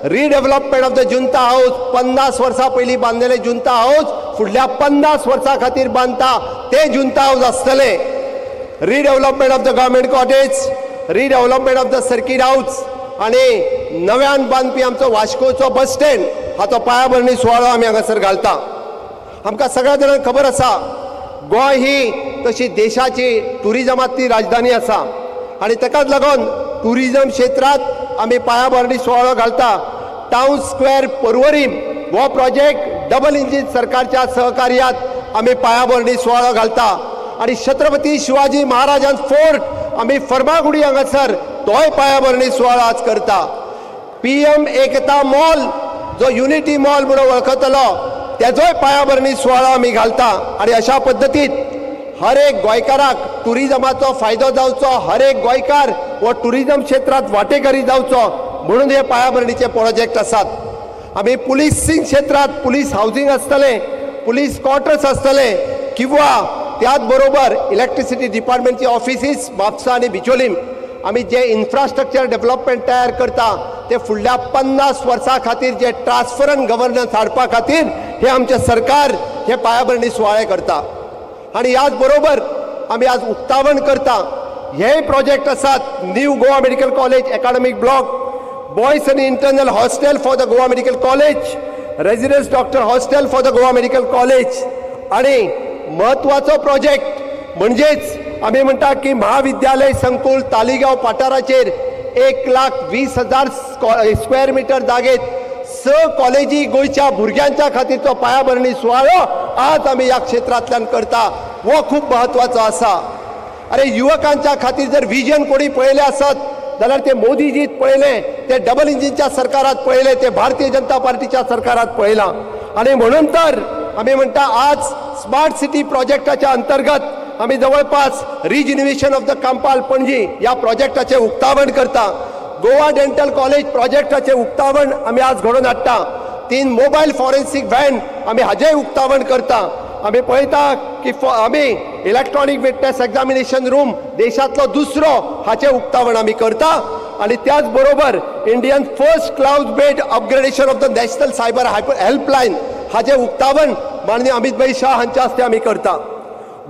redevelopment of the Junta house 50 वर्सां पयलीं बांदलेलें जुंता हावस फुडल्या 50 वर्सां खातीर बांदता ते जुंता हावस आसतलें। Redevelopment of the government cottage, redevelopment of the circuit house आनी नव्यान बांदपी आमचो वास्कोचो बस स्टँड हाचो पायाभरणी सुवाळो आमी हांगासर घालता। आमकां सगळ्या जाणांक खबर आसा गोंय ही तशी देशाची ट्युरिजमांतली राजधानी आसा आनी ताकाच लागून ट्युरिजम क्षेत्रांत आमी पायाभरणी सुवाळो घालता। टावन स्क्वेअर पर्वरीम हो प्रोजेक्ट डबल इंजीन सरकारच्या सहकार्यात आमी पायाभरणी सुवाळो घालता आनी छत्रपती शिवाजी महाराजान फोर्ट आमी फर्मागुडी हांगासर तोय पायाभरणी सुवाळो आज करता। PM एकता मॉल जो युनिटी मॉल म्हणून वळखतलो तेजोय पायाभरणी सुवाळो आमी घालता आनी अशा पद्दतीन हर एक गोंयकाराक ट्युरिजमाचो फायदो जावचो, हर एक गोंयकार हो ट्युरिजम क्षेत्रांत वांटेकरी जावचो म्हणून हे पायाभरणीचे प्रोजेक्ट आसात। आमी पुलिसींग क्षेत्रांत पुलीस हावजींग आसतलें, पुलीस क्वॉर्टर्स आसतले किंवा त्याच बरोबर इलेक्ट्रिसिटी डिपार्टमेंटची ऑफिसीस म्हापसा आनी बिचोलीम आमी जे इन्फ्रास्ट्रक्चर डेव्हलपमेंट तयार करता ते फुडल्या 50 वर्सां खातीर जे ट्रान्सपरंट गव्हर्नन्स हाडपा खातीर हे आमचें सरकार हे पायाभरणी सुवाळे करता। आनी ह्याच बरोबर आमी आज उक्तावण करता हे प्रोजेक्ट आसात new Goa medical college academic block, boys आनी internal hostel for the Goa medical college, residence doctor hostel for the Goa medical college आनी म्हत्वाचो प्रोजेक्ट म्हणजेच आमी म्हणटा की महाविद्यालय संकुल तालिगांव पाठाराचेर 1,20,000 स्क्वेअर मिटर जागेत 6 कॉलेजी गोंयच्या भुरग्यांच्या खातीरचो पायाभरणी सुवाळो आज आमी ह्या क्षेत्रांतल्यान करता, हो खूब म्हत्वाचो आसा। अरे युवकांच्या खातीर जर विजन कोणी पळयलें आसत जाल्यार ते मोदीजीत पळयलें, ते डबल इंजिनच्या सरकारात पळयलें, ते भारतीय जनता पार्टीच्या सरकारात पळयलां आनी म्हणून तर आमी म्हणटा आज स्मार्ट सिटी प्रोजेक्टाच्या अंतर्गत आमी जवळपास रिजिन्युएशन ऑफ the Campal Panaji ह्या प्रोजेक्टाचें उक्तावण करता। गोवा डेंटल कॉलेज प्रोजेक्टाचें उक्तावण आमी आज घडोवन हाडटा। 3 मोबायल फॉरेन्सीक व्हॅन आमी हाजें उक्तावण करता। आमी पळयता की आमी इलेक्ट्रॉनीक विटनेस एग्जामिनेशन रूम देशांतलो दुसरो हाचें उक्तावण आमी करता आनी त्याच बरोबर Indian first cloud based upgradation of the national cyber helpline हाचें उक्तावण माननीय अमित भाई शाह हांच्या हस्ते आमी करता।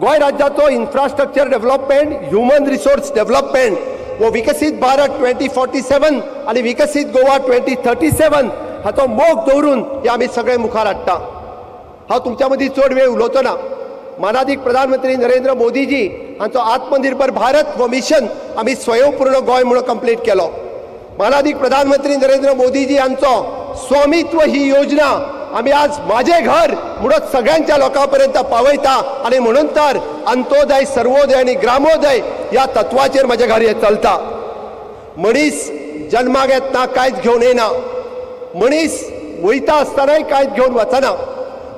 गोंय राज्याचो infrastructure development, human resource development वो विकसीत भारत 2047 आनी विकसीत गोवा 2037 हाचो मोग दवरून हे आमी सगळे मुखार हाडटा। हांव तुमच्या मदीं चड वेळ उलोवचो ना। मानादीक प्रधानमंत्री नरेंद्र मोदीजी हांचो आत्मनिर्भर भारत हो मिशन आमी स्वयंपूर्ण गोंय म्हणून कंप्लीट केलो। मानादीक प्रधानमंत्री नरेंद्र मोदीजी हांचो स्वामित्व ही योजना आमी आज माझे घर म्हणून सगळ्यांच्या लोकां पर्यंत पावयता आनी म्हणून तर अंत्योदय, सर्वोदय आनी ग्रामोदय ह्या तत्वाचेर म्हजें घर हें चलता। मनीस जन्माक येतना कांयच घेवन येना, मनीस वयता आसतनाय कांयच घेवन वचना,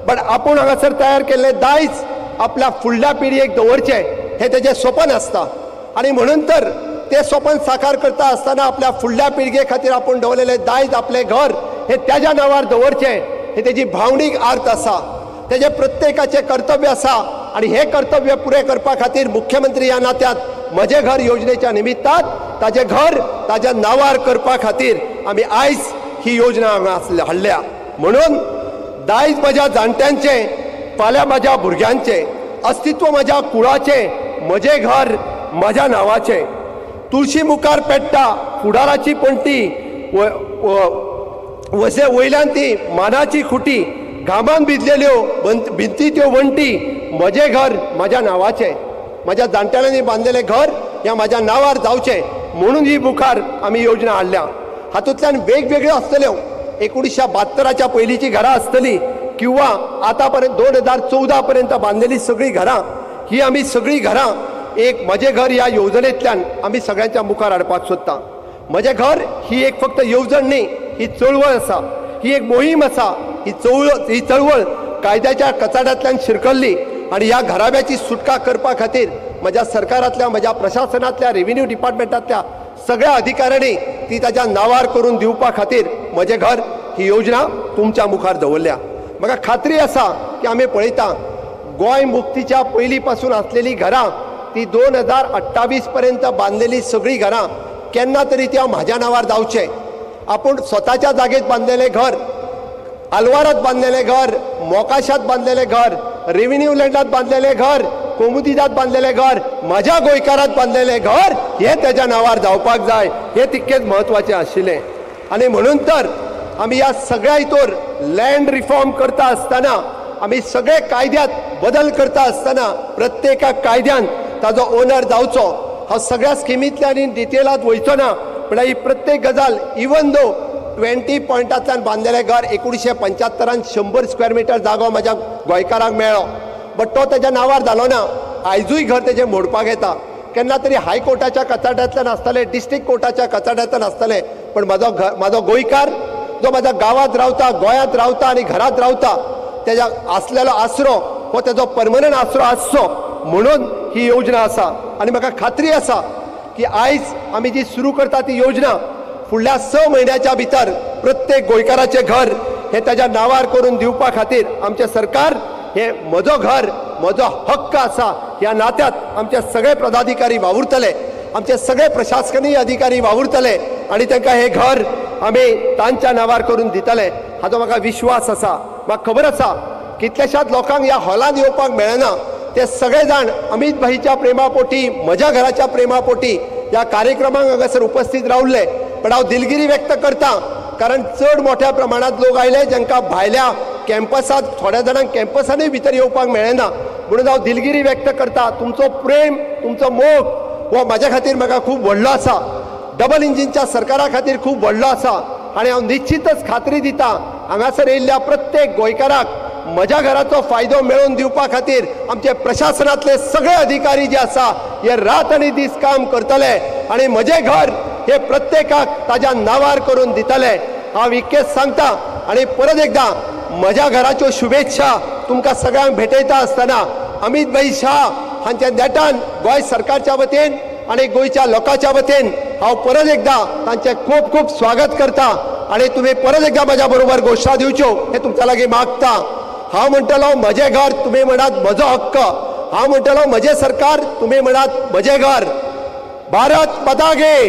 बट आपूण हांगासर तयार केल्लें दायज आपल्या फुडल्या पिळगेक दवरचें हें तेजें सपन आसता आनी म्हणून तर ते स्वपन साकार करता आसतना आपल्या फुडल्या पिळगे खातीर आपूण दवरलेलें दायज आपलें घर हे त्याच्या नांवार दवरचें हे तेजी भावनीक आर्त आसा, तेजें प्रत्येकाचें कर्तव्य आसा आनी हें कर्तव्य पुरें करपा खातीर मुख्यमंत्री ह्या नात्यात म्हजें घर योजनेच्या निमित्तान ताजें घर ताज्या नांवार करपा खातीर आमी आयज ही योजना हांगा हाडल्या. म्हणून दायज म्हज्या जाणट्यांचें, फाल्यां म्हज्या भुरग्यांचें, अस्तित्व म्हज्या कुळाचें, म्हजें घर म्हज्या नांवाचें. तुळशी मुखार पेट्टा फुडाराची पणटी, वसे वयल्यान ती मानाची खुटी, घामान भिजलेल्यो भिंती त्यो वण्टी, म्हजें घर म्हज्या नांवाचें. म्हज्या जाणट्यांनी बांदलेलें घर ह्या म्हज्या नांवार जावचें म्हणून ही मुखार आमी योजना हाडल्या. हातूंतल्यान वेगवेगळ्यो आसतल्यो, 1972च्या पयलींची घरां आसतली किंवा आतां पर्यंत 2014 पर्यंत बांदलेली सगळीं घरां, ही आमी सगळीं घरां एक म्हजें घर ह्या येवजणेंतल्यान आमी सगळ्यांच्या मुखार हाडपाक सोदता. म्हजें घर ही एक फक्त येवजण न्ही, ही चळवळ आसा, ही एक मोहीम आसा. ही चळवळ कायद्याच्या कचाट्यांतल्यान शिरकल्ली आनी ह्या घराब्याची सुटका करपा खातीर म्हज्या सरकारांतल्या, म्हज्या प्रशासनांतल्या, रेव्हेन्यू डिपार्टमेंटांतल्या सगळ्या अधिकाऱ्यांनी ती ताच्या नांवार करून दिवपा खातीर म्हजें घर ही योजना तुमच्या मुखार दवरल्या. म्हाका खात्री आसा की आमी पळयता गोंय मुक्तीच्या पयलीं पासून आसलेलीं घरां ती 2028 पर्यंत बांदलेली सगळीं घरां केन्ना तरी त्या म्हाज्या नांवार जावचें. आपूण स्वताच्या जागेत बांदलेलें घर, आलवारात बांदलेलें घर, मोकाशात बांदलेलें घर, रेव्हेन्यू लँडात बांदलेलें घर, कोमुदिदात बांदलेलें घर, म्हज्या गोंयकारात बांदलेलें घर हें तेज्या नांवार जावपाक जाय, हें तितकेंच म्हत्वाचें आशिल्लें. आनी म्हणून तर आमी ह्या सगळ्या हितूर लँड रिफॉर्म करता आसतना, आमी सगळे कायद्यात बदल करता आसतना प्रत्येका कायद्यान ताजो ओनर जावचो. हांव सगळ्या स्किमींतल्यान इन डिटेलांत वयचो ना, म्हणल्यार ही प्रत्येक गजाल इवन दो 20 पॉयंटांतल्यान बांदलेलें घर 1975 100 स्क्वेअर मिटर जागो म्हज्या गोंयकारांक मेळ्ळो, बट तो तेज्या नांवार जालो ना. आयजूय घर तेजें मोडपाक येता. केन्ना तरी हायकोर्टाच्या कचाट्यांतल्यान आसतलें, डिस्ट्रिक्ट कोर्टाच्या कचाट्यांतल्यान आसतलें, पण म्हजो गोंयकार जो म्हज्या गांवांत रावता, गोंयांत रावता आनी घरांत रावता, तेज्या आसलेलो आसरो हो तेजो परमनंट आसरो आसचो म्हणून ही योजना आसा. आनी म्हाका खात्री आसा की आयज आमी जी सुरू करता ती योजना फुडल्या 6 म्हयन्याच्या भितर प्रत्येक गोंयकाराचें घर हें ताज्या नांवार करून दिवपा खातीर आमचें सरकार हें म्हजो घर म्हजो हक्क आसा ह्या नात्यात आमचे सगळे पदाधिकारी वावुरतले, आमचे सगळे प्रशासकीय अधिकारी वावुरतले आनी तांकां हें घर आमी तांच्या नांवार करून दितले हाचो म्हाका विश्वास आसा. म्हाका खबर आसा कितल्याशाच लोकांक ह्या हॉलांत येवपाक मेळना, ते सगळे जाण अमित भाईच्या प्रेमापोटी, म्हज्या घराच्या प्रेमापोटी ह्या कार्यक्रमाक हांगासर उपस्थित रावले. पण हांव दिलगिरी व्यक्त करता कारण चड मोठ्या प्रमाणांत लोक आयले जांकां भायल्या कॅम्पसांत, थोड्या जाणांक कॅम्पसानूय भितर येवपाक मेळ्ळें ना, म्हणून हांव दिलगिरी व्यक्त करता. तुमचो प्रेम, तुमचो मोग हो म्हाज्या खातीर म्हाका खूब व्हडलो आसा, डबल इंजिनच्या सरकारा खातीर खूब व्हडलो आसा आनी हांव निश्चितच खात्री दिता हांगासर येयल्ल्या प्रत्येक गोंयकाराक म्हज्या घराचो फायदो मेळोवन दिवपा खातीर आमचे प्रशासनांतले सगळे अधिकारी जे आसा हे रात आनी दीस काम करतले आनी म्हजें घर हे प्रत्येकाक ताज्या नांवार करून दितले. हांव इतकेंच सांगता आनी परत एकदां म्हज्या घराच्यो शुभेच्छा तुमकां सगळ्यांक भेटयता आसतना अमित भाई शाह हांच्या नेटान गोंय सरकारच्या वतीन आनी गोंयच्या लोकांच्या वतीन हांव परत एकदां तांचें खूब खूब स्वागत करता आनी तुमी परत एकदां म्हज्या बरोबर घोशणा दिवच्यो हें तुमच्या लागीं मागता. हांव म्हणटलो म्हजें घर, तुमी म्हणात म्हजो हक्क. हांव म्हणटलो म्हजें सरकार, तुमी म्हणात म्हजें घर. भारत माता की,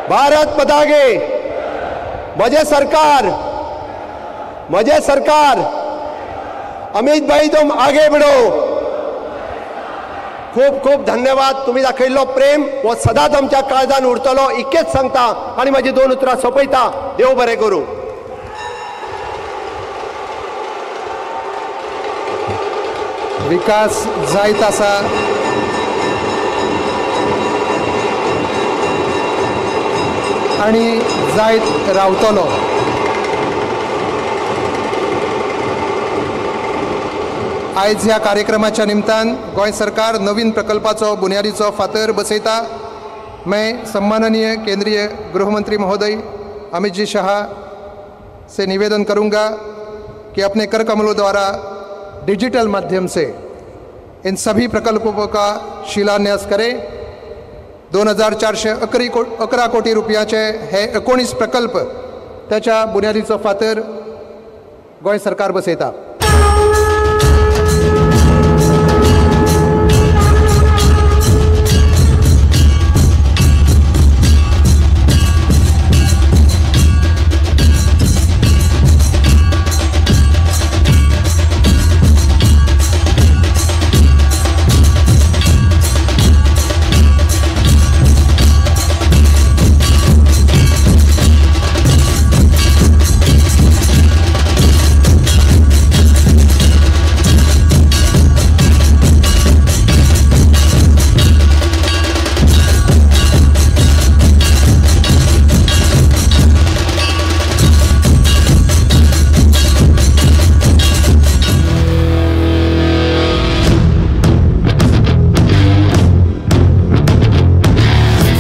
भारत माता की. म्हजें सरकार, म्हजें सरकार. अमित भाई तुम आगे बढ़ो. खूब खूब धन्यवाद. तुम्ही दाखयल्लो प्रेम हो सदांच आमच्या काळजान उरतलो इतकेंच सांगता आनी म्हाजी 2 उतरां सोंपयता. देव बरें करूं. विकास जायत आसा, आनी जायत रावतलो. आयज ह्या कार्यक्रमाच्या निमतान गोंय सरकार नवीन प्रकल्पाचो बुन्यादीचो फातर बसयता. मैं सम्माननीय केंद्रीय गृहमंत्री महोदय अमित जी शाह से निवेदन करूंगा कि अपने कर कमलों द्वारा डिजिटल माध्यम से इन सभी प्रकल्पों का शिलान्यास करें। 2411 कोटी रुपयाचे हे 19 प्रकल्प त्याच्या बुन्यादीचो फातर गोंय सरकार बसयता.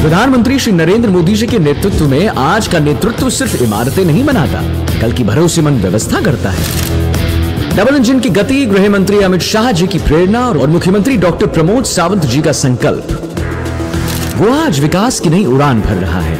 प्रधानमंत्री श्री नरेंद्र मोदी जी के नेतृत्व में आज का नेतृत्व सिर्फ इमारतें नहीं बनाता, बल्कि भरोसेमंद व्यवस्था करता है। डबल इंजन की गति, गृह मंत्री अमित शाह जी की प्रेरणा और मुख्यमंत्री डॉक्टर प्रमोद सावंत जी का संकल्प, वो आज विकास की नई उड़ान भर रहा है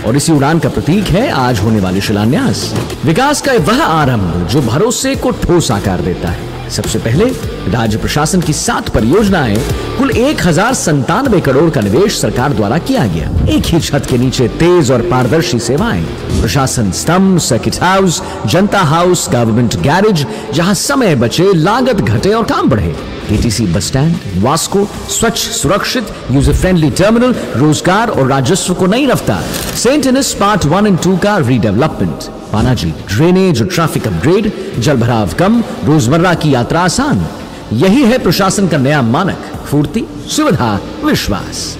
और इसी उड़ान का प्रतीक है आज होने वाले शिलान्यास। विकास का वह आरंभ जो भरोसे को ठोस आकार देता है। सबसे पहले राज्य प्रशासन की 7 परियोजनाएं, कुल 1097 करोड़ का निवेश सरकार द्वारा किया गया। एक ही छत के नीचे तेज और पारदर्शी सेवाएं, प्रशासन स्तंभ, सर्किट हाउस, जनता हाउस, गवर्नमेंट गैरेज, जहां समय बचे, लागत घटे और काम बढ़े। केटीसी बस स्टैंड, वास्को, स्वच्छ, सुरक्षित, यूजर फ्रेंडली टर्मिनल, रोजगार और राजस्व को नई रफ्तार। सेंट इनिस पार्ट 1 और 2 का रीडेवलपमेंट, पानाजी ड्रेनेज और ट्रैफिक अपग्रेड, जल भराव कम, रोजमर्रा की यात्रा आसान। यही है प्रशासन का नया मानक, फुर्ती, सुविधा, विश्वास।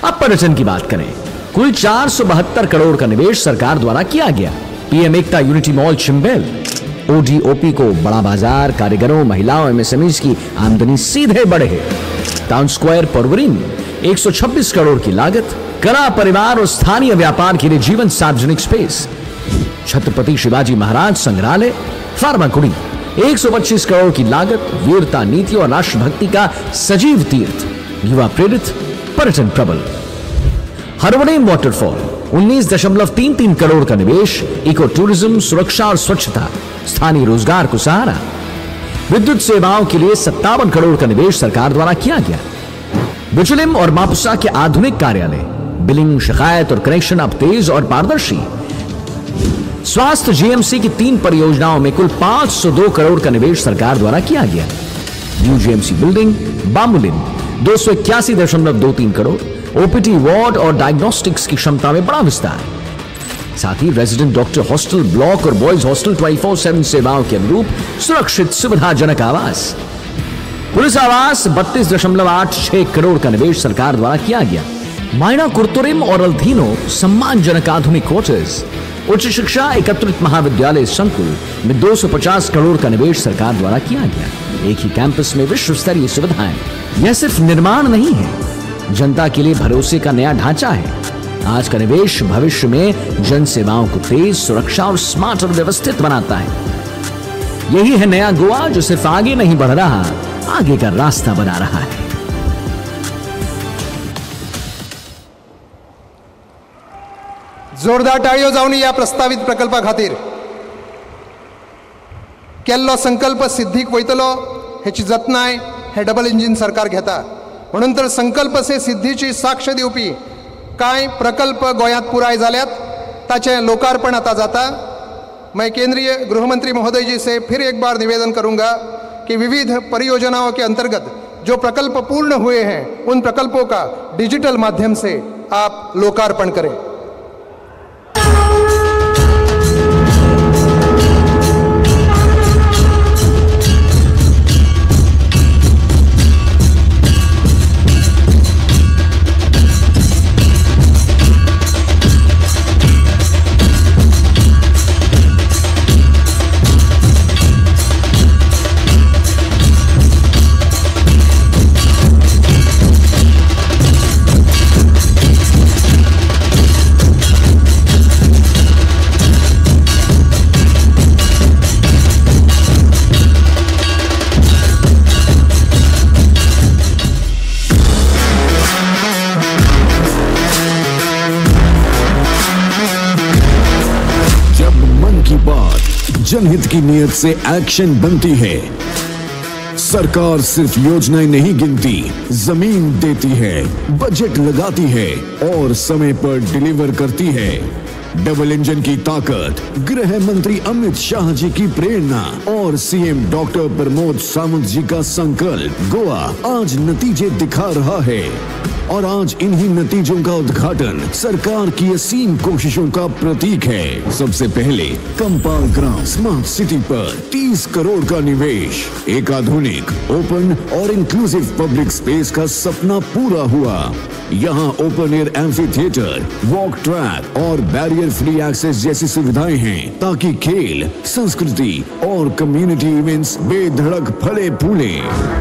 अब पर्यटन की बात करें, कुल 472 करोड़ का निवेश सरकार द्वारा किया Gaya. PM Ekta unity mall Chimbel, ODOP को बड़ा बाजार, कारीगरों, महिलाओं, एमएसएमई की आमदनी सीधे बढ़े। टाउन स्क्वायर परवरीन 126 करोड़ की लागत, कला परिवार और स्थानीय व्यापार के लिए जीवन सार्वजनिक स्पेस। छत्रपति शिवाजी महाराज संग्रहालय फार्मागुड़ी 125 करोड़ की लागत, वीरता, नीति और राष्ट्रभक्ति का सजीव तीर्थ, युवा प्रेरित, पर्यटन प्रबल। हरवडेम वाटरफॉल 19.33 करोड़ का निवेश, इको टूरिज्म, सुरक्षा और स्वच्छता, स्थानीय रोजगार को सहारा। विद्युत सेवाओं के लिए 57 करोड़ का निवेश सरकार द्वारा किया गया। बिचुलिम और मापुसा के आधुनिक कार्यालय, बिलिंग, शिकायत और कनेक्शन अब तेज और पारदर्शी। स्वास्थ्य जीएमसी की 3 परियोजनाओं में कुल 502 करोड़ का निवेश सरकार द्वारा किया गया। न्यू जीएमसी बिल्डिंग बामुलिन 281.23 करोड़, ओपीटी वार्ड और डायग्नोस्टिक्स की क्षमता में बड़ा विस्तार। साथ ही रेजिडेंट डॉक्टर हॉस्टल ब्लॉक और बॉयज हॉस्टल 24/7 सेवाओं के अनुरूप सुरक्षित सुविधाजनक आवास। पुलिस आवास 32.86 करोड़ का निवेश सरकार द्वारा किया गया। मायना कुर्तुरिम और अल्थीनो सम्मानजनक आधुनिक क्वार्टर्स। उच्च शिक्षा एकत्रित महाविद्यालय संकुल में 250 करोड़ का निवेश सरकार द्वारा किया गया। एक ही कैंपस में विश्व स्तरीय सुविधाएं। यह सिर्फ निर्माण नहीं है, जनता के लिए भरोसे का नया ढांचा है। आज का निवेश भविष्य में जन सेवाओं को तेज, सुरक्षा और स्मार्ट और व्यवस्थित बनाता है। यही है नया गोवा, जो सिर्फ आगे नहीं बढ़ रहा, आगे का रास्ता बना रहा है। जोरदार टाळयो जावनी ह्या प्रस्तावित प्रकल्पा खातीर। केल्लो संकल्प सिद्धीक वयतलो हेची जतनाय हे डबल इंजीन सरकार घेता, म्हणून तर संकल्प से सिद्धीची साक्ष दिवपी कांय प्रकल्प गोंयांत पुराय जाल्यात, ताचें लोकार्पण आतां जाता। मैं केंद्रीय गृहमंत्री महोदय जी से फिर एक बार निवेदन करूंगा कि विविध परियोजनाओं के अंतर्गत जो प्रकल्प पूर्ण हुए हैं उन प्रकल्पों का डिजिटल माध्यम से आप लोकार्पण करें। जनहित की नीयत से एक्शन बनती है। सरकार सिर्फ योजनाएं नहीं गिनती, जमीन देती है, बजट लगाती है और समय पर डिलीवर करती है। डबल इंजन की ताकत, गृह मंत्री अमित शाह जी की प्रेरणा और सीएम डॉक्टर प्रमोद सावंत जी का संकल्प गोवा आज नतीजे दिखा रहा है। और आज इन्हीं नतीजों का उद्घाटन सरकार की असीम कोशिशों का प्रतीक है। सबसे पहले कंपाल ग्राम स्मार्ट सिटी पर 30 करोड़ का निवेश, एक आधुनिक, ओपन और इंक्लूसिव पब्लिक स्पेस का सपना पूरा हुआ। यहाँ open air amphitheatre, walk track और बैरियर फ्री एक्सेस जैसी सुविधाएं हैं, ताकि खेल, संस्कृति और कम्युनिटी इवेंट्स बेधड़क फले फूले।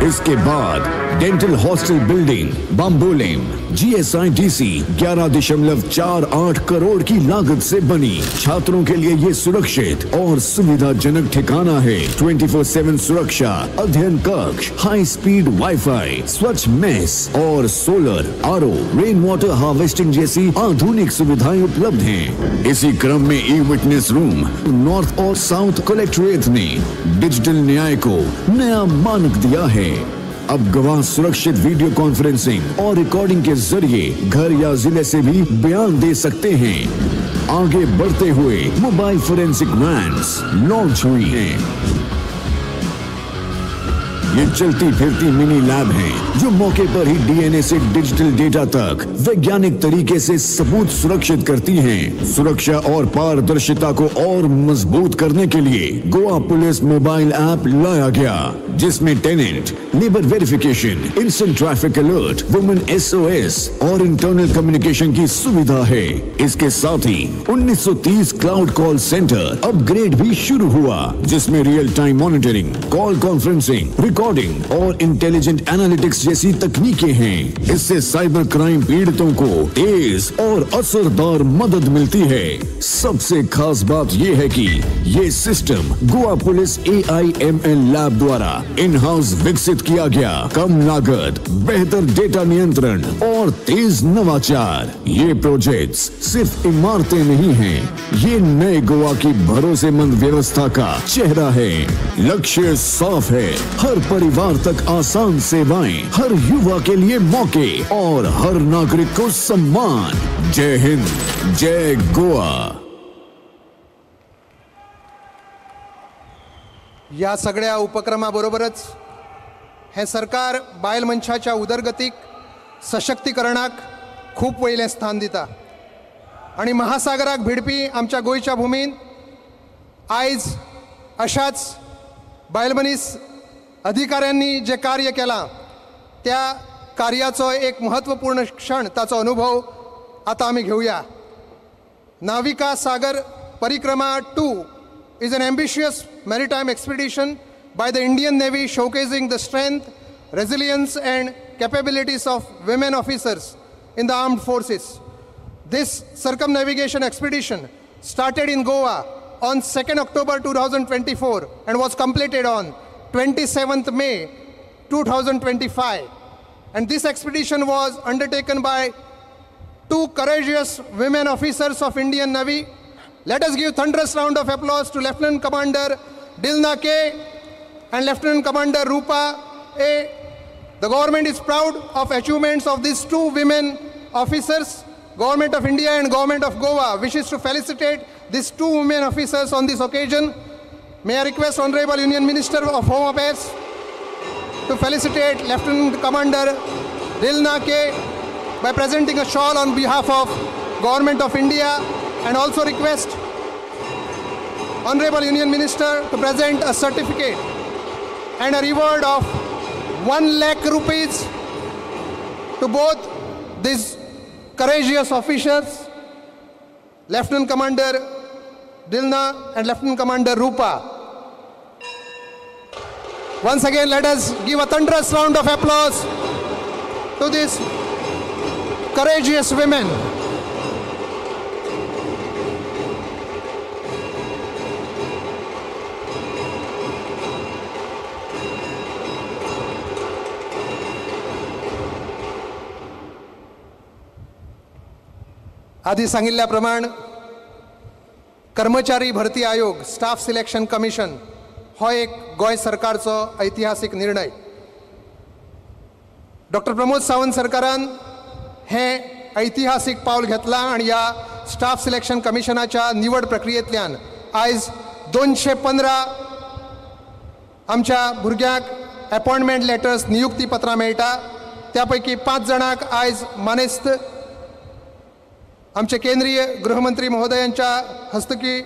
इसके बाद dental hostel building Bambolim GSIDC 11.48 crore की लागत से बनी। छात्रों के लिए ये सुरक्षित और सुविधाजनक ठिकाना है। 24/7 सुरक्षा, अध्ययन कक्ष, हाई स्पीड वाईफाई, स्वच्छ मेस और solar, RO, rain water harvesting जैसी आधुनिक सुविधाएं उपलब्ध हैं। इसी क्रम में ई विटनेस रूम, नॉर्थ और साउथ कलेक्ट्रेट ने डिजिटल न्याय को नया मानक दिया है। अब गवाह सुरक्षित वीडियो कॉन्फ्रेंसिंग और रिकॉर्डिंग के जरिए घर या जिले से भी बयान दे सकते हैं। आगे बढ़ते हुए मोबाइल फोरेंसिक वैन्स लॉन्च हुई हैं। ये चलती फिरती मिनी लैब हैं, जो मौके पर ही डीएनए से डिजिटल डेटा तक वैज्ञानिक तरीके से सबूत सुरक्षित करती हैं। सुरक्षा और पारदर्शिता को और मजबूत करने के लिए गोवा पुलिस मोबाइल ऐप लाया गया, जिसमें tenant, labour verification, instant traffic alert, women SOS और इंटरनल कम्युनिकेशन की सुविधा है। इसके साथ ही 1930 क्लाउड कॉल सेंटर अपग्रेड भी शुरू हुआ, जिसमें real time monitoring, call conferencing, recording और इंटेलिजेंट एनालिटिक्स जैसी तकनीकें हैं। इससे साइबर क्राइम पीड़ितों को तेज और असरदार मदद मिलती है। सबसे खास बात यह है कि ये system Goa police AIML lab द्वारा इन हाउस विकसित किया गया। कम लागत, बेहतर डेटा नियंत्रण और तेज नवाचार। ये प्रोजेक्ट्स सिर्फ इमारतें नहीं हैं, ये नए गोवा की भरोसेमंद व्यवस्था का चेहरा है। लक्ष्य साफ है, हर परिवार तक आसान सेवाएं, हर युवा के लिए मौके और हर नागरिक को सम्मान। जय हिंद, जय गोवा। या सगळ्या उपक्रमाबरोबरच हे सरकार बायल मनशाच्या उदरगतीक, सशक्तीकरणाक खूब वयलें स्थान दिता आनी महासागराक भिडपी आमच्या गोंयच्या भुमीन आयज अशाच बायल मनीस अधिकाऱ्यांनी जे कार्य केलां त्या कार्याचो एक महत्वपूर्ण क्षण, ताचो अनुभव आतां आमी घेवया। Navika Sagar Parikrama 2 is an ambitious maritime expedition by the Indian Navy showcasing the strength, resilience and capabilities of women officers in the armed forces. This circumnavigation expedition started in Goa on 2nd October 2024 and was completed on 27th May 2025. And this expedition was undertaken by two courageous women officers of Indian Navy. Let us give thunderous round of applause to Lieutenant Commander Dilna K and Lieutenant Commander Rupa A. The government is proud of achievements of these two women officers. Government of India and Government of Goa wishes to felicitate these two women officers on this occasion. May I request Honorable Union Minister of Home Affairs to felicitate Lieutenant Commander Dilna K by presenting a shawl on behalf of Government of India, and also request Honorable Union Minister to present a certificate and a reward of 1 lakh rupees to both these courageous officers, Lieutenant Commander Dilna and Lieutenant Commander Rupa. Once again, let us give a thunderous round of applause to these courageous women. आधी सांगितल्याप्रमाणे कर्मचारी भरती आयोग staff selection commission हो एक गोंय सरकारचो ऐतिहासीक निर्णय. डॉक्टर प्रमोद सावंत सरकारान हें ऐतिहासीक पावल घेतलां आनी ह्या स्टाफ सिलेक्शन कमिशनाच्या निवड प्रक्रियेंतल्यान आयज 215 आमच्या भुरग्यांक अपॉयंटमेंट लेटर्स नियुक्ती पत्रां मेळटा. त्या पैकी 5 जाणांक आयज मानेस्त आमचे केंद्रीय गृहमंत्री महोदयांच्या हस्तुकी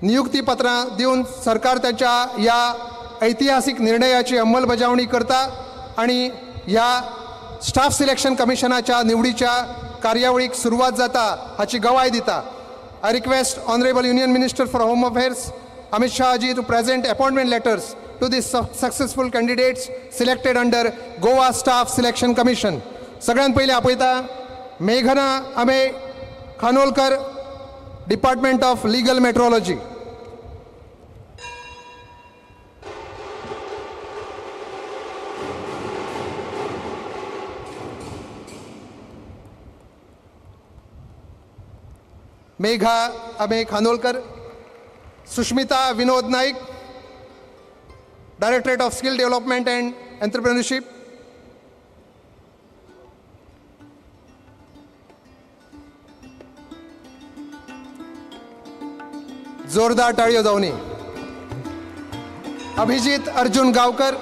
नियुक्ती पत्रां दिवन सरकार तांच्या ह्या ऐतिहासीक निर्णयाची अंमलबजावणी करता आनी ह्या स्टाफ सिलेक्शन कमिशनाच्या निवडीच्या कार्यावळीक सुरवात जाता हाची गवाय दिता. I request honourable union minister for home affairs Amit Shah ji to present appointment letters to the successful candidates selected under Goa Staff Selection Commission. सगळ्यात पयलीं आपयता मेघना Amey Khanolkar, department of legal metrology. Megha Amey Khanolkar, Sushmita Vinod Naik, directorate of skill development and entrepreneurship. जोरदार टाळयो जावनी. Abhijit Arjun Gaonkar,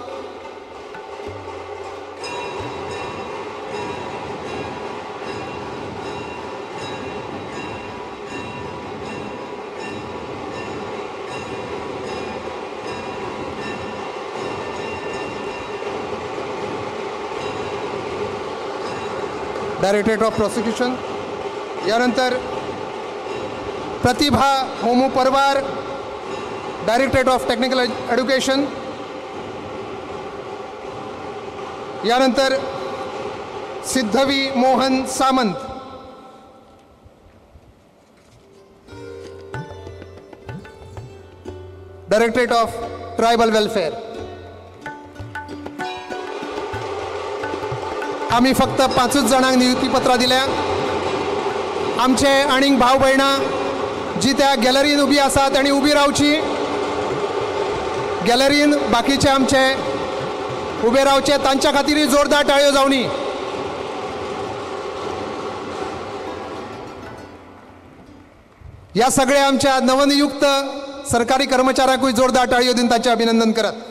directorate of prosecution. यानंतर Pratibha Homu Parwar, directorate of technical education. यानंतर Siddhavi Mohan Samant, directorate of tribal welfare. आमी फक्त 5 जाणांक नियुक्तीपत्रां दिल्या. आमचे आनीक भाव भयणां जी त्या गॅलरीन उबी आसात आनी उबी रावची. गॅलरीन बाकीचे आमचे उबे रावचे, तांच्या खातीरय जोरदार टाळयो जावनी. ह्या सगळ्या आमच्या नवनियुक्त सरकारी कर्मचाऱ्यांकूय जोरदार टाळयो दिवन तांचें अभिनंदन करात.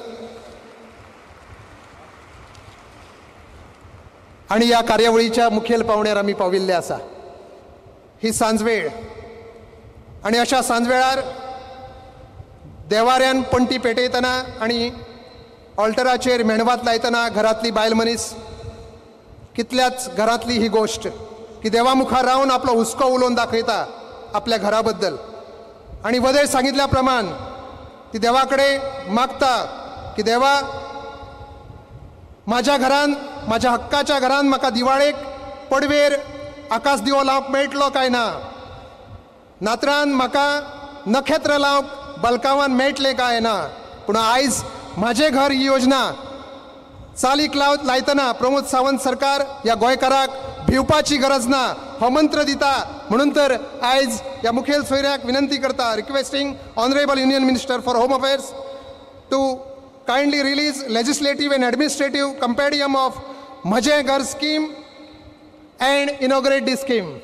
आनी ह्या कार्यावळीच्या मुखेल पावण्यार आमी पाविल्ले आसा. ही सांजवेळ आनी अशा सांजवेळार देवाऱ्यान पणटी पेटयतना आनी ऑल्टराचेर मेणवात लायतना घरांतली बायल मनीस कितल्याच घरांतली ही गोश्ट की देवा मुखार रावन आपलो हुस्को उलोवन दाखयता आपल्या घरा बद्दल आनी वदळ सांगितल्या प्रमाण ती देवा कडेन मागता की देवा माझ्या घरान, माझ्या हक्काच्या घरान म्हाका दिवाळेक पडवेर आकाश दिवो लावंक मेळटलो काय ना, नातरान म्हाका नखेत्र लावंक बलकावान मेळटलें काय ना. पूण आयज म्हाजें घर ही योजना चालीक लायतना प्रमोद सावंत सरकार ह्या गोंयकाराक भिवपाची गरज ना हो मंत्र दिता. म्हणून तर आयज ह्या मुखेल सोयऱ्याक विनंती करता, requesting honourable union minister for home affairs to kindly release legislative and administrative compendium of Mhaje Ghar scheme and inaugurate this scheme.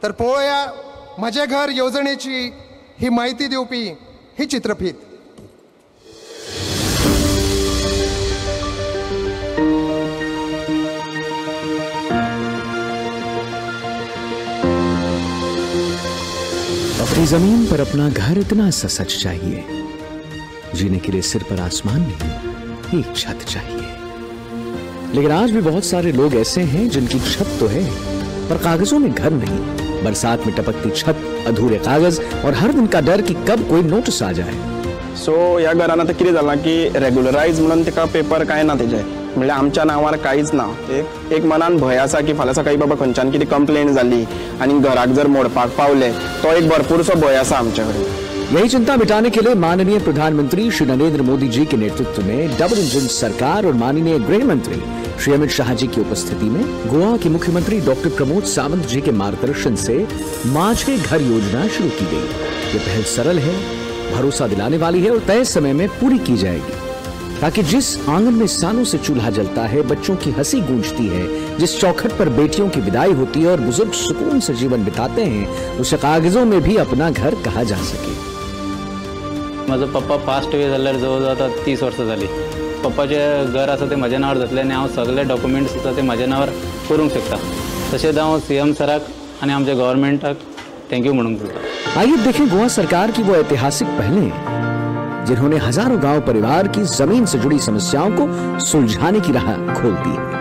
तर पळोवया म्हजें घर येवजणेची ही म्हायती दिवपी ही चित्रफीत. अपनी जमीन पर अपना घर इतना सा सच चाहिए, जीने के लिए सिर पर आसमान नहीं एक छत चाहिए. लेकिन आज भी बहुत सारे लोग ऐसे हैं जिनकी छत तो है पर कागजों में घर नहीं. बरसात में टपकती छत, अधूरे कागज और हर दिन का डर कि कब कोई नोटिस आ जाए. सो ह्या घरान आतां कितें जालां की रेगुलरायज म्हणून ताका पेपर कांय ना तेजे, म्हणल्यार आमच्या नांवार कांयच ना. एक मनान भंय आसा की फाल्यां सकाळीं बाबा खंयच्यान कितें कंप्लेन जाली आनी घराक जर मोडपाक पावले तो एक भरपूरसो भंय आसा आमचे कडेन. यही चिंता मिटाने के लिए माननीय प्रधानमंत्री श्री नरेंद्र मोदी जी के नेतृत्व में डबल इंजन सरकार और माननीय गृह मंत्री श्री अमित शाह जी की उपस्थिति में गोवा के मुख्यमंत्री डॉक्टर प्रमोद सावंत जी के मार्गदर्शन से माझे घर योजना शुरू की गई। ये पहल सरल है, भरोसा दिलाने वाली है और तय समय में पूरी की जाएगी, ताकि जिस आंगन में सालों से चूल्हा जलता है, बच्चों की हंसी गूंजती है, जिस चौखट पर बेटियों की विदाई होती है और बुजुर्ग सुकून से जीवन बिताते हैं, उसे कागजों में भी अपना घर कहा जा सके। म्हजो पप्पा पास्ट वे जाल्यार जवळ जवळ आतां 30 वर्सां जालीं. पप्पाचें घर आसा तें म्हज्या नांवार जातलें आनी हांव सगळे डॉक्युमेंट्स आसा ते म्हज्या नांवार करूंक शकता. तशेंच हांव सीएम सराक आनी आमच्या गव्हर्मेंटाक thank you म्हणूंक सोदता. आइए देखें गोवा सरकार की वो ऐतिहासिक पहलें जिन्होंने हजारों गांव परिवार की जमीन से जुड़ी समस्याओं को सुलझाने की राह खोल दी है।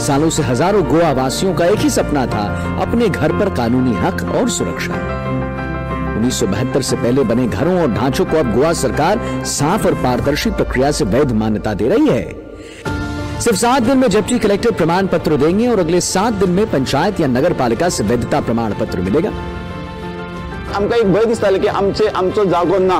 सालों से हजारों गोवा वासियों का एक ही सपना था, अपने घर पर कानूनी हक और सुरक्षा। 1972 से पहले बने घरों और ढांचों को अब गोवा सरकार साफ और पारदर्शी प्रक्रिया से वैध मान्यता दे रही है। सिर्फ 7 दिन में डिप्टी कलेक्टर प्रमाण पत्र देंगे और अगले 7 दिन में पंचायत या नगर पालिका से वैधता प्रमाण पत्र मिलेगा। आमकां एक भंय दिसतालो की आमचे आमचो जागो ना,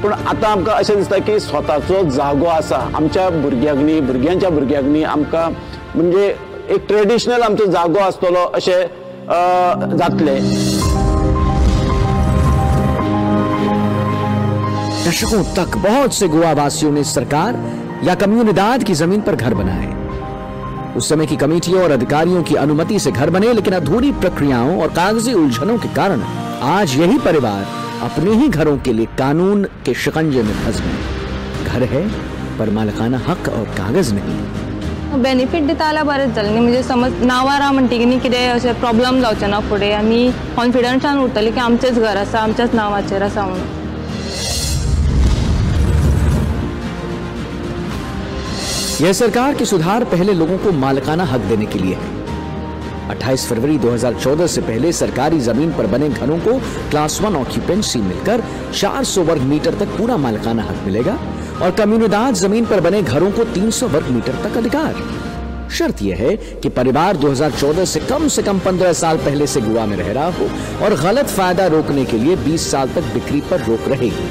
पूण आतां आमकां अशें दिसता की स्वताचो जागो आसा. आमच्या भुरग्यांक न्ही, भुरग्यांच्या भुरग्यांक न्ही, आमकां म्हणजे एक ट्रेडिशनल आमचो जागो आसतलो अशें जातलें. दशकों तक बहुत से गोवा वासियों ने सरकार या कम्युनिदाद की जमीन पर घर बनाए। उस समय की कमेटियों और अधिकारियों की अनुमति से घर बने, लेकिन अधूरी प्रक्रियाओं और कागजी उलझनों के कारण आज यही परिवार अपने ही घरों के लिए कानून के शिकंजे में फंस गए। घर है पर मालिकाना हक और कागज नहीं। बेनिफीट दिता जाल्यार बरें जालें न्ही, म्हणजे समज नांवार आहा म्हणटकीर न्ही कितें अशें प्रॉब्लम जावचें ना फुडें आनी कॉन्फिडन्सान उरतलें की आमचेंच घर आसा, आमच्याच नांवाचेर आसा म्हणून. यह सरकार के सुधार पहले लोगों को मालिकाना हक देने के लिए है। 28 फरवरी 2014 से पहले सरकारी जमीन पर बने घरों को क्लास 1 ऑक्यूपेंसी मिलकर 400 वर्ग मीटर तक पूरा मालिकाना हक मिलेगा और कम्युनिदाद जमीन पर बने घरों को 300 वर्ग मीटर तक अधिकार। शर्त यह है कि परिवार 2014 से कम 15 साल पहले से गोवा में रह रहा हो और गलत फायदा रोकने के लिए 20 साल तक बिक्री पर रोक रहेगी।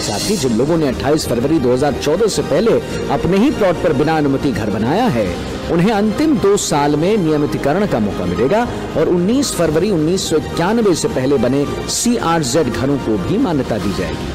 साथ ही जिन लोगों ने 28 फरवरी 2014 से पहले अपने ही प्लॉट पर बिना अनुमति घर बनाया है, उन्हें अंतिम 2 साल में नियमितीकरण का मौका मिलेगा और 19 फरवरी 1991 से पहले बने CRZ घरों को भी मान्यता दी जाएगी।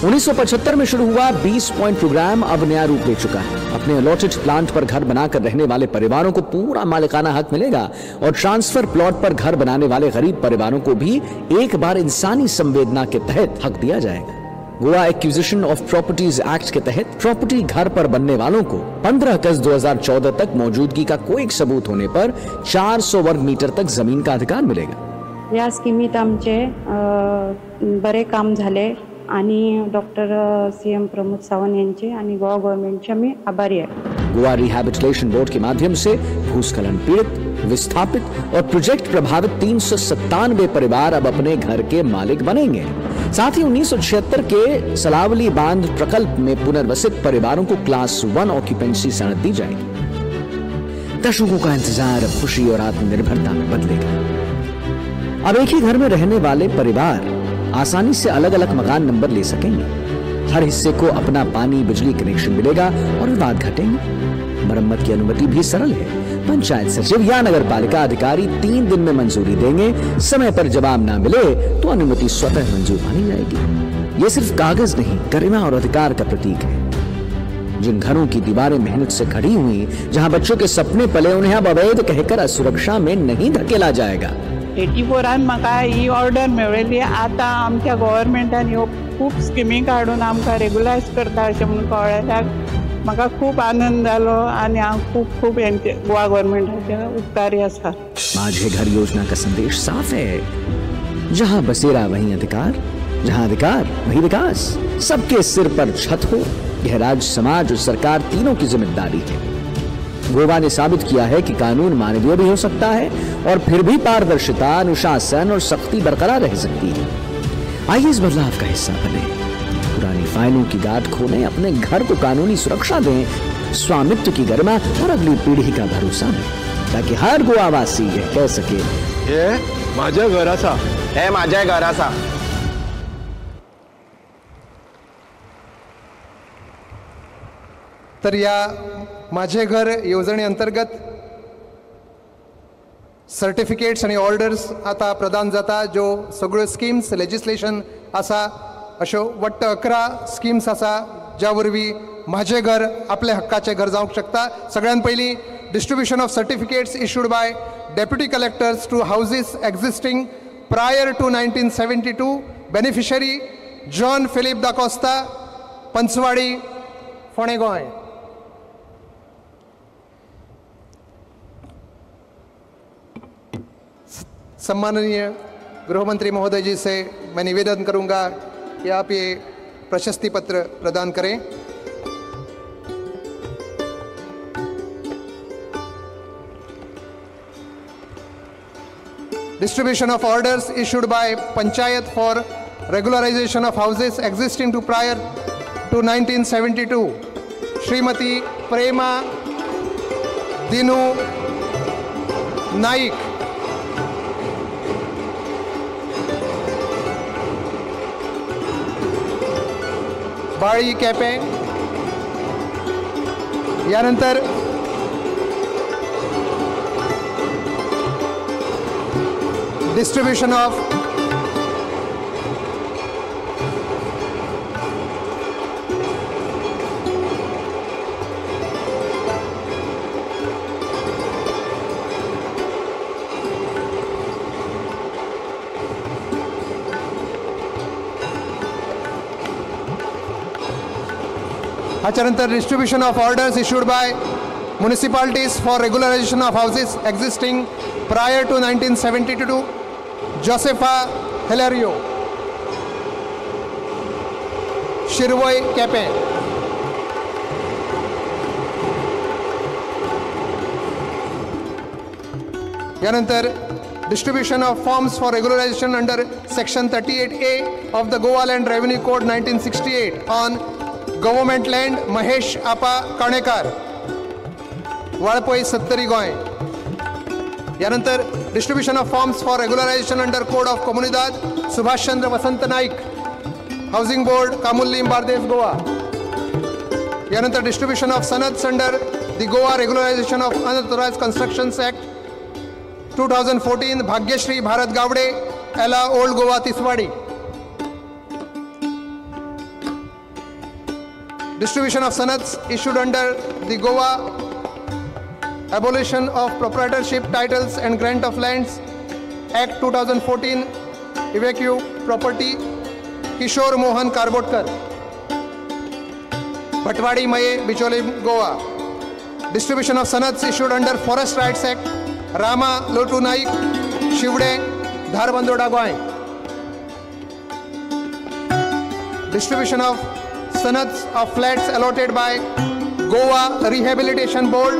1975 में शुरू हुआ 20 पॉइंट प्रोग्राम अब नया रूप ले चुका है। अपने अलॉटेड प्लांट पर घर बनाकर रहने वाले परिवारों को पूरा मालिकाना हक मिलेगा और ट्रांसफर प्लॉट पर घर बनाने वाले गरीब परिवारों को भी एक बार इंसानी संवेदना के तहत हक दिया जाएगा। Goa acquisition of properties act K तहत प्रॉपर्टी घर पर बनने वालों को 15 अगस्त 2014 तक मौजूदगी का कोई सबूत होने पर 400 वर्ग मीटर तक जमीन का अधिकार मिलेगा। या स्किमीत आमचे बरे काम झाले आणि डॉक्टर सीएम प्रमोद सावंत यांचे आणि गोवा गव्हर्नमेंटचे आम्ही आभारी आहे। गोवा रिहैबिलिटेशन बोर्ड के माध्यम से भूस्खलन पीड़ित, विस्थापित और प्रोजेक्ट प्रभावित 397 परिवार अब अपने घर के मालिक बनेंगे। साथ ही 1976 के सलावली बांध प्रकल्प में पुनर्वसित परिवारों को क्लास 1 ऑक्यूपेंसी सनद दी जाएगी। दशकों का इंतजार अब खुशी और आत्मनिर्भरता में बदलेगा। अब एक ही घर में रहने वाले परिवार आसानी से अलग अलग मकान नंबर ले सकेंगे। हर हिस्से को अपना पानी बिजली कनेक्शन मिलेगा और विवाद घटेंगे। मरम्मत की अनुमति भी सरल है। पंचायत सचिव या नगर पालिका अधिकारी 3 दिन में मंजूरी देंगे। समय पर जवाब ना मिले तो अनुमति स्वतः मंजूर मानी जाएगी। ये सिर्फ कागज नहीं, गरिमा और अधिकार का प्रतीक है। जिन घरों की दीवारें मेहनत से खड़ी हुई, जहां बच्चों के सपने पले, उन्हें अब अवैध कहकर असुरक्षा में नहीं धकेला जाएगा। 84 म्हाका ही ऑर्डर मेळ्ळी। आतां आमच्या गव्हर्मेंटान ह्यो खूब स्किमी काडून आमकां रेगुलायज करता अशें म्हणून कळ्ळ्याक म्हाका खूब आनंद जालो आनी हांव खूब खूब हेंचे गोवा गव्हर्मेंटाचे उपकारी आसा। माझे घर योजना का संदेश साफ है, जहां बसेरा वहीं अधिकार, जहां अधिकार वहीं विकास। सबके सिर पर छत हो, यह राज्य, समाज और सरकार तीनों की जिम्मेदारी है। गोवा ने साबित किया है कि कानून मानवीय भी हो सकता है और फिर भी पारदर्शिता, अनुशासन और सख्ती बरकरार रह सकती है। आइए इस बदलाव का हिस्सा बने, पुरानी फाइलों की गांठ खोलें, अपने घर को कानूनी सुरक्षा दें, स्वामित्व की गरिमा और अगली पीढ़ी का भरोसा दें, ताकि हर गोवावासी यह कह सके, हे माझ्या घर आसा, हे माझ्या घर आसा। तर या माझे घर येवजणे अंतर्गत सर्टिफिकेट्स आनी ऑर्डर्स आतां प्रदान जाता, ज्यो सगळ्यो स्किम्स लेजिस्लेशन आसा, अश्यो वट्ट 11 स्किम्स आसा ज्या वरवीं माझे घर आपल्या हक्काचें घर जावंक शकता। सगळ्यान पयलीं distribution of certificates issued by deputy collectors to houses existing prior to 1972, beneficiary John Philip D'Costa, Panchwadi, Phone Goa. सम्माननीय गृहमंत्री महोदय जी से मैं निवेदन करूंगा कि आप ये प्रशस्ति पत्र प्रदान करें। Distribution of orders issued by Panchayat for regularization of houses existing to prior to 1972, Shrimati Prema Dinu Naik. Bali Quepem. यानंतर डिस्ट्रीब्यूशन ऑफ हाच्यानंतर distribution of orders issued by municipalities for regularization of houses existing prior to 1972, Josefa Hilario, Shirvoi, Quepem. यानंतर distribution of forms for regularization under section 38A of the Goa land revenue code 1968 on government land, Mahesh Apa Kanekar, Valpoi, Sattari, Goa. यानंतर distribution of forms for regularization under code of Comunidade, Subhashchandra Vasant Naik, housing board, Camurlim, Bardez, Goa. यानंतर distribution of sanads under the Goa regularization of unauthorised constructions act 2014, Bhagyashree Bharat Gawade, Ela, old Goa, Tiswadi. Distribution of sanads issued under the Goa Abolition of Proprietorship Titles and Grant of Lands Act 2014, Evacuee Property, Kishore Mohan Karbotkar, Bhatwadi, Maye, Bicholim, Goa. Distribution of sanads issued under Forest Rights Act, Rama Lotu Naik, Shivde, Dharbandora, Goa. Distribution of sanads of flats allotted by Goa Rehabilitation Board,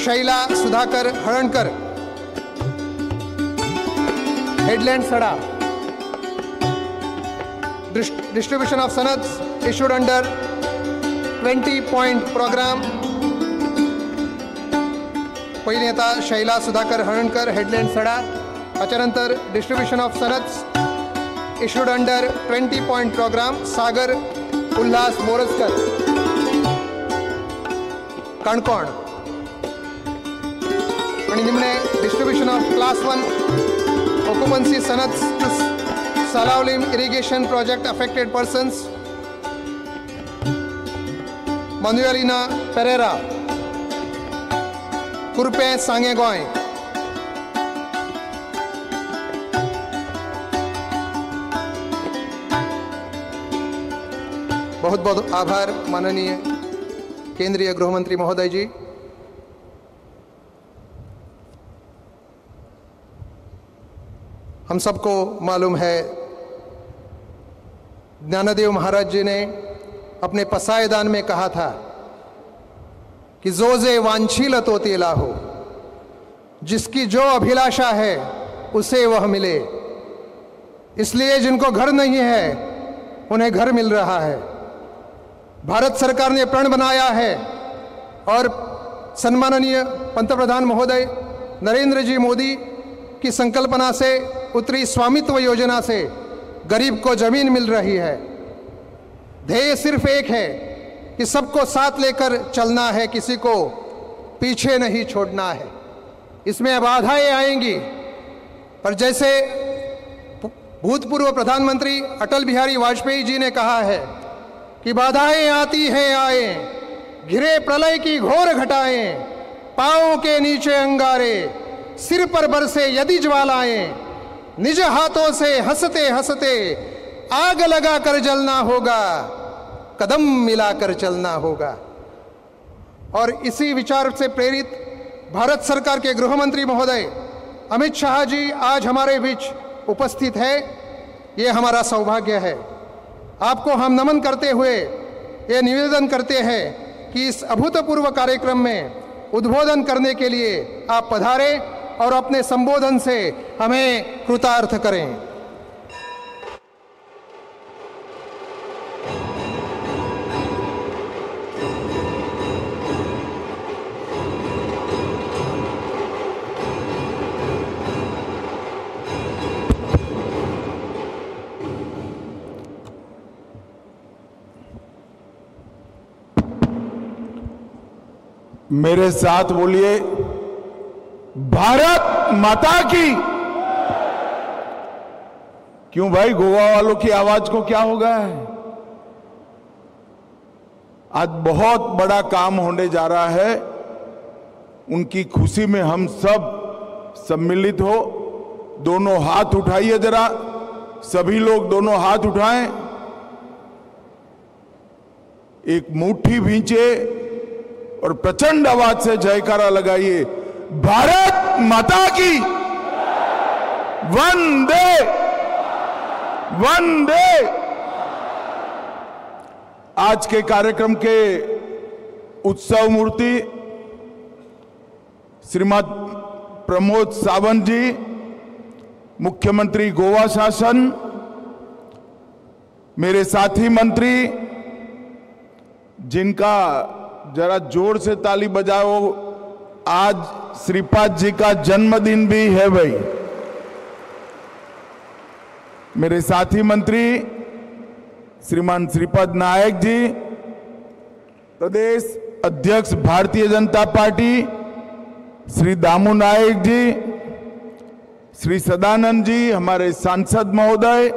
Shaila Sudhakar Harankar, Headland, Sada. Distribution of sanads issued under 20-point program. पहिली आता Shaila Sudhakar Halankar, headland सडा. त्याच्यानंतर distribution of sanads issued under 20-point program, Sagar Ulhas Morajkar, Canacona. आणि निमणे distribution of class 1 occupancy sanads to Salaulim irrigation project affected persons, Manuelina Pereira, Quepem, Sanguem, Goa. बहुत बहुत आभार माननीय केंद्रीय गृहमंत्री महोदय जी। हम सबको मालूम है ज्ञानदेव महाराज जी ने अपने पसायदान में कहा था कि जो जे वांछील तो ते लाहो, जिसकी जो अभिलाषा है उसे वह मिले। इसलिए जिनको घर नहीं है उन्हें घर मिल रहा है। भारत सरकार ने प्रण बनाया है और सम्माननीय पंतप्रधान महोदय नरेंद्र जी मोदी की संकल्पना से उतरी स्वामित्व योजना से गरीब को जमीन मिल रही है। ध्येय सिर्फ एक है कि सबको साथ लेकर चलना है, किसी को पीछे नहीं छोड़ना है। इसमें बाधाएं आएंगी, पर जैसे भूतपूर्व प्रधानमंत्री अटल बिहारी वाजपेयी जी ने कहा है कि बाधाएं आती हैं आए, घिरे प्रलय की घोर घटाएं, पाँव के नीचे अंगारे, सिर पर बरसे यदि ज्वालाएं, निज हाथों से हंसते हंसते आग लगा कर जलना होगा, कदम मिलाकर चलना होगा। और इसी विचार से प्रेरित भारत सरकार के गृह मंत्री महोदय अमित शाह जी आज हमारे बीच उपस्थित है। ये हमारा सौभाग्य है। आपको हम नमन करते हुए ये निवेदन करते हैं कि इस अभूतपूर्व कार्यक्रम में उद्बोधन करने के लिए आप पधारें और अपने संबोधन से हमें कृतार्थ करें। मेरे साथ बोलिए, भारत माता की। क्यों भाई, गोवा वालों की आवाज को क्या हो गया है? आज बहुत बड़ा काम होने जा रहा है, उनकी खुशी में हम सब सम्मिलित हो। दोनों हाथ उठाइए जरा, सभी लोग दोनों हाथ उठाएं, एक मुट्ठी भींचे और प्रचंड आवाज से जयकारा लगाइए, भारत माता की। वंदे वंदे। आज के कार्यक्रम के उत्सव मूर्ति श्रीमद प्रमोद सावंत जी, मुख्यमंत्री गोवा शासन, मेरे साथी मंत्री जिनका जरा जोर से ताली बजाओ, आज श्रीपाद जी का जन्मदिन भी है भाई। मेरे साथी मंत्री श्रीमान श्रीपद नायक जी, प्रदेश अध्यक्ष भारतीय जनता पार्टी श्री दामू नायक जी, श्री सदानंद जी हमारे सांसद महोदय,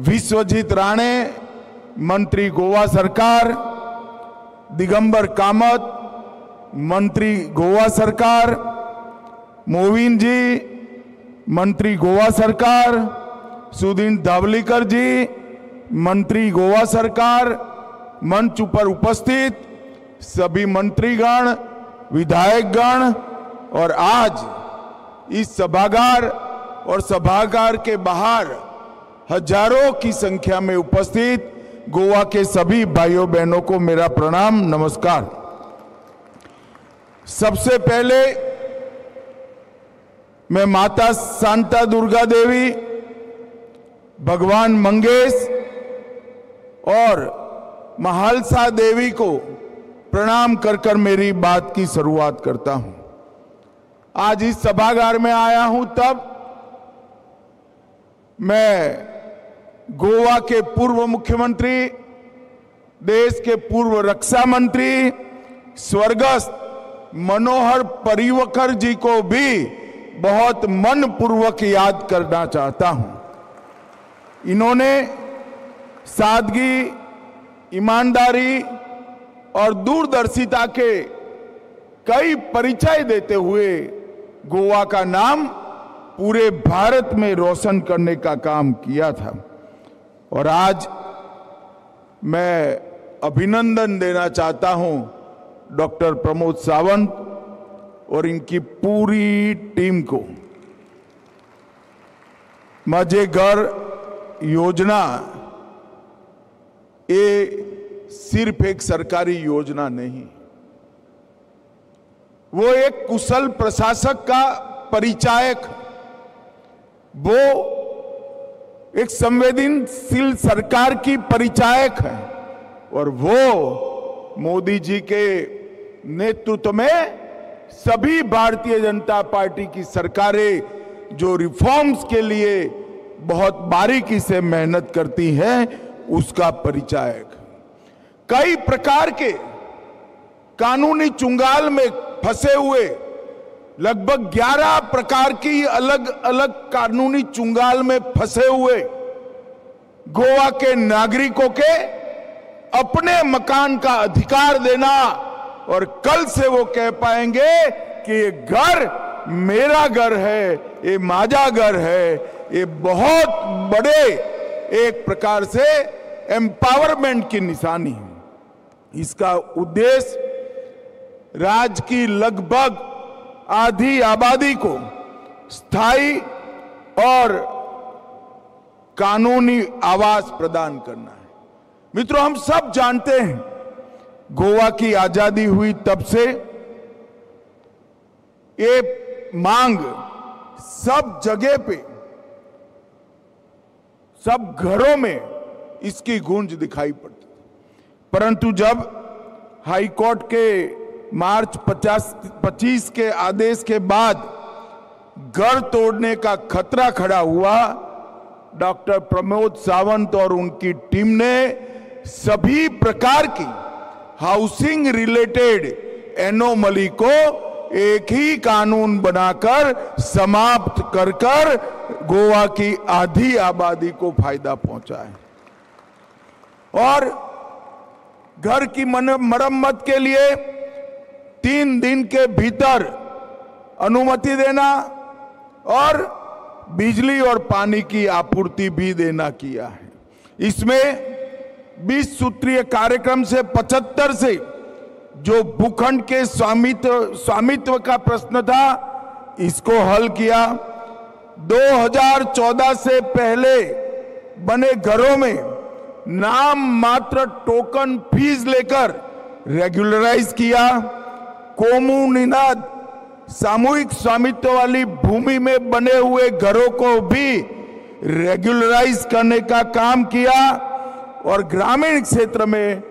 विश्वजीत राणे मंत्री गोवा सरकार, दिगंबर कामत मंत्री गोवा सरकार, मोविन जी मंत्री गोवा सरकार, सुधीर धावलीकर जी मंत्री गोवा सरकार, मंच पर उपस्थित सभी मंत्रीगण, विधायकगण और आज इस सभागार और सभागार के बाहर हजारों की संख्या में उपस्थित गोवा के सभी भाइयों बहनों को मेरा प्रणाम, नमस्कार। सबसे पहले मैं माता शांता दुर्गा देवी, भगवान मंगेश और महालसा देवी को प्रणाम कर कर मेरी बात की शुरुआत करता हूं। आज इस सभागार में आया हूं तब मैं गोवा के पूर्व मुख्यमंत्री, देश के पूर्व रक्षा मंत्री स्वर्गस्थ मनोहर पर्रिकर जी को भी बहुत मनपूर्वक याद करना चाहता हूं। इन्होंने सादगी, ईमानदारी और दूरदर्शिता के कई परिचय देते हुए गोवा का नाम पूरे भारत में रोशन करने का काम किया था। और आज मैं अभिनंदन देना चाहता हूं डॉक्टर प्रमोद सावंत और इनकी पूरी टीम को। माझे घर योजना ये सिर्फ एक सरकारी योजना नहीं, वो एक कुशल प्रशासक का परिचायक, वो एक संवेदनशील सरकार की परिचायक है और वो मोदी जी के नेतृत्व में सभी भारतीय जनता पार्टी की सरकारें जो रिफॉर्म्स के लिए बहुत बारीकी से मेहनत करती हैं उसका परिचायक। कई प्रकार के कानूनी चुंगाल में फंसे हुए, लगभग 11 प्रकार की अलग अलग कानूनी चुंगाल में फंसे हुए गोवा के नागरिकों के अपने मकान का अधिकार देना, और कल से वो कह पाएंगे कि ये घर मेरा घर है, ये माझा घर है। ये बहुत बड़े एक प्रकार से एम्पावरमेंट की निशानी है। इसका उद्देश्य राज्य की लगभग आधी आबादी को स्थायी और कानूनी आवास प्रदान करना है। मित्रों, हम सब जानते हैं गोवा की आजादी हुई तब से ये मांग सब जगह पे, सब घरों में इसकी गूंज दिखाई पड़ती। परंतु जब हाई कोर्ट के मार्च 25 के आदेश के बाद घर तोड़ने का खतरा खड़ा हुआ, डॉक्टर प्रमोद सावंत और उनकी टीम ने सभी प्रकार की हाउसिंग रिलेटेड एनोमली को एक ही कानून बनाकर समाप्त कर कर गोवा की आधी आबादी को फायदा पहुंचा है। और घर की मरम्मत के लिए 3 दिन के भीतर अनुमति देना और बिजली और पानी की आपूर्ति भी देना किया है। इसमें 20 सूत्रीय कार्यक्रम से 75 से जो भूखंड के स्वामित्व का प्रश्न था, इसको हल किया। 2014 से पहले बने घरों में नाम मात्र टोकन फीस लेकर रेगुलराइज किया। कोमुनिनाद सामूहिक स्वामित्व वाली भूमि में बने हुए घरों को भी रेगुलराइज करने का काम किया और ग्रामीण क्षेत्र में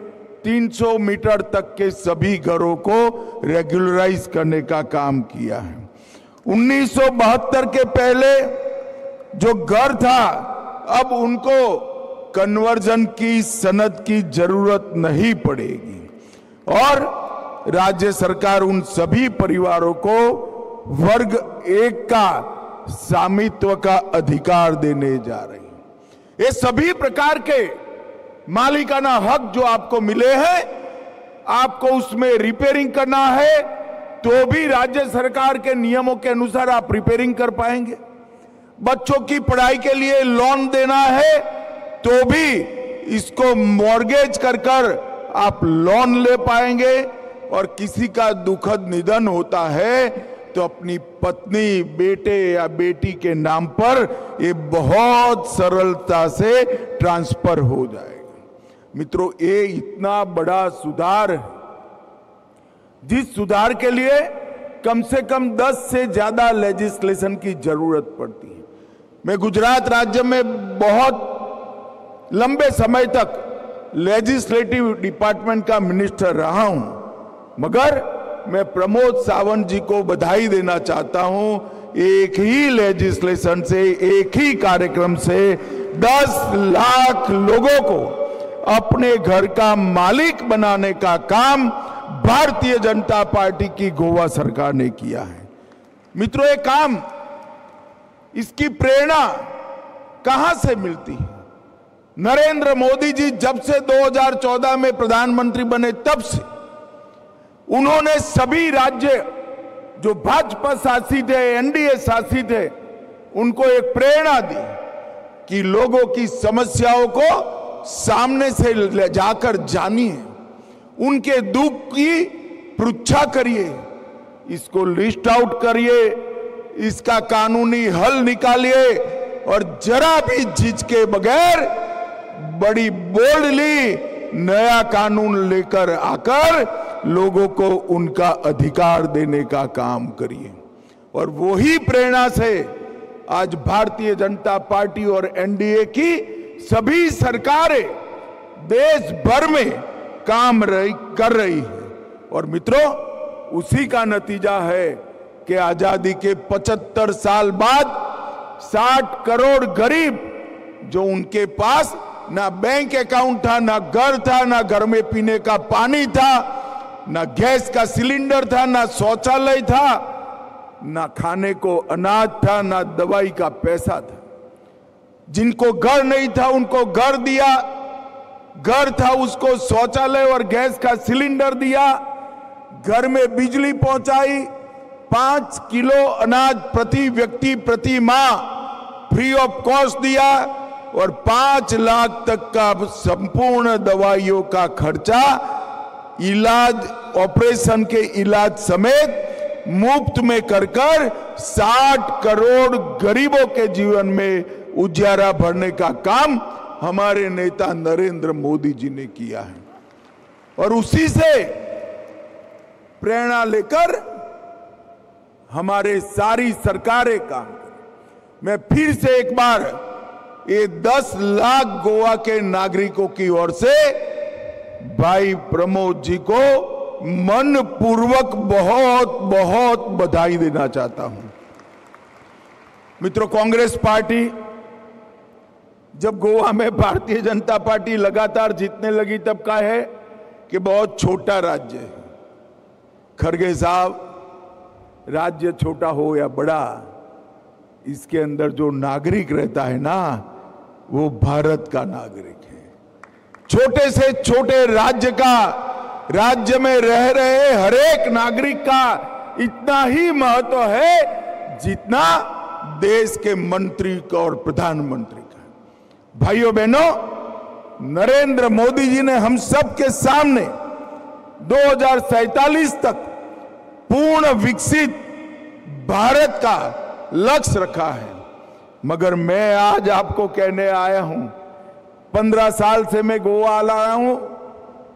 300 मीटर तक के सभी घरों को रेगुलराइज करने का काम किया है। 1972 के पहले जो घर था, अब उनको कन्वर्जन की सनद की जरूरत नहीं पड़ेगी और राज्य सरकार उन सभी परिवारों को वर्ग 1 का स्वामित्व का अधिकार देने जा रही है। ये सभी प्रकार के मालिकाना हक जो आपको मिले हैं, आपको उसमें रिपेयरिंग करना है तो भी राज्य सरकार के नियमों के अनुसार आप रिपेयरिंग कर पाएंगे। बच्चों की पढ़ाई के लिए लोन देना है तो भी इसको मॉर्गेज कर कर आप लोन ले पाएंगे। और किसी का दुखद निधन होता है तो अपनी पत्नी, बेटे या बेटी के नाम पर ये बहुत सरलता से ट्रांसफर हो जाएगा। मित्रों, ये इतना बड़ा सुधार है जिस सुधार के लिए कम से कम 10 से ज्यादा लेजिस्लेशन की जरूरत पड़ती है। मैं गुजरात राज्य में बहुत लंबे समय तक लेजिस्लेटिव डिपार्टमेंट का मिनिस्टर रहा हूं, मगर मैं प्रमोद सावंत जी को बधाई देना चाहता हूं। एक ही लेजिस्लेशन से, एक ही कार्यक्रम से 10 लाख लोगों को अपने घर का मालिक बनाने का काम भारतीय जनता पार्टी की गोवा सरकार ने किया है। मित्रों, ये काम, इसकी प्रेरणा कहां से मिलती है? नरेंद्र मोदी जी जब से 2014 में प्रधानमंत्री बने तब से उन्होंने सभी राज्य जो भाजपा शासित है, एनडीए शासित है, उनको एक प्रेरणा दी कि लोगों की समस्याओं को सामने से ले जाकर जानिए, उनके दुख की पृच्छा करिए, इसको लिस्ट आउट करिए, इसका कानूनी हल निकालिए और जरा भी झिझके बगैर बड़ी बोल्डली नया कानून लेकर आकर लोगों को उनका अधिकार देने का काम करिए। और वही प्रेरणा से आज भारतीय जनता पार्टी और एनडीए की सभी सरकारें देश भर में काम कर रही है। और मित्रों, उसी का नतीजा है कि आजादी के 75 साल बाद 60 करोड़ गरीब, जो उनके पास ना बैंक अकाउंट था, ना घर था, ना घर में पीने का पानी था, ना गैस का सिलेंडर था, ना शौचालय था, ना खाने को अनाज था, ना दवाई का पैसा था। जिनको घर नहीं था उनको घर दिया, घर था उसको शौचालय और गैस का सिलेंडर दिया, घर में बिजली पहुंचाई, 5 किलो अनाज प्रति व्यक्ति प्रति माह फ्री ऑफ कॉस्ट दिया और 5 लाख तक का संपूर्ण दवाइयों का खर्चा, इलाज, ऑपरेशन के इलाज समेत मुफ्त में कर कर 60 करोड़ गरीबों के जीवन में उजियारा भरने का काम हमारे नेता नरेंद्र मोदी जी ने किया है। और उसी से प्रेरणा लेकर हमारे सारी सरकारें काम करें। मैं फिर से एक बार ये 10 लाख गोवा के नागरिकों की ओर से भाई प्रमोद जी को मन पूर्वक बहुत बहुत बधाई देना चाहता हूं। मित्रों, कांग्रेस पार्टी जब गोवा में भारतीय जनता पार्टी लगातार जीतने लगी तब कहा है कि बहुत छोटा राज्य है। खड़गे साहब, राज्य छोटा हो या बड़ा, इसके अंदर जो नागरिक रहता है ना, वो भारत का नागरिक है। छोटे से छोटे राज्य का, राज्य में रह रहे हर एक नागरिक का इतना ही महत्व है जितना देश के मंत्री का और प्रधानमंत्री का। भाइयों बहनों, नरेंद्र मोदी जी ने हम सब के सामने 2047 तक पूर्ण विकसित भारत का लक्ष्य रखा है। मगर मैं आज आपको कहने आया हूं, 15 साल से मैं गोवा आ रहा हूं।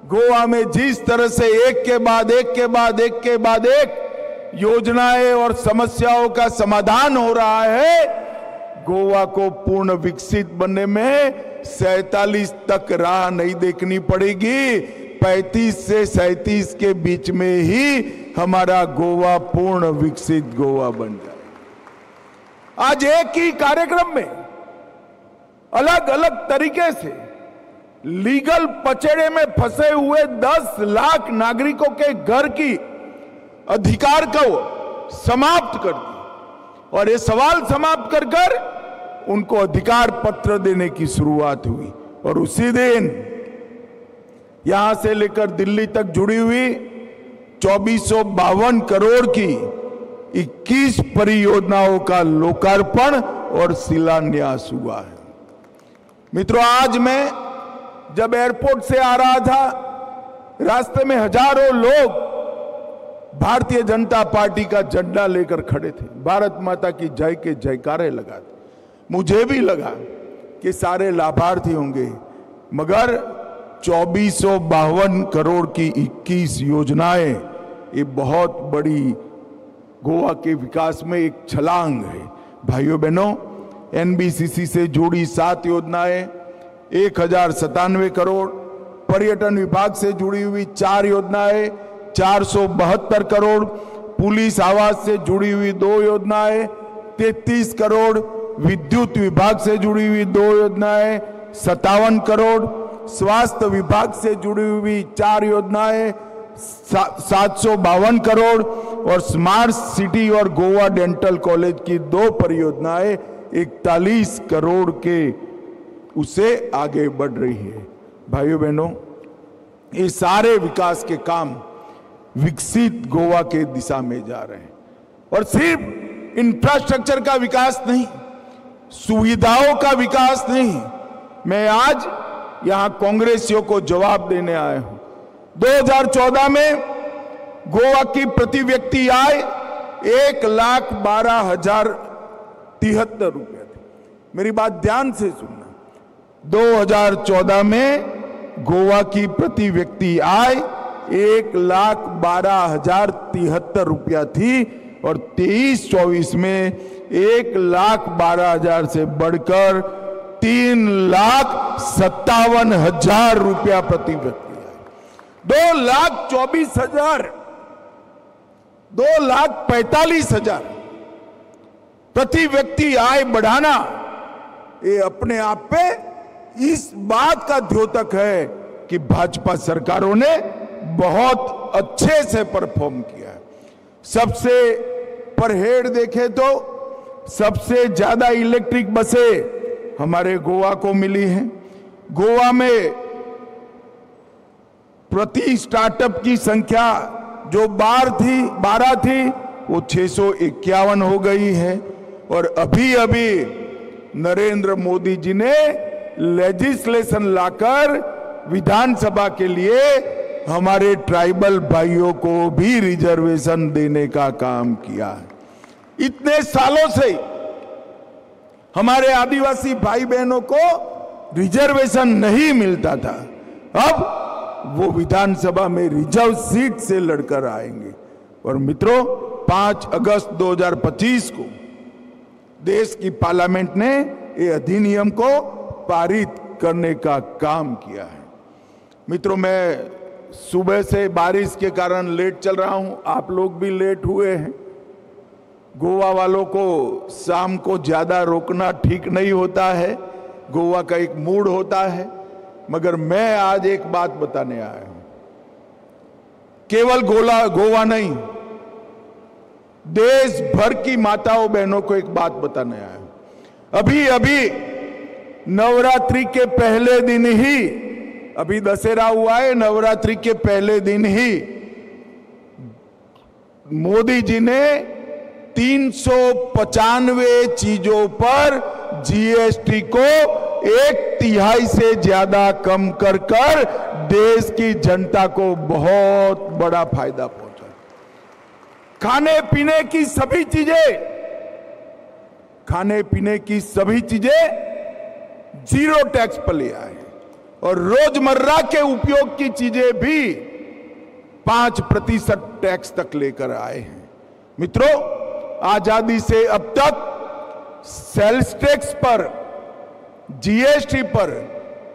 गोवा में जिस तरह से एक के बाद एक के बाद एक के बाद एक योजनाएं और समस्याओं का समाधान हो रहा है, गोवा को पूर्ण विकसित बनने में 47 तक राह नहीं देखनी पड़ेगी। 35 से 37 के बीच में ही हमारा गोवा पूर्ण विकसित गोवा बन जाए। आज एक ही कार्यक्रम में अलग अलग तरीके से लीगल पचेड़े में फंसे हुए 10 लाख नागरिकों के घर की अधिकार को समाप्त कर दी और ये सवाल समाप्त कर कर उनको अधिकार पत्र देने की शुरुआत हुई। और उसी दिन यहां से लेकर दिल्ली तक जुड़ी हुई 2452 करोड़ की 21 परियोजनाओं का लोकार्पण और शिलान्यास हुआ है। मित्रों, आज मैं जब एयरपोर्ट से आ रहा था, रास्ते में हजारों लोग भारतीय जनता पार्टी का झंडा लेकर खड़े थे, भारत माता की जय के जयकारे लगाते। मुझे भी लगा कि सारे लाभार्थी होंगे, मगर 2452 करोड़ की 21 योजनाएं, ये बहुत बड़ी गोवा के विकास में एक छलांग है। भाइयों बहनों, एनबीसीसी से जुड़ी 7 योजनाएं 1097 करोड़, पर्यटन विभाग से जुड़ी हुई 4 योजनाएं 472 करोड़, पुलिस आवास से जुड़ी हुई 2 योजनाएं 33 करोड़, विद्युत विभाग से जुड़ी हुई 2 योजनाएं 57 करोड़, स्वास्थ्य विभाग से जुड़ी हुई 4 योजनाएं 752 करोड़ और स्मार्ट सिटी और गोवा डेंटल कॉलेज की 2 परियोजनाएं 41 करोड़ के उससे आगे बढ़ रही है। भाइयों बहनों, ये सारे विकास के काम विकसित गोवा के दिशा में जा रहे हैं। और सिर्फ इंफ्रास्ट्रक्चर का विकास नहीं, सुविधाओं का विकास नहीं, मैं आज यहां कांग्रेसियों को जवाब देने आया हूं। 2014 में गोवा की प्रति व्यक्ति आय 1,12,073 रुपये थी। मेरी बात ध्यान से सुनना, 2014 में गोवा की प्रति व्यक्ति आय 1,12,073 रुपया थी और 23-24 में 1,12,000 से बढ़कर 3,57,000 रुपया प्रति व्यक्ति आय। 2,24,000, 2,45,000 प्रति व्यक्ति आय बढ़ाना ये अपने आप पे इस बात का द्योतक है कि भाजपा सरकारों ने बहुत अच्छे से परफॉर्म किया है। सबसे पर हेड देखे तो सबसे ज्यादा इलेक्ट्रिक बसें हमारे गोवा को मिली हैं। गोवा में प्रति स्टार्टअप की संख्या जो 12 थी वो 651 हो गई है। और अभी अभी नरेंद्र मोदी जी ने लेजिस्लेशन लाकर विधानसभा के लिए हमारे ट्राइबल भाइयों को भी रिजर्वेशन देने का काम किया है। इतने सालों से हमारे आदिवासी भाई बहनों को रिजर्वेशन नहीं मिलता था, अब वो विधानसभा में रिजर्व सीट से लड़कर आएंगे। और मित्रों, 5 अगस्त 2025 को देश की पार्लियामेंट ने ये अधिनियम को पारित करने का काम किया है। मित्रों, मैं सुबह से बारिश के कारण लेट चल रहा हूं, आप लोग भी लेट हुए हैं। गोवा वालों को शाम को ज़्यादा रोकना ठीक नहीं होता है, गोवा का एक मूड होता है। मगर मैं आज एक बात बताने आया हूं, केवल गोवा नहीं, देश भर की माताओं बहनों को एक बात बताने आया हूं। अभी अभी नवरात्रि के पहले दिन ही, अभी दशहरा हुआ है, नवरात्रि के पहले दिन ही मोदी जी ने 395 चीजों पर जीएसटी को 1/3 से ज्यादा कम कर कर देश की जनता को बहुत बड़ा फायदा पहुंचा। खाने पीने की सभी चीजें, खाने पीने की सभी चीजें जीरो टैक्स पर ले आए और रोजमर्रा के उपयोग की चीजें भी 5% टैक्स तक लेकर आए हैं। मित्रों, आजादी से अब तक सेल्स टैक्स पर, जीएसटी पर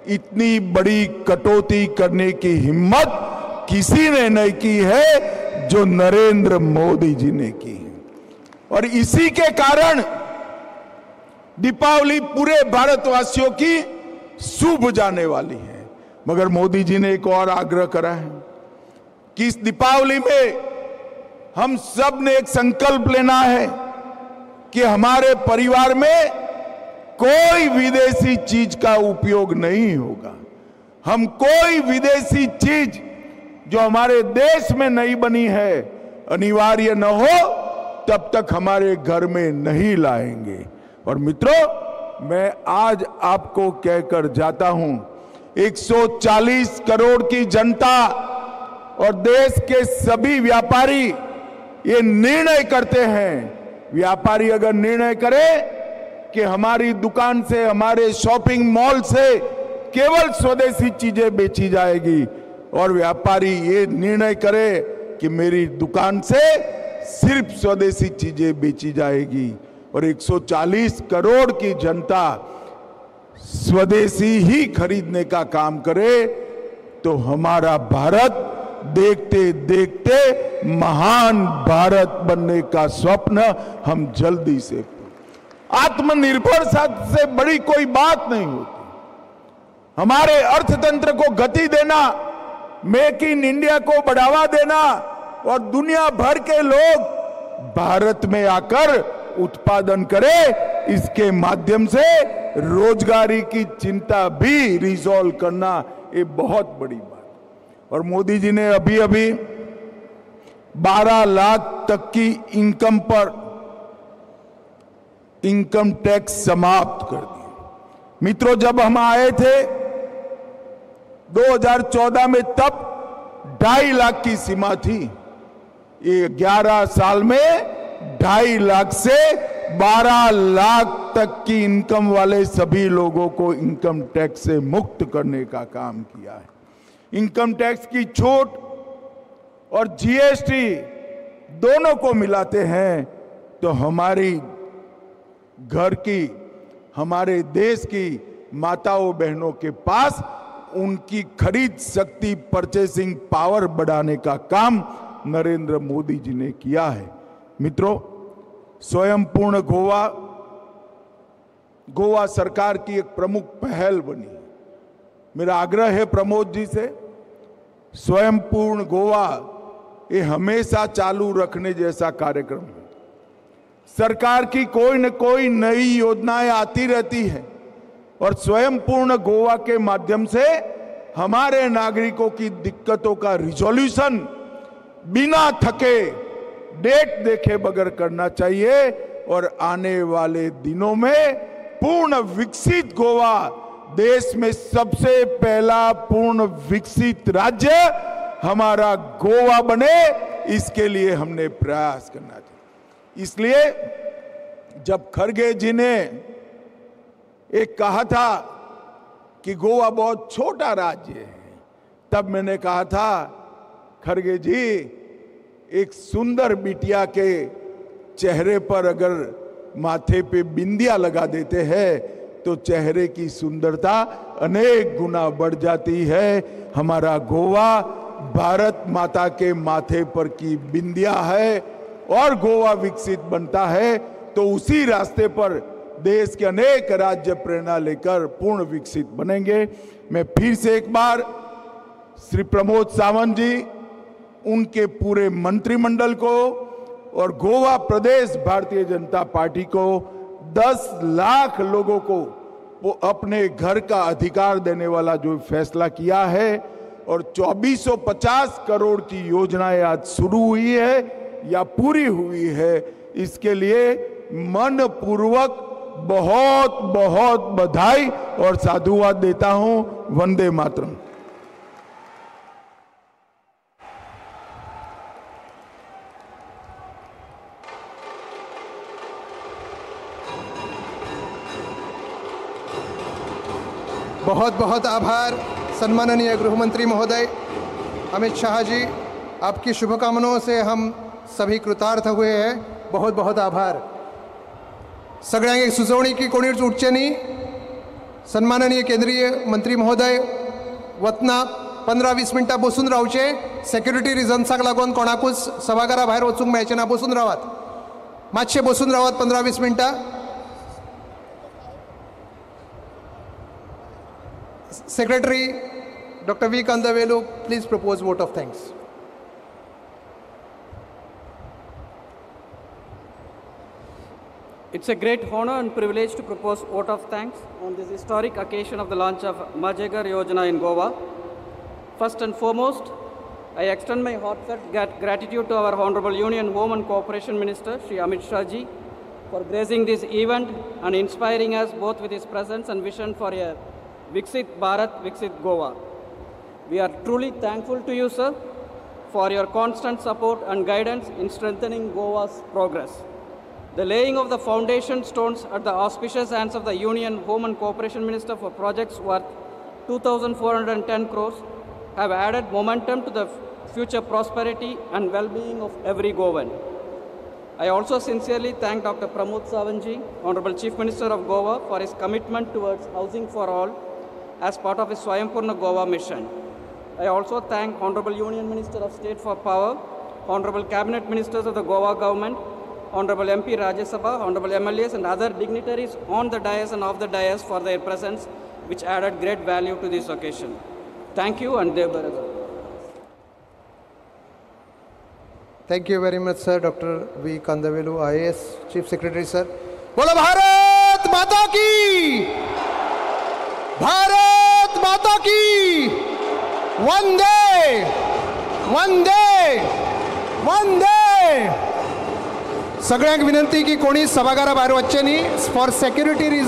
इतनी बड़ी कटौती करने की हिम्मत किसी ने नहीं की है जो नरेंद्र मोदी जी ने की है। और इसी के कारण दीपावली पूरे भारतवासियों की शुभ जाने वाली है। मगर मोदी जी ने एक और आग्रह करा है कि इस दीपावली में हम सब ने एक संकल्प लेना है कि हमारे परिवार में कोई विदेशी चीज का उपयोग नहीं होगा। हम कोई विदेशी चीज जो हमारे देश में नहीं बनी है, अनिवार्य न हो तब तक हमारे घर में नहीं लाएंगे। और मित्रों, मैं आज आपको कहकर जाता हूं, 140 करोड़ की जनता और देश के सभी व्यापारी ये निर्णय करते हैं। व्यापारी अगर निर्णय करे कि हमारी दुकान से, हमारे शॉपिंग मॉल से केवल स्वदेशी चीजें बेची जाएगी, और व्यापारी ये निर्णय करे कि मेरी दुकान से सिर्फ स्वदेशी चीजें बेची जाएगी, और 140 करोड़ की जनता स्वदेशी ही खरीदने का काम करे, तो हमारा भारत देखते देखते महान भारत बनने का स्वप्न हम जल्दी से। आत्मनिर्भर से बड़ी कोई बात नहीं होती। हमारे अर्थतंत्र को गति देना, मेक इन इंडिया को बढ़ावा देना और दुनिया भर के लोग भारत में आकर उत्पादन करे, इसके माध्यम से रोजगारी की चिंता भी रिजॉल्व करना ये बहुत बड़ी बात। और मोदी जी ने अभी अभी 12 लाख तक की इनकम पर इनकम टैक्स समाप्त कर दिया। मित्रों, जब हम आए थे 2014 में, तब 2.5 लाख की सीमा थी। ये 11 साल में 2.5 लाख से 12 लाख तक की इनकम वाले सभी लोगों को इनकम टैक्स से मुक्त करने का काम किया है। इनकम टैक्स की छूट और जीएसटी दोनों को मिलाते हैं तो हमारी घर की, हमारे देश की माताओं बहनों के पास उनकी खरीद शक्ति, परचेसिंग पावर बढ़ाने का काम नरेंद्र मोदी जी ने किया है। मित्रों, स्वयंपूर्ण गोवा, गोवा सरकार की एक प्रमुख पहल बनी। मेरा आग्रह है प्रमोद जी से, स्वयंपूर्ण गोवा ये हमेशा चालू रखने जैसा कार्यक्रम है। सरकार की कोई न कोई नई योजनाएं आती रहती है और स्वयंपूर्ण गोवा के माध्यम से हमारे नागरिकों की दिक्कतों का रिजोल्यूशन बिना थके, डेट देखे बगैर करना चाहिए। और आने वाले दिनों में पूर्ण विकसित गोवा, देश में सबसे पहला पूर्ण विकसित राज्य हमारा गोवा बने, इसके लिए हमने प्रयास करना चाहिए। इसलिए जब खड़गे जी ने एक कहा था कि गोवा बहुत छोटा राज्य है, तब मैंने कहा था, खड़गे जी, एक सुंदर बिटिया के चेहरे पर अगर माथे पे बिंदिया लगा देते हैं तो चेहरे की सुंदरता अनेक गुना बढ़ जाती है। हमारा गोवा भारत माता के माथे पर की बिंदिया है और गोवा विकसित बनता है तो उसी रास्ते पर देश के अनेक राज्य प्रेरणा लेकर पूर्ण विकसित बनेंगे। मैं फिर से एक बार श्री प्रमोद सावंत जी, उनके पूरे मंत्रिमंडल को और गोवा प्रदेश भारतीय जनता पार्टी को 10 लाख लोगों को वो अपने घर का अधिकार देने वाला जो फैसला किया है और 2450 करोड़ की योजनाएं आज शुरू हुई है या पूरी हुई है, इसके लिए मन पूर्वक बहुत बहुत बधाई और साधुवाद देता हूं। वंदे मातरम। बहुत बहुत आभार सम्माननीय गृहमंत्री महोदय अमित शाह जी, आपकी शुभकामनाओं से हम सभी कृतार्थ हुए हैं। बहुत बहुत आभार। सगळ्यांक एक सुचोवणी की कोणीच उठचे न्ही। सन्माननीय केंद्रीय मंत्री महोदय वतना 15-20 मिनटां बसून रावचे, सेक्युरिटी रिजन्साक लागून कोणाकूच सभाघरा भायर वचूंक मेळचें ना। बसून रावात, मातशें बसून रावात 15-20 मिनटां। Secretary Dr. V. Kandavelu, please propose vote of thanks. It's a great honor and privilege to propose vote of thanks on this historic occasion of the launch of Mhaje Ghar Yojana in Goa. First and foremost, I extend my heartfelt gratitude to our Honorable Union Home and Cooperation Minister, Shri Amit Shah ji, for gracing this event and inspiring us both with his presence and vision for a Viksit Bharat, Viksit Goa. We are truly thankful to you, sir, for your constant support and guidance in strengthening Goa's progress. The laying of the foundation stones at the auspicious hands of the Union Home and Cooperation Minister for projects worth 2,410 crores have added momentum to the future prosperity and well-being of every Goan. I also sincerely thank Dr. Pramod Sawant ji, Honorable Chief Minister of Goa, for his commitment towards housing for all as part of his Swayampurna Goa mission. I also thank Honorable Union Minister of State for Power, Honorable Cabinet Ministers of the Goa Government, Honorable MP Rajya Sabha, Honorable MLAs and other dignitaries on the dais and off the dais for their presence, which added great value to this occasion. Thank you and Dev Bharat. Thank you very much, sir. Dr. V. Kandavelu, IAS, Chief Secretary, sir. Bolo Bharat Mata ki! Bharat Mata ki! Vande! Vande! Vande! सगळ्यांक विनंती की कोणी सभाघरा भायर वचचें न्ही, for security reason.